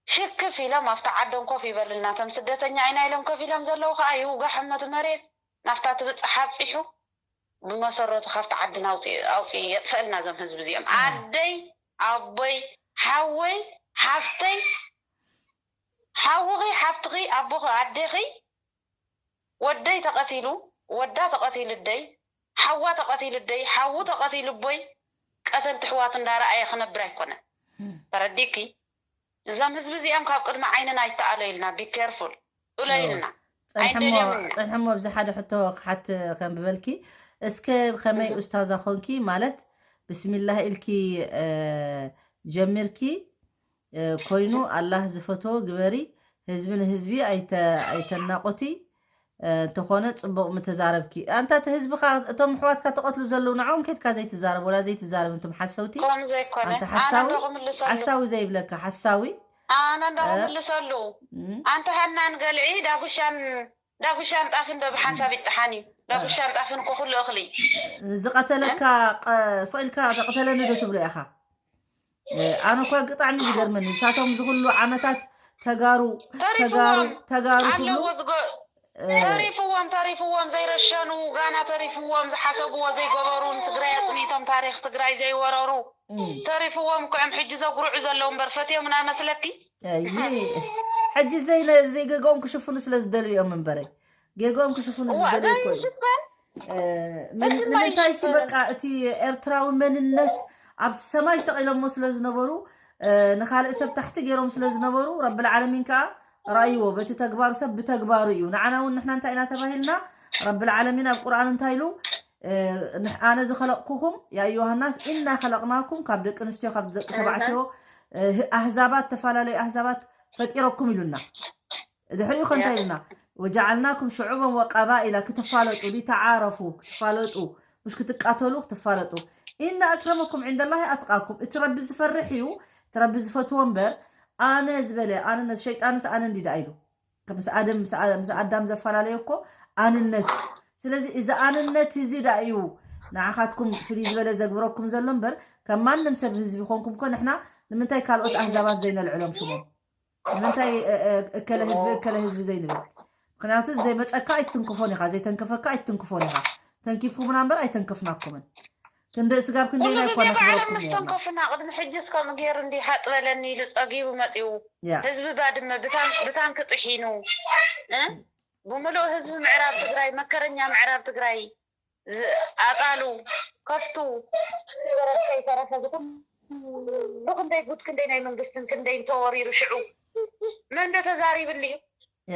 ሽክፍ ኢሎም ኣብቲ ዓዶም ኮፍ ይበልልና እቶም ስደተኛ ኢና ኢሎም ኮፍ ኢሎም ዘለዉ ከዓ ይውጋሕ እሞ እቲ መሬት ናብታ ትብፅሕ ኣብፂሑ ብመሰረቱ ካብቲ ዓድና ኣውፅኡ ኣውፅኡ የጥፈልና እዞም ህዝቢ እዚኦም ኣደይ ኣቦይ ሓወይ ሓፍተይ ሓውኺ ሓፍትኺ ኣቦኺ ኣዴኺ ወደይ ተቐቲሉ ወዳ ተቐቲሉ ኣደይ ሓዋ ተቐቲሉ ኣደይ ሓዉ ተቐቲሉ ኣቦይ ቀተልቲ ኣሕዋቱ እንዳረኣየ ክነብር ኣይኮነን ተረዲእኪ እዞም ህዝቢ እዚኦም ካብ ቅድሚ ዓይንና ኣይተኣለዩልና be careful እለዩልና ፀንሐሞ ኣብዚ ሓደ ሕቶ ክሓት ከም ብበልኪ እስከ ከመይ ኡስታዛ ኮንኪ ማለት ብስሚላህ ኢልኪ ጀሚርኪ ኮይኑ ኣላህ ዝፈትዎ ግበሪ ህዝቢ ንህዝቢ ኣይተናቆቲ እንተኾነ ፅቡቕ ምተዛረብኪ ኣንታ እቲ ህዝብኻ እቶም ኣሕዋትካ ተቐትሉ ዘለዉ ንዕኦም ከድካ ዘይትዛረብ ወላ ዘይትዛረብ እንቶም ሓሰውቲ ከም ዘይኮነ ኣንታ ሓሳዊ ሓሳዊ ዘይብለካ ሓሳዊ ኣነ እንዳ ክምልሰሉ ኣንተ ሃናን ገልዒ ዳጉሻን ዳጉሻን ጣፍን ዶ ብሓንሳብ ይጠሓን እዩ? ዳጉሻን ጣፍን እኮ ኩሉ እኽሊ እዩ። ዝቐተለካ፣ ስቕ ኢልካ ተቐተለኒ ዶ ትብሎ ኢኻ? ኣነ እኳ ብጣዕሚ ዝገርመኒ፣ ንሳቶም ዝኩሉ ዓመታት ተጋሩ ተጋሩ ተጋሩ ኩሉ ኣለዎ ዝጎ ተሪፍዎም ተሪፍዎም ዘይረሸኑ፣ ጋና ተሪፍዎም፣ ዝሓሰብዎ ዘይገበሩ፣ ንትግራይ ኣፅኒቶም ታሪክ ትግራይ ዘይወረሩ ተሪፍዎም እኮ እዮም ሕጂ ዘጉርዑ ዘለዉ እምበር ፈትዮምና መስለኪ? ሕጂ ዘይገገኦም ክሽፍኑ ስለ ዝደልዩ እዮም እምበረ፣ ገገኦም ክሽፍኑ ዝደልዩ እኮ እዩ። ንምንታይ ሲ በቃ እቲ ኤርትራዊ መንነት ኣብ ሰማይ ሰቒሎሞ ስለ ዝነበሩ፣ ንኻልእ ሰብ ታሕቲ ገይሮም ስለ ዝነበሩ፣ ረብል ዓለሚን ከዓ ረኣይዎ። በቲ ተግባሩ ሰብ ብተግባሩ እዩ። ንዓና እውን ንሕና እንታይ ኢና ተባሂልና? ረብል ዓለሚን ኣብ ቁርኣን እንታይ ኢሉ? ኣነ ዝኸለቕኩኹም ያ ዮሃናስ ኢና ኸለቕናኩም ካብ ደቂ ኣንስትዮ ካብ ደቂ ተባዕትዮ ኣህዛባት ተፈላለዩ ኣህዛባት ፈጢረኩም ኢሉና። ድሕሪኡ ከ እንታይ ኢልና? ወጀዓልናኩም ሽዑበን ወቀባኢላ ክትፋለጡ ሊተዓረፉ ክትፋለጡ፣ ምሽ ክትቃተሉ ክትፋለጡ። ኢነ ኣክረመኩም ዕንደላሂ ኣትቃኩም። እቲ ረቢ ዝፈርሕ እዩ፣ እቲ ረቢ ዝፈትዎ እምበር ኣነ ዝበለ ኣነ ሸይጣንስ ኣነ እንዲ ደኣ ኢሉ ምስ ኣደም ምስ ኣዳም ዘፈላለየ እኮ ኣንነት። ስለዚ እዚ ኣንነት እዚ ደኣ እዩ ንዓኻትኩም ፍልይ ዝበለ ዘግብረኩም ዘሎ እምበር ከም ማንም ሰብ ህዝቢ ኮንኩም እኮ ንሕና ንምንታይ ካልኦት ኣህዛባት ዘይነልዕሎም ሽሞም? ንምንታይ እከለ ህዝቢ እከለ ህዝቢ ዘይንብል? ምክንያቱ ዘይመፀካ ኣይትንክፎን ኢኻ፣ ዘይተንከፈካ ኣይትንክፎን ኢኻ። ተንኪፍኩምና እምበር ኣይተንከፍናኩምን። ክንደይ ስጋብ ክንደይ ናይ ኮነ ክብረኩም ነርና። ተንከፍና ቅድሚ ሕጂ እስከም ገይሩ እንዲ ሃጥ በለኒ ኢሉ ፀጊቡ መፂኡ ህዝቢ ባድመ ብታንኪ ጥሒኑ ብምሉእ ህዝቢ ምዕራብ ትግራይ መከረኛ ምዕራብ ትግራይ ኣጣሉ ከፍቱ በረከይ ተረፈ ዝኩሉ ክንደይ ጉድ ክንደይ ናይ መንግስትን ክንደይ እንተወሪሩ ሽዑ መን ዶ ተዛሪብልዩ?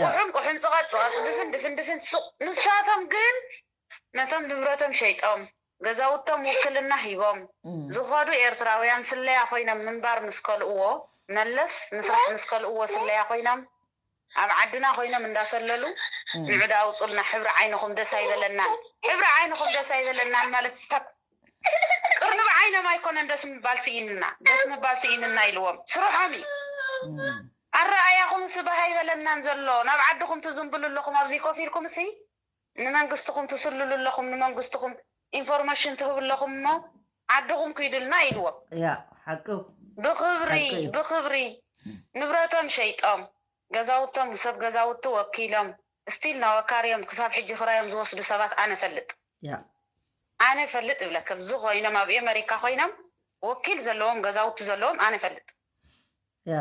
ቁሑም ቁሑም ጽቐጽቐ ድፍን ድፍን ድፍን ሱቕ። ንሳቶም ግን ነቶም ንብረቶም ሸይጦም ገዛውቶም ውክልና ሂቦም ዝኸዱ ኤርትራውያን ስለያ ኮይኖም ምንባር ምስ ከልእዎ፣ መለስ ምስራሕ ምስ ከልእዎ ስለያ ኮይኖም ኣብ ዓድና ኮይኖም እንዳሰለሉ ንዑ ዳ ኣውጹልና፣ ሕብሪ ዓይንኹም ደስ ኣይበለናን፣ ሕብሪ ዓይንኹም ደስ ኣይበለናን ማለት ስታት ቅርንብ ዓይኖም ኣይኮነን ደስ ምባል ስኢንና፣ ደስ ምባል ስኢንና ኢልዎም ስርሖም እዩ። ኣረኣያኹም ስባህ ኣይበለናን ዘሎ፣ ናብ ዓድኹም ትዝንብሉ ኣለኹም፣ ኣብዚ ኮፍ ኢልኩም እሲ ንመንግስትኹም ትስልሉ ኣለኹም፣ ንመንግስትኹም ኢንፎርሜሽን ትህቡ ኣለኹም እሞ ዓድኹም ክይዱልና ኢልዎም። ያ ሓቂ ብኽብሪ ሓቂ እዩ። ብኽብሪ ንብረቶም ሸይጦም ገዛውቶም ሰብ ገዛውቲ ወኪሎም ስቲል ናወካርዮም ክሳብ ሕጂ ክራዮም ዝወስዱ ሰባት ኣነ ፈልጥ ያ ኣነ ፈልጥ እብለከ እዚ ኮይኖም ኣብ ኤመሪካ ኮይኖም ወኪል ዘለዎም ገዛውቲ ዘለዎም ኣነ ፈልጥ ያ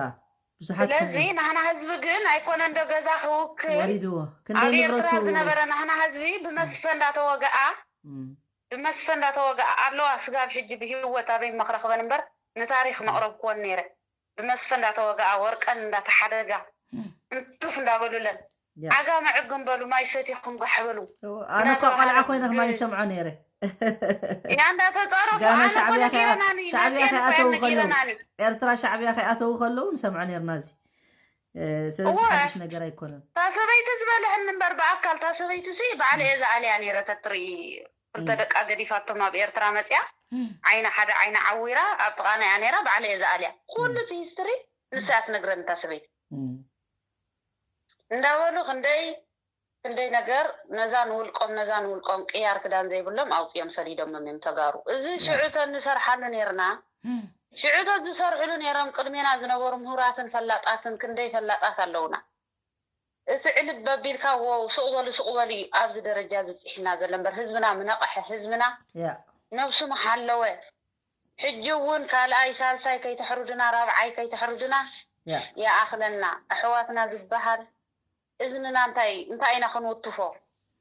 ብዙሓት ስለዚ ናህና ህዝቢ ግን ኣይኮነ እንዶ ገዛ ክውክል ወሪድዎ ክንደይ ኣብ ንብረቱ ኤርትራ ዝነበረ ናህና ህዝቢ ብመስፈ እንዳተወገኣ እም፣ ብመስፈ እንዳተወገኣ ኣለዋ ስጋብ ሕጂ ብህይወት ኣበይ መክረክበን እምበር ንታሪክ መቅረብክወን ነይረ ብመስፈ እንዳተወገኣ ወርቀን እንዳተሓደጋ እም፣ እንትፍ እንዳበሉለን ያ። ዓጋ መዕግም በሉ ማይ ሰቲኹም ጋሕ በሉ እው፣ ኣነ እኳ ቆልዓ ኮይነ ከማን ይሰምዖ ነይረ ያ እንዳተፀረፉ ጋና ኣነ ሻዕብያ ኮነ ከኣ- ገይረናኒ ሻዕብያ መፅየን እኳ ከኣተው ከለዉ ነጊረናኒ ኤርትራ ሻዕብያ ከኣተው ከለዉ ንሰምዖ ነርና እዚ እ፣ ስለዚ እወ። ሓድሽ ነገር ኣይኮነን እታ ሰበይቲ ዝበልሐኒ እምበር ብኣካል እታ ሰበይቲ ሲ ባዕለ እየ ዝኣልያ ነይረ ተትርኢ ክልተ ደቃ ገዲፋቶም ኣብ ኤርትራ መፅያ ዓይና ሓደ ዓይና ዓዊራ ኣብ ጥቓና እያ ነይራ ባዕለ እየ ዝኣልያ ኩሉ እቲ ሂስትሪ ንሳ እያ ትነግረኒ እታ ሰበይቲ እም። እንዳበሉ ክንደይ ክንደይ ነገር ነዛ ንውልቆም ነዛ ንውልቆም ቅያር ክዳን ዘይብሎም ኣውፅኦም ሰዲዶምም እዮም ተጋሩ። እዚ ሽዑ ተንሰርሓሉ ነይርና ሽዑ ተዝሰርሕሉ ነይሮም ቅድሜና ዝነበሩ ምሁራትን ፈላጣትን ክንደይ ፈላጣት ኣለውና። እቲ ዕልብ በቢልካ ወው ሱቕ በሉ ሱቕ በሉ እዩ ኣብዚ ደረጃ ዝብፅሒና ዘሎ እምበር ህዝብና ምነቐሐ ህዝብና ያ ነብሱ ምሓለወ። ሕጂ እውን ካልኣይ ሳልሳይ ከይተሕሩድና ራብዓይ ከይተሕሩድና ያ ይኣኽለና። ኣሕዋትና ዝበሃል እዝንና እንታይ እንታይ ኢና ክንውትፎ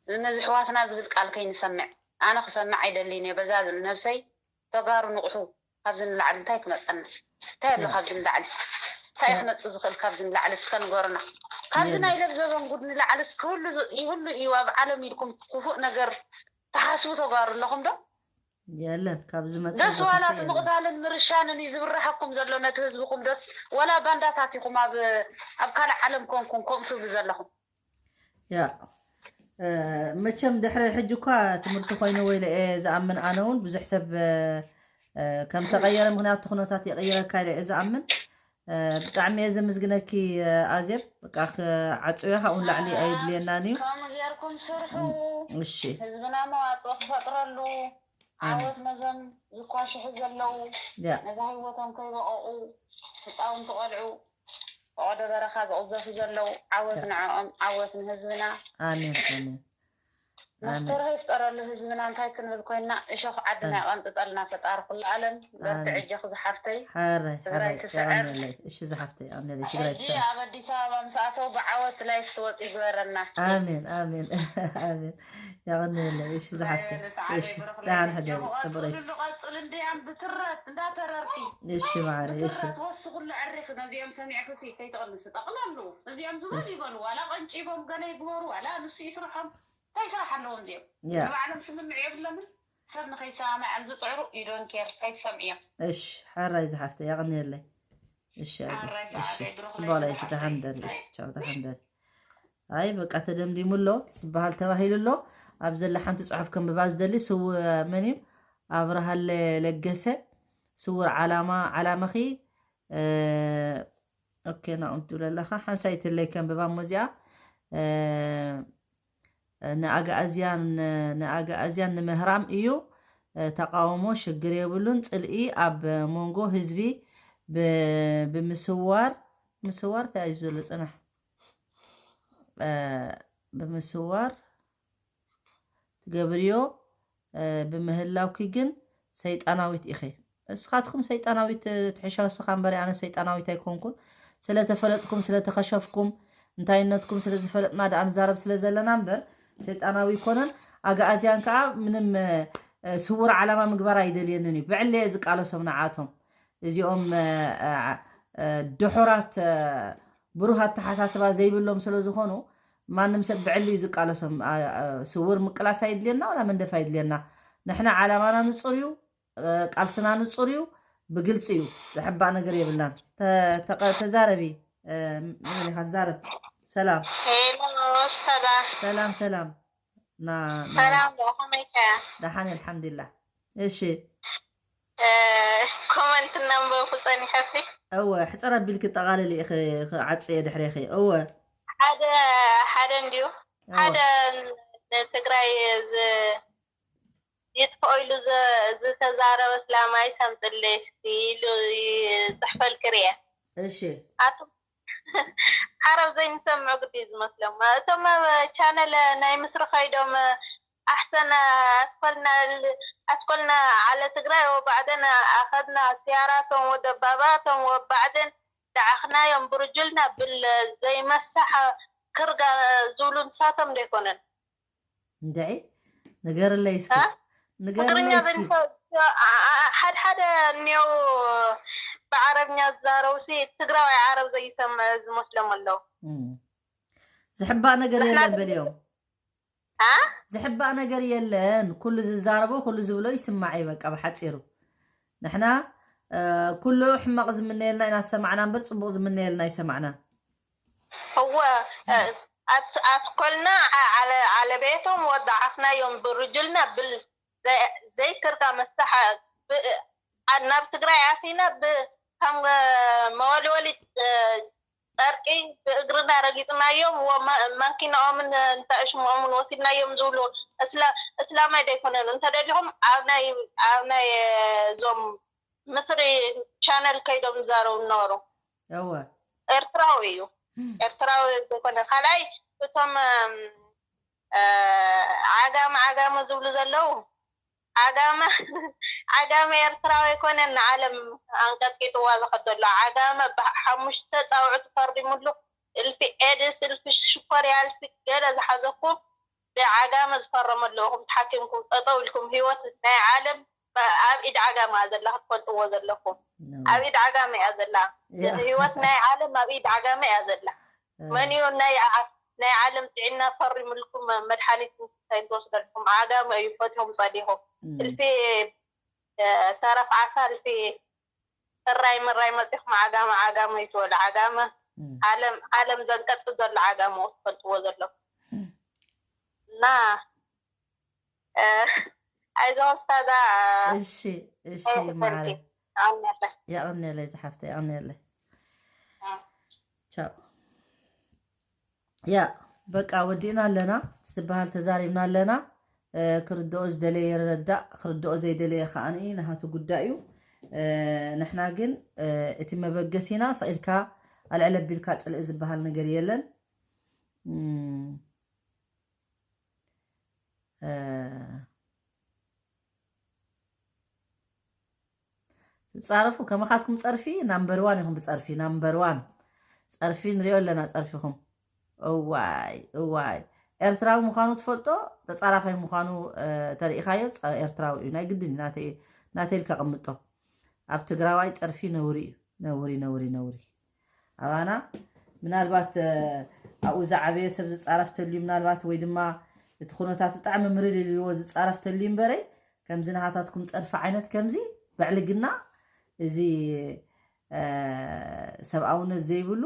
ነዚ ኣሕዋትና ዝብል ቃል ከይንሰምዕ ኣነ ክሰምዕ ኣይደልን እየ በዛ ነብሰይ ተጋሩ ንቕሑ ካብዚ ንላዕሊ እንታይ ክመፀና እንታይ ኣሎ ካብዚ ንላዕሊ እንታይ ክመፅእ ዝኽእል ካብዚ ንላዕሊ እስከ ንገሩና ካብዚ ናይ ለብዘበን ጉድ ንላዕሊ እስከ ሁሉ ይሁሉ እዩ ኣብ ዓለም ኢልኩም ክፉእ ነገር ትሓስቡ ተጋሩ ኣለኹም ዶ የለን ካብ ዝመፅእ ደስ ዋላ እቲ ምቕታልን ምርሻንን እዩ ዝብርሓኩም ዘሎ ነቲ ህዝብኹም ደስ ዋላ ባንዳታት ኢኹም ኣብ ኣብ ካልእ ዓለም ኮንኩም ከምኡ ትብሉ ዘለኹም ያ መቸም ድሕሪ ሕጂ እኳ ትምህርቲ ኮይኑ ወይ ለኤ ዝኣምን ኣነ እውን ብዙሕ ሰብ ከም ተቐየረ ምክንያቱ ኩነታት የቐይረካ ኢለ እየ ዝኣምን ብጣዕሚ እየ ዘመስግነኪ ኣዜብ። በቃ ክዓፅዮ ካብኡ ንላዕሊ ኣየድልየናን እዩ። ከምኡ ጌርኩም ስርሑ። እሺ ህዝብና መዋፅኦ ክፈጥረሉ፣ ዓወት ነዞም ዝኳሽሑ ዘለዉ፣ ያ ነዛ ህይወቶም ከይበቐቑ ህፃውንቲ ቆልዑ ፈቐዶ በረኻ ዝቕዘፉ ዘለዉ፣ ዓወት ንዕኦም፣ ዓወት ንህዝብና። ኣሜን ኣሜን። መስተርሆ ይፍጠረሉ ህዝብና። እንታይ ክንብል ኮይንና? እሾኽ ዓድና የቐንጥጠልና ፈጣሪ ኩሉ ኣለም። በርትዒ ኣጆኺ ዝሓፍተይ። ሓራይ ሓራይ ትግራይ ትስዕር። የቐንየለይ። እሺ ዝሓፍተይ የቐንየለይ። ትግራይ ሕጂ ትስዕር። ኣብ ኣዲስ ኣበባ ምስ ኣተው ብዓወት ላይፍ ትወፂ ይግበረና እስኪ። ኣሜን ኣሜን ኣሜን። የቐንየለይ። እሺ ዝሓፍተይ። ዮናስ ዓደይ እሺ ብሩኽ ደሓን ለይቲ ሕደሪ ጀምሮ ፅቡቕ ለይቲ። ቀፅልሉ ቀፅል እንድያም ብትረት እንዳተረርቲ እሺ ማዕረ እሺ። ብትረት ወስኹሉ ዕሪኺ ነዚኦም ሰሚዕክሲ ከይተቕንሲ ጠቕለሉ። እዚኦም ዝበሉ እሺ። ይበሉ ዋላ ቀንጪቦም ገለ ይግበሩ ዋላ ንሱ ይስርሖም እንታይ ስራሕ ኣለዎም እዚኦም ያ ንባዕሎም ስምምዕ የብሎምን። ሰብ ንኸይሰማማዕ እዮም ዝፅዕሩ። You don't care ከይትሰምዕዮም። እሺ ሓራይ ዝሓፍተይ የቐንየለይ። እሺ ኣዚ- ሓራይ እሺ ሰዓበይ ብሩኽ ፅቡቕ ለይቲ ለይቲ ደሓን ዝሓፍተይ። ደሪ። እሺ ቻው ደሓን ደሪ። ኣይ በቃ ተደምዲሙ ኣሎ ዝበሃል ተባሂሉ ኣሎ። ኣብ ዘላ ሓንቲ ፅሑፍ ከንብባ ዝደሊ ስው መን እዩ? ኣብርሃለ ለገሰ። ስውር ዓላማ ዓላማኺ ኦኬ ናቕም ትብል ኣለኻ ሓንሳይ ትለይ ከንብባ እሞ እዚኣ ንኣግኣዝያን ንኣግኣዝያን ንምህራም እዩ። ተቃውሞ ሽግር የብሉን። ጽልኢ ኣብ መንጎ ህዝቢ ብምስዋር ምስዋር እንታይ እዩ ዘሎ ጽናሕ ብምስዋር ትገብርዮ ብምህላውኪ ግን ሰይጣናዊት ኢኺ። እስኻትኩም ሰይጣናዊት ትሕሻው ስኻ እምበሪ ኣነ ሰይጣናዊት ኣይኮንኩን። ስለተፈለጥኩም ስለተኸሸፍኩም እንታይነትኩም ስለዝፈለጥና ደኣ ንዛረብ ስለዘለና እምበር ሰይጣናዊ ኣይኮነን። ኣግኣዝያን ከዓ ምንም ስውር ዓላማ ምግባር ኣይደልየንን እዩ። ብዕለ እየ ዝቃለሶም ንዓቶም እዚኦም ድሑራት ብሩህ ኣተሓሳስባ ዘይብሎም ስለዝኾኑ ማንም ሰብ ብዕሊ እዩ ዝቃለሶም። ስውር ምቅላስ ኣይድልየና ዋላ መንደፍ ኣይድልየና። ንሕና ዓላማና ንፁር እዩ፣ ቃልስና ንፁር እዩ፣ ብግልፂ እዩ። ዝሕባእ ነገር የብልናን። ተዛረቢ መመሊኻ ትዛረብ። ሰላም ሄሎ ኡስታዛ። ሰላም ሰላም። ሰላም ዶ ከመይ ከ? ደሓን ኣልሓምዱሊላህ። እሺ ኮመንት እናንበብኩ ፀኒሐ ሲ እወ ሕፅር ኣቢልኪ ጠቓልሊ ኢኺ። ክዓፅየ ድሕሬኺ እወ ሓደ ሓደ እንድዩ ሓደ ንትግራይ ይጥፍኦ ኢሉ ዝተዛረበ ስላማይ ሰምጥለይ እስቲ ኢሉ ይፅሕፈልኪ ርየ እሺ ኣቶም ዓረብ ዘይንሰምዖ ግዲ እዩ ዝመስሎም እቶም ኣብ ቻነል ናይ ምስሪ ከይዶም ኣሕሰን ኣትኮልና ኣትኮልና ዓለ ትግራይ ወባዕደን ኣኸድና ስያራቶም ወደባባቶም ወባዕደን ደዓኽናዮም ብርጁልና ብል ዘይመሳሕ ክርጋ ዝብሉ ንሳቶም ዶ ኣይኮነን እንድዒ ንገርለይ እስኪ ንገርለይ ትግርኛ እስኪ ዘንሰ ሓድሓደ እኒው ብዓረብኛ ዝዛረቡ ሲ ትግራዋይ ዓረብ ዘይሰምዕ ዝመስሎም ኣለዉ ዝሕባእ ነገር የለን በልዮም አ ዝሕባእ ነገር የለን ኩሉ ዝዛረቦ ኩሉ ዝብሎ ይስማዕ እዩ በቃ ብሓፂሩ ንሕና ኩሉ ሕማቕ ዝምነየልና ኢና ዝሰማዕና እምበር ፅቡቕ ዝምነየልና ይሰማዕና እወ ኣትኮልና ዓለቤቶም ወዳዓፍናዮም ብርጅልና ብል ዘይክርካ መስታሓ ናብ ትግራይ ኣቲና ከም መወልወሊ ጨርቂ ብእግርና ረጊፅናዮም መንኪናኦምን እንተእሽምኦምን ወሲድናዮም ዝብሉ እስላማይ ዘይኮነን እንተደሊኹም ኣብ ናይ እዞም ምስሪ ቻነል ከይዶም ዝዛረቡ ነበሩ እወ ኤርትራዊ እዩ ኤርትራዊ ዘይኮነ ካልኣይ እቶም ዓጋመ ዓጋመ ዝብሉ ዘለዉ ዓጋመ ዓጋመ ኤርትራዊ ኣይኮነን ንዓለም ኣንቀጥቂጥዋ ዝኸድ ዘሎ ዓጋመ ብሓሙሽተ ፃውዒቱ ፈሪሙሉ እልፊ ኤድስ እልፊ ሽኮርያ እልፊ ገለ ዝሓዘኩም ብዓጋመ ዝፈረመ ኣለኹም ተሓኪምኩም ጠጠው ኢልኩም ህይወት ናይ ዓለም ኣብ ኢድ ዓጋመ እያ ዘላ ክትፈልጥዎ ዘለኩም ኣብ ኢድ ዓጋመ እያ ዘላ ህይወት ናይ ዓለም ኣብ ኢድ ዓጋመ እያ ዘላ መን እዩ ናይ ናይ ዓለም ጥዕና ፈሪምልኩም መድሓኒት እንታይ ትወስደልኩም ዓጋመ እዩ ፈትዮም ፀሊኹም እልፊ ተረፍ ዓሳ እልፊ እራይ ምራይ መፂኹም ዓጋመ ዓጋመ ይትበሉ ዓጋመ ዓለም ዓለም ዘንቀጥቅጥ ዘሎ ዓጋመ ትፈልጥዎ ዘለኩም እና ኣይዞ ስታዛ እሺ እሺ ማዕረ የቐንየለይ ዝሓፍተ የቐንየለይ ቻው። ያ በቃ ወዲእና ኣለና ዝበሃል ተዛሪብና ኣለና። ክርድኦ ዝደለየ ይረዳእ፣ ክርድኦ ዘይደለየ ከዓኒ ናሃቱ ጉዳይ እዩ። ንሕና ግን እቲ መበገሲና ስቕ ኢልካ ኣልዕል ኣቢልካ ጽልኢ ዝበሃል ነገር የለን። ትጻረፉ ከማኻትኩም ጸርፊ ናምበር ዋን ኢኹም። ብጸርፊ ናምበር ዋን ጸርፊ ንሪኦ ኣለና። ጸርፊኹም እዋይ እዋይ። ኤርትራዊ ምዃኑ ትፈልጦ፣ ተጻራፋይ ምዃኑ ተሪኢኻዮ፣ ኤርትራዊ እዩ። ናይ ግድን ናተይ ኢልካ ቅምጦ። ኣብ ትግራዋይ ጸርፊ ነውሪ እዩ። ነውሪ ነውሪ ነውሪ። ኣባና ምናልባት ኣብኡ ዝዓበየ ሰብ ዝጻረፍ ተልዩ ምናልባት፣ ወይ ድማ እቲ ኩነታት ብጣዕሚ ምርር ኢልዎ ዝጻረፍ ተልዩ እምበረይ፣ ከምዚ ናሃታትኩም ጸርፊ ዓይነት ከምዚ ብዕልግና፣ እዚ ሰብኣውነት ዘይብሉ።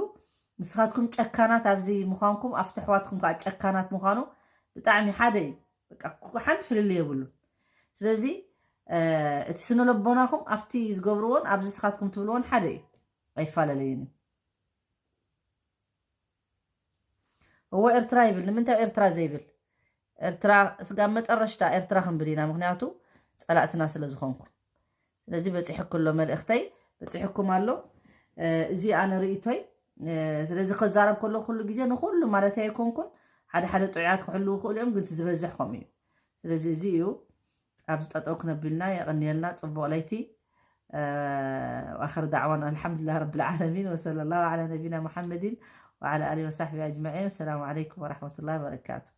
ንስኻትኩም ጨካናት ኣብዚ ምዃንኩም ኣብቲ ኣሕዋትኩም ከዓ ጨካናት ምዃኑ ብጣዕሚ ሓደ እዩ። በቃ ሓንቲ ፍልልይ የብሉ። ስለዚ እቲ ስነ ልቦናኹም ኣብቲ ዝገብርዎን ኣብዚ ንስኻትኩም ትብልዎን ሓደ እዩ፣ ኣይፈላለዩን እዩ። እዎ ኤርትራ ይብል። ንምንታይ ኤርትራ ዘይብል? ኤርትራ ስጋብ መጠረሽታ ኤርትራ ክንብል ኢና፣ ምክንያቱ ጸላእትና ስለ ዝኾንኩም። ስለዚ በጺሕኩ ኣሎ መልእኽተይ፣ በጺሕኩም ኣሎ። እዚ ኣነ ርእይቶይ። ስለዚ ክዛረብ ከሎ ኩሉ ግዜ ንኩሉ ማለት ኣይኮንኩን፣ ሓደ ሓደ ጥዑያት ክሕልዉ ክእሉ እዮም፣ ግን እቲ ዝበዝሕ ከምኡ እዩ። ስለዚ እዚ እዩ። ኣብዚ ጠጠው ክነቢልና የቐንየልና። ጽቡቕ ለይቲ። وآخر دعوانا الحمد لله رب العالمين، وصلى الله على نبينا محمد وعلى آله وصحبه أجمعين. السلام عليكم ورحمة الله وبركاته.